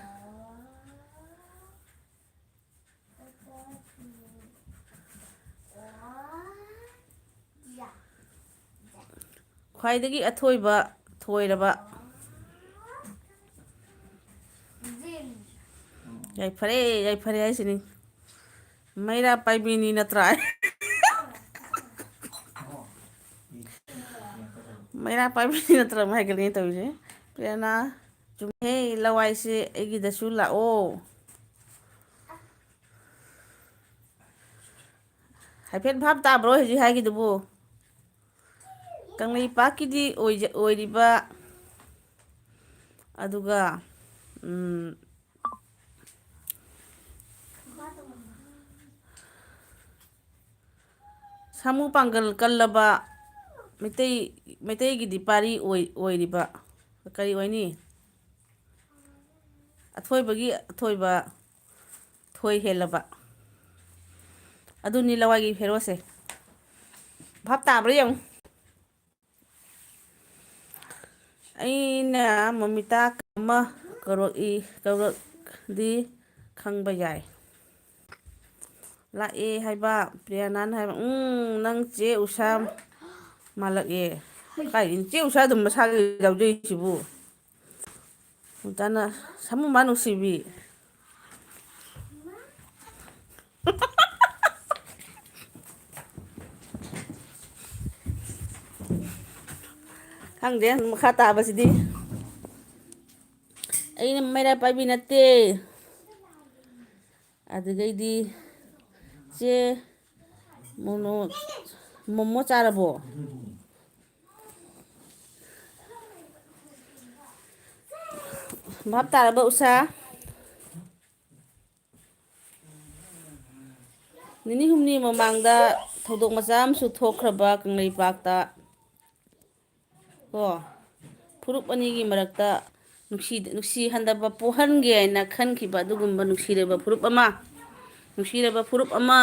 ꯈ꯭ꯋꯥꯏꯗꯒꯤ ꯑꯊꯣꯏꯕ, ꯊꯣꯏꯔꯕ꯫ ꯌꯥꯏꯐꯔꯦ, ꯌꯥꯏꯐꯔꯦ ꯍꯥꯏꯁꯤꯅꯤ꯫ ꯃꯩꯔꯥ ꯄꯥꯏꯕꯤꯅꯤ ꯅꯠꯇ꯭ꯔꯥ? ꯃꯩꯔꯥ ꯄꯥꯏꯕꯤꯅꯤ ꯅꯠꯇ꯭ꯔꯥ ꯑꯃ ꯍꯥꯏꯒꯠꯂꯦ ꯇꯧꯔꯤꯁꯦ꯫ ꯄ꯭ꯔꯦꯔꯅꯥ, ꯆꯨꯝꯃꯦ, ꯂꯋꯥꯏꯁꯦ ꯑꯩꯒꯤꯗꯁꯨ ꯂꯥꯛꯑꯣ꯫ ꯍꯥꯏꯐꯦꯠ ꯚꯥꯞ ꯇꯥꯕ꯭ꯔꯣ ꯍꯧꯖꯤꯛ ꯍꯥꯏꯒꯤꯗꯨꯕꯨ? ꯀꯪꯂꯩꯄꯥꯛꯀꯤꯗꯤ ꯑꯣꯏꯖ-, ꯑꯣꯏꯔꯤꯕ, ꯑꯗꯨꯒ, ꯎꯝ, ꯁꯥꯃꯨ ꯄꯥꯡꯒꯜ ꯀꯜꯂꯕ ꯃꯩꯇꯩ, ꯃꯩꯇꯩꯒꯤꯗꯤ ꯄꯥꯔꯤ ꯑꯣꯏ-, ꯑꯣꯏꯔꯤꯕ꯫ ꯀꯔꯤ ꯑꯣꯏꯅꯤ? ꯑꯊꯣꯏꯕꯒꯤ ꯑꯊꯣꯏꯕ, ꯊꯣꯏ ꯍꯦꯜꯂꯕ꯫ ꯑꯗꯨꯅꯤ ꯂꯋꯥꯏꯒꯤ ꯍꯦꯔꯣꯁꯦ꯫ ꯚꯥꯞ ꯇꯥꯕ꯭ꯔꯥ ꯌꯦꯡꯉꯨ꯫ ꯑꯩꯅ ꯃꯣꯃꯤꯇꯥ ꯑꯃ ꯀꯧꯔꯛꯏ, ꯀꯧꯔꯛꯗꯤ ꯈꯪꯕ ꯌꯥꯏ꯫ ꯂꯥꯛꯑꯦ ꯍꯥꯏꯕ, ꯄ꯭ꯔꯤꯌꯥꯅꯥꯅ ꯍꯥꯏꯕ꯫ ꯎꯝ, ꯅꯪ ꯆꯦ ꯎꯁꯥ ꯃꯥꯜꯂꯛꯑꯦ꯫ ꯀꯥꯏꯗꯩ ꯆꯦ ꯎꯁꯥ ꯑꯗꯨꯝ ꯃꯁꯥꯒꯤ ꯌꯥꯎꯖꯩꯁꯤꯕꯨ꯫ ꯃꯣꯃꯤꯇꯥꯅ, ꯁꯥꯃꯨ ꯃꯥ ꯅꯨꯡꯁꯤꯕꯤ꯫ ꯈꯪꯗꯦ, ꯃꯈꯥ ꯇꯥꯕꯁꯤꯗꯤ꯫ ꯑꯩꯅ ꯃꯩꯔꯥ ꯄꯥꯏꯕꯤ ꯅꯠꯇꯦ꯫ ꯑꯗꯨꯗꯩꯗꯤ, ꯆꯦ, ꯃꯣꯃꯣ, ꯃꯣꯃꯣ ꯆꯥꯔꯕꯣ? ꯚꯥꯞ ꯇꯥꯔꯕ ꯎꯁꯥ? ꯅꯤꯅꯤ ꯍꯨꯝꯅꯤ ꯃꯃꯥꯡꯗ ꯊꯧꯗꯣꯛ ꯃꯆꯥ ꯑꯃꯁꯨ ꯊꯣꯛꯈ꯭ꯔꯕ ꯀꯪꯂꯩꯄꯥꯛꯇ꯫ ꯀꯣ, ꯐꯨꯔꯨꯞ ꯑꯅꯤꯒꯤ ꯃꯔꯛꯇ ꯅꯨꯡꯁꯤ-, ꯅꯨꯡꯁꯤ ꯍꯟꯗꯕ ꯄꯣꯛꯍꯟꯒꯦ ꯍꯥꯏꯅ ꯈꯟꯈꯤꯕ ꯑꯗꯨꯒꯨꯝꯕ ꯅꯨꯡꯁꯤꯔꯕ ꯐꯨꯔꯨꯞ ꯑꯃ, ꯅꯨꯡꯁꯤꯔꯕ ꯐꯨꯔꯨꯞ ꯑꯃ꯫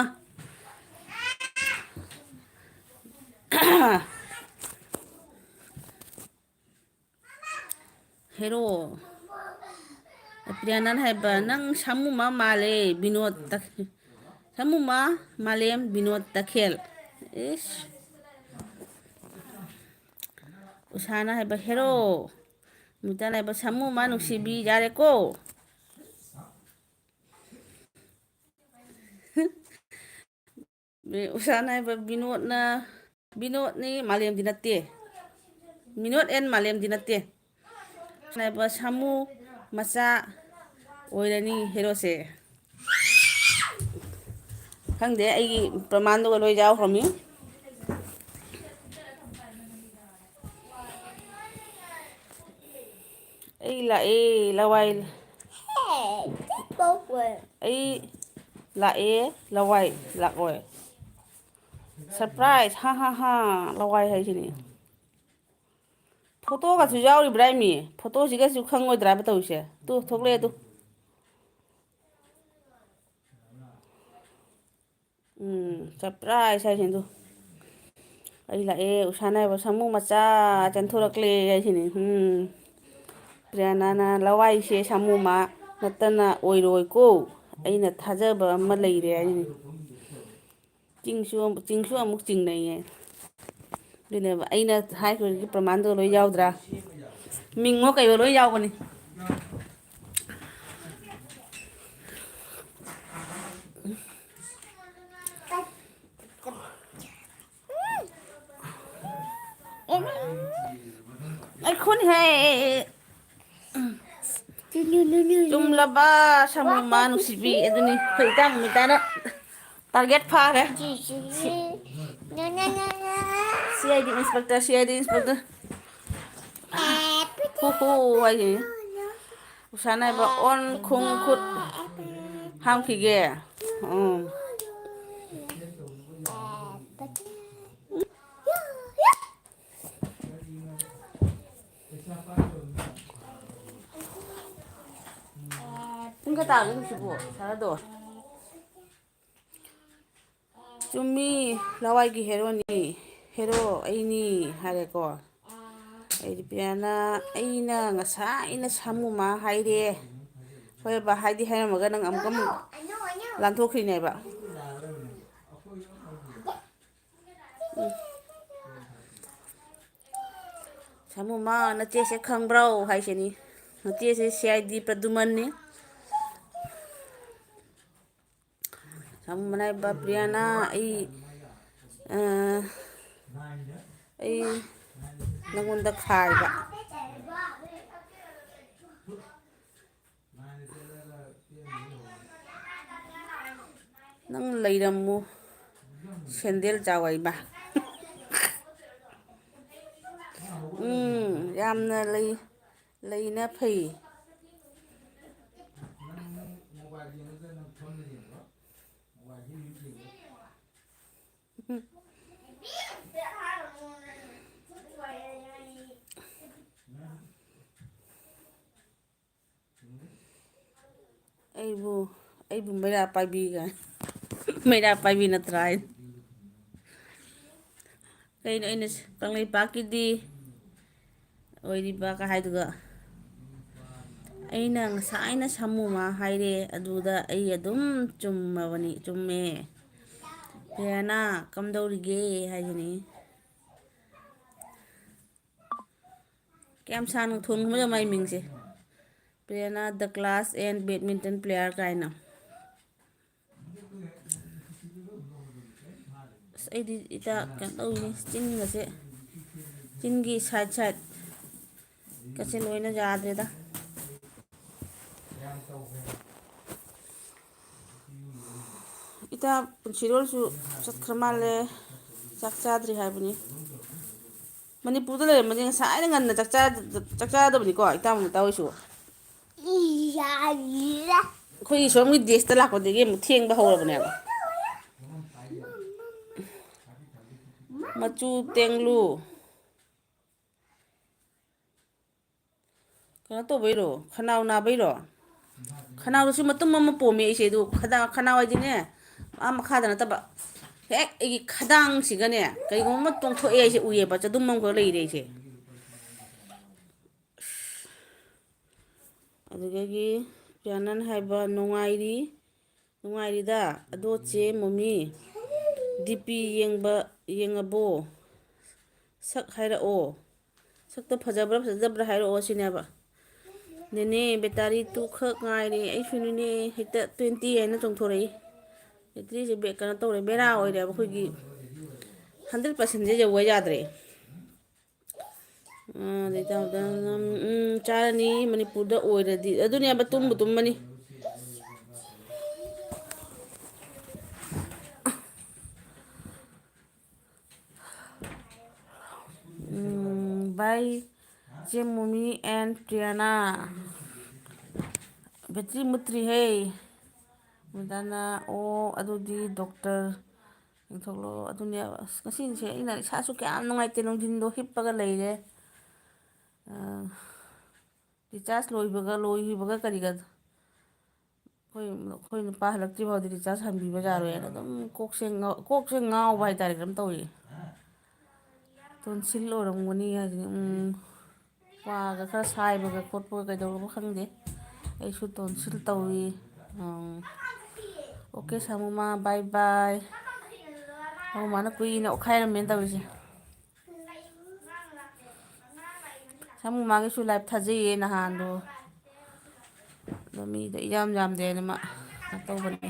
ꯍꯦꯔꯣ꯫ ꯄ꯭ꯔꯤꯌꯥꯅꯟ ꯍꯥꯏꯕ, "ꯅꯪ ꯁꯥꯃꯨꯃ ꯃꯥꯜꯂꯦ, ꯕꯤꯅꯣꯗ ꯇꯈꯦꯜ꯫ ꯁꯥꯃꯨꯃ ꯃꯥꯂꯦꯝ, ꯕꯤꯅꯣꯗ ꯇꯈꯦꯜ꯫" ꯏꯁ꯫ ꯎꯁꯥꯅ ꯍꯥꯏꯕ, "ꯍꯦꯔꯣ꯫" ꯃꯤꯇꯥꯅ ꯍꯥꯏꯕ, "ꯁꯥꯃꯨꯃ ꯅꯨꯡꯁꯤꯕꯤ, ꯌꯥꯔꯦꯀꯣ꯫" ꯎꯁꯥꯅ ꯍꯥꯏꯕ, "ꯕꯤꯅꯣꯠꯅ, ꯕꯤꯅꯣꯠꯅꯤ, ꯃꯥꯂꯦꯝꯗꯤ ꯅꯠꯇꯦ꯫ ꯕꯤꯅꯣꯠ ꯑꯦꯟ ꯃꯥꯂꯦꯝꯗꯤ ꯅꯠꯇꯦ꯫" ꯎꯁꯥꯅ ꯍꯥꯏꯕ, "ꯁꯥꯃꯨ ꯃꯆꯥ ꯑꯣꯏꯔꯅꯤ ꯍꯦꯔꯣꯁꯦ꯫" ꯈꯪꯗꯦ, ꯑꯩꯒꯤ ꯄ꯭ꯔꯃꯥꯟꯗꯨꯒ ꯂꯣꯏ ꯌꯥꯎꯈ꯭ꯔꯃꯤ꯫ ꯑꯩ ꯂꯥꯛꯑꯦ, ꯂꯋꯥꯏ꯫ ꯑꯩ ꯂꯥꯛꯑꯦ, ꯂꯋꯥꯏ ꯂꯥꯛꯑꯣꯏ꯫ Surprise, ꯍꯥ, ꯍꯥ, ꯍꯥ, ꯂꯋꯥꯏ ꯍꯥꯏꯁꯤꯅꯤ꯫ ꯐꯣꯇꯣꯒꯁꯨ ꯌꯥꯎꯔꯤꯕ꯭ꯔꯥ ꯃꯤ? ꯐꯣꯇꯣꯁꯤꯒꯁꯨ ꯈꯪꯉꯣꯏꯗ꯭ꯔꯥꯕ ꯇꯧꯔꯤꯁꯦ? ꯇꯨ, ꯊꯣꯛꯂꯛꯑꯦ ꯇꯨ꯫ ꯎꯝ, surprise ꯍꯥꯏꯁꯤꯅꯤ ꯇꯨ꯫ ꯑꯩ ꯂꯥꯛꯑꯦ, ꯎꯁꯥꯅ ꯍꯥꯏꯕ, "ꯁꯥꯃꯨ ꯃꯆꯥ ꯆꯦꯟꯊꯣꯔꯛꯂꯦ" ꯍꯥꯏꯁꯤꯅꯤ꯫ ꯎꯝ꯫ ꯄ꯭ꯔꯤꯌꯥꯅꯥꯅ, "ꯂꯋꯥꯏꯁꯦ ꯁꯥꯃꯨ ꯃꯥ ꯅꯠꯇꯅ ꯑꯣꯏꯔꯣꯏꯀꯣ, ꯑꯩꯅ ꯊꯥꯖꯕ ꯑꯃ ꯂꯩꯔꯦ" ꯍꯥꯏꯁꯤꯅꯤ꯫ ꯆꯤꯡꯁꯨ ꯑꯃꯨꯛ, ꯆꯤꯡꯁꯨ ꯑꯃꯨꯛ ꯆꯤꯡꯅꯩꯌꯦ꯫ ꯑꯗꯨꯅꯦꯕ ꯑꯩꯅ ꯍꯥꯏꯈꯤꯕꯒꯤ ꯄ꯭ꯔꯃꯥꯟꯗꯣ ꯂꯣꯏ ꯌꯥꯎꯗ꯭ꯔꯥ? ꯃꯤꯡꯉꯣ ꯀꯩꯋꯣ ꯂꯣꯏ ꯌꯥꯎꯕꯅꯤ꯫ ꯑꯩ ꯈꯨꯠꯅ ꯍꯦꯛ ꯆꯨꯝꯂꯕ ꯁꯥꯃꯨꯃ ꯅꯨꯡꯁꯤꯕꯤ ꯑꯗꯨꯅꯤ ꯑꯩꯈꯣꯏ ꯏꯇꯥ ꯃꯨꯃꯤꯇꯥꯅ target ꯐꯥꯈ꯭ꯔꯦ꯫ C I D inspector, C I D inspector꯫ ꯍꯨ ꯍꯨ ꯍꯥꯏꯁꯤꯅꯤ꯫ ꯎꯁꯥꯅ ꯍꯥꯏꯕ ꯑꯣꯟ ꯈꯣꯡ ꯈꯨꯠ ꯍꯥꯝꯈꯤꯒꯦ꯫ ꯎꯝ꯫ ꯇꯥꯒꯨꯝꯁꯤꯕꯨ ꯁꯥꯟꯅꯗꯣ꯫ ꯆꯨꯝꯃꯤ, ꯂꯋꯥꯏꯒꯤ ꯍꯦꯔꯣꯅꯤ, ꯍꯦꯔꯣ ꯑꯩꯅꯤ ꯍꯥꯏꯔꯦꯀꯣ꯫ ꯑꯩꯗꯤ ꯄꯤꯌꯥꯅ, ꯑꯩꯅ ꯉꯁꯥꯏꯅ ꯁꯥꯃꯨꯃ ꯍꯥꯏꯔꯦ꯫ ꯍꯣꯏꯕ, ꯍꯥꯏꯗꯤ ꯍꯥꯏꯔꯝꯃꯒ ꯅꯪ ꯑꯃꯨꯛꯀ ꯑꯃꯨꯛ ꯂꯥꯟꯊꯣꯛꯈ꯭ꯔꯤꯅꯦꯕ꯫ ꯎꯝ꯫ ꯁꯥꯃꯨꯃ, ꯅꯆꯦꯁꯦ ꯈꯪꯕ꯭ꯔꯣ ꯍꯥꯏꯁꯤꯅꯤ꯫ ꯅꯆꯦꯁꯦ ꯁꯤ ꯑꯥꯏ ꯗꯤ ꯄ꯭ꯔꯗꯨꯃꯟꯅꯤ꯫ ꯁꯥꯃꯨ ꯃꯅꯥꯏꯕ ꯄ꯭ꯔꯤꯌꯥꯅ, ꯑꯩ, ꯑ, ꯑꯩ ꯅꯪꯉꯣꯟꯗ ꯈꯥꯏꯕ꯫ ꯅꯪ ꯂꯩꯔꯝꯃꯨ, ꯁꯦꯟꯗꯦꯜ ꯆꯥꯎ ꯍꯥꯏꯕ꯫ ꯎꯝ, ꯌꯥꯝꯅ ꯂꯩ, ꯂꯩꯅ ꯐꯩ꯫ ꯑꯩꯕꯨ, ꯑꯩꯕꯨ ꯃꯩꯔꯥ ꯄꯥꯏꯕꯤꯒ-, ꯃꯩꯔꯥ ꯄꯥꯏꯕꯤ ꯅꯠꯇ꯭ꯔꯥ ꯍꯥꯏ꯫ ꯀꯩꯅꯣ ꯑꯩꯅ ꯁ-, ꯀꯪꯂꯩꯄꯥꯛꯀꯤꯗꯤ ꯑꯣꯏꯔꯤꯕ ꯀ ꯍꯥꯏꯗꯨꯒ, ꯑꯩꯅ ꯉꯁꯥꯏꯅ ꯁꯥꯃꯨ ꯑꯃ ꯍꯥꯏꯔꯦ, ꯑꯗꯨꯗ ꯑꯩ ꯑꯗꯨꯝ ꯆꯨꯝꯃꯕꯅꯤ, ꯆꯨꯝꯃꯦ꯫ ꯄ꯭ꯔꯦꯔꯅꯥ ꯀꯝꯗꯧꯔꯤꯒꯦ ꯍꯥꯏꯁꯤꯅꯤ꯫ ꯀꯌꯥꯝ ꯁꯥꯡꯅ ꯊꯣꯟꯈ꯭ꯔꯕ ꯃꯥꯏ ꯃꯤꯡꯁꯦ? ꯄ꯭ꯔꯦꯔꯅꯥ the class and badminton player ꯀꯥꯏꯅ꯫ ꯑꯁ, ꯑꯩꯗꯤ ꯏꯇꯥ ꯀꯩꯅꯣ ꯇꯧꯋꯤꯅꯦ, ꯆꯤꯟꯒꯁꯦ, ꯆꯤꯟꯒꯤ side side ꯀꯁꯦ ꯂꯣꯏꯅ ꯌꯥꯗ꯭ꯔꯦꯗ꯫ ꯏꯇꯥ ꯄꯨꯟꯁꯤꯔꯣꯜꯁꯨ ꯆꯠꯈ꯭ꯔ ꯃꯥꯜꯂꯦ, ꯆꯥꯛ ꯆꯥꯗ꯭ꯔꯤ ꯍꯥꯏꯕꯅꯤ꯫ ꯃꯅꯤꯄꯨꯔꯗ ꯂꯩꯔꯝꯃꯗꯤ ꯉꯁꯥꯏꯅ ꯉꯟꯅ ꯆꯥꯛ ꯆꯥ-, ꯆꯥꯛ ꯆꯥꯔꯗꯕꯅꯤꯀꯣ, ꯏꯇꯥ ꯃꯨꯛꯇꯥ ꯍꯣꯏꯁꯨ꯫ ꯑꯩꯈꯣꯏꯒꯤ ꯁꯣꯝꯒꯤ ꯗꯦꯁꯇ ꯂꯥꯛꯄꯗꯒꯤ ꯑꯃꯨꯛ ꯊꯦꯡꯕ ꯍꯧꯔꯕꯅꯦꯕ꯫ ꯃꯆꯨ ꯇꯦꯡꯂꯨ꯫ ꯀꯩꯅꯣ ꯇꯧꯕꯩꯔꯣ? ꯈꯅꯥꯎ ꯅꯥꯕꯩꯔꯣ? ꯈꯅꯥꯎꯗꯁꯨ ꯃꯇꯨꯝ ꯑꯃ ꯄꯣꯝꯃꯦ ꯑꯩꯁꯦ, ꯑꯗꯨ ꯈꯗꯥ-, ꯈꯅꯥꯎ ꯍꯥꯏꯗꯤꯅꯦ, ꯑꯥ ꯃꯈꯥꯗ ꯅꯠꯇꯕ, ꯍꯦꯛ ꯑꯩꯒꯤ ꯈꯗꯥꯡꯁꯤꯒꯅꯦ ꯀꯩꯒꯨꯝꯕ ꯑꯃ ꯇꯣꯡꯊꯣꯛꯑꯦ ꯑꯩꯁꯦ ꯎꯏꯌꯦꯕ, ꯆꯗꯨꯝ ꯑꯃꯈꯛ ꯂꯩꯔꯦ ꯑꯩꯁꯦ꯫ ꯑꯗꯨꯗꯒꯤ ꯄꯤꯌꯥꯅꯟ ꯍꯥꯏꯕ, "ꯅꯨꯡꯉꯥꯏꯔꯤ, ꯅꯨꯡꯉꯥꯏꯔꯤꯗ꯫ ꯑꯗꯣ ꯆꯦ ꯃꯣꯃꯤ, ꯗꯤ ꯄꯤ ꯌꯦꯡꯕ, ꯌꯦꯡꯉꯕꯣ? ꯁꯛ ꯍꯥꯏꯔꯛꯑꯣ꯫ ꯁꯛꯇꯣ ꯐꯖꯕ꯭ꯔꯥ ꯐꯖꯗꯕ꯭ꯔꯥ ꯍꯥꯏꯔꯛꯑꯣ" ꯁꯤꯅꯦꯕ꯫ "ꯅꯦꯅꯦ, ꯕꯦꯇꯥꯔꯤ ꯇꯨ ꯈꯛ ꯉꯥꯏꯔꯦ꯫ ꯑꯩꯁꯨꯅꯤꯅꯦ, ꯍꯦꯛꯇ ꯇ꯭ꯋꯦꯟꯇꯤ ꯍꯥꯏꯅ ꯆꯣꯡꯊꯣꯔꯛꯏ꯫ ꯕꯦꯇ꯭ꯔꯤꯁꯦ ꯕꯦ-, ꯀꯩꯅꯣ ꯇꯧꯔꯦ, ꯕꯦꯔꯥ ꯑꯣꯏꯔꯦꯕ꯫ ꯑꯩꯈꯣꯏꯒꯤ ꯍꯟꯗ꯭ꯔꯦꯠ ꯄꯥꯔꯁꯦꯟꯁꯦ ꯌꯧꯕ ꯌꯥꯗ꯭ꯔꯦ"꯫ ꯑꯥ, ꯑꯗꯩ ꯇꯧꯗꯅ, ꯎꯝ, ꯆꯥꯔꯅꯤ꯫ ꯃꯅꯤꯄꯨꯔꯗ ꯑꯣꯏꯔꯗꯤ ꯑꯗꯨꯅꯦꯕ, ꯇꯨꯝꯕꯨ ꯇꯨꯝꯃꯅꯤ꯫ ꯎꯝ, bye, ꯆꯦ ꯃꯣꯃꯤ and ꯄ꯭ꯔꯤꯌꯥꯅꯥ꯫ ꯕꯦꯇ꯭ꯔꯤ ꯃꯨꯠꯇ꯭ꯔꯤꯍꯦ꯫ ꯃꯨꯇꯥꯅ, ꯑꯣ, ꯑꯗꯨꯗꯤ ꯗꯣꯛꯇꯔ ꯌꯦꯡꯊꯣꯛꯂꯣ꯫ ꯑꯗꯨꯅꯦ, ꯑꯁ, ꯉꯁꯤꯁꯦ ꯑꯩꯅ ꯏꯁꯥꯁꯨ ꯀꯌꯥꯝ ꯅꯨꯡꯉꯥꯏꯇꯦ, ꯅꯨꯡꯊꯤꯟꯗꯣ ꯍꯤꯞꯄꯒ ꯂꯩꯔꯦ꯫ ꯑ, ꯔꯤꯆꯥꯔꯖ ꯂꯣꯏꯕꯒ, ꯂꯣꯏꯈꯤꯕꯒ ꯀꯔꯤꯒ ꯑꯩꯈꯣꯏ, ꯑꯩꯈꯣꯏ ꯅꯨꯄꯥ ꯍꯜꯂꯛꯇ꯭ꯔꯤ ꯐꯥꯎꯗꯤ ꯔꯤꯆꯥꯔꯖ ꯍꯟꯕꯤꯕ ꯌꯥꯔꯣꯏꯅ ꯑꯗꯨꯝ ꯀꯣꯛꯁꯦ ꯉꯥꯎ-, ꯀꯣꯛꯁꯦ ꯉꯥꯎꯕ ꯍꯥꯏꯇꯥꯔꯦ, ꯀꯩꯅꯣꯝ ꯇꯧꯔꯤ꯫ ꯇꯣꯟꯁꯤꯜ ꯑꯣꯏꯔꯝꯒꯅꯤ ꯍꯥꯏꯁꯤꯅꯤ꯫ ꯎꯝ, ꯀ꯭ꯋꯥꯒ ꯈꯔ ꯁꯥꯏꯕꯒ ꯈꯣꯠꯄꯒ ꯀꯩꯗꯧꯔꯕ ꯈꯪꯗꯦ꯫ ꯑꯩꯁꯨ ꯇꯣꯟꯁꯤꯜ ꯇꯧꯔꯤ꯫ ꯎꯝ꯫ ꯑꯣꯀꯦ, ꯁꯥꯃꯨꯃꯥ, bye bye꯫ ꯁꯥꯃꯨꯃꯥꯅ ꯀꯨꯏꯅ ꯑꯣꯠꯈꯥꯏꯔꯝꯃꯦꯅ ꯇꯧꯔꯤꯁꯦ꯫ ꯁꯥꯃꯨꯃꯥꯒꯤꯁꯨ live ꯊꯥꯖꯩꯌꯦ ꯅꯍꯥꯟꯗꯣ꯫ ꯑꯗꯣ ꯃꯤꯗꯣ ꯏꯌꯥꯝ ꯌꯥꯝꯗꯦꯅ ꯃꯥ ꯀꯩꯅꯣ ꯇꯧꯕꯅꯦ꯫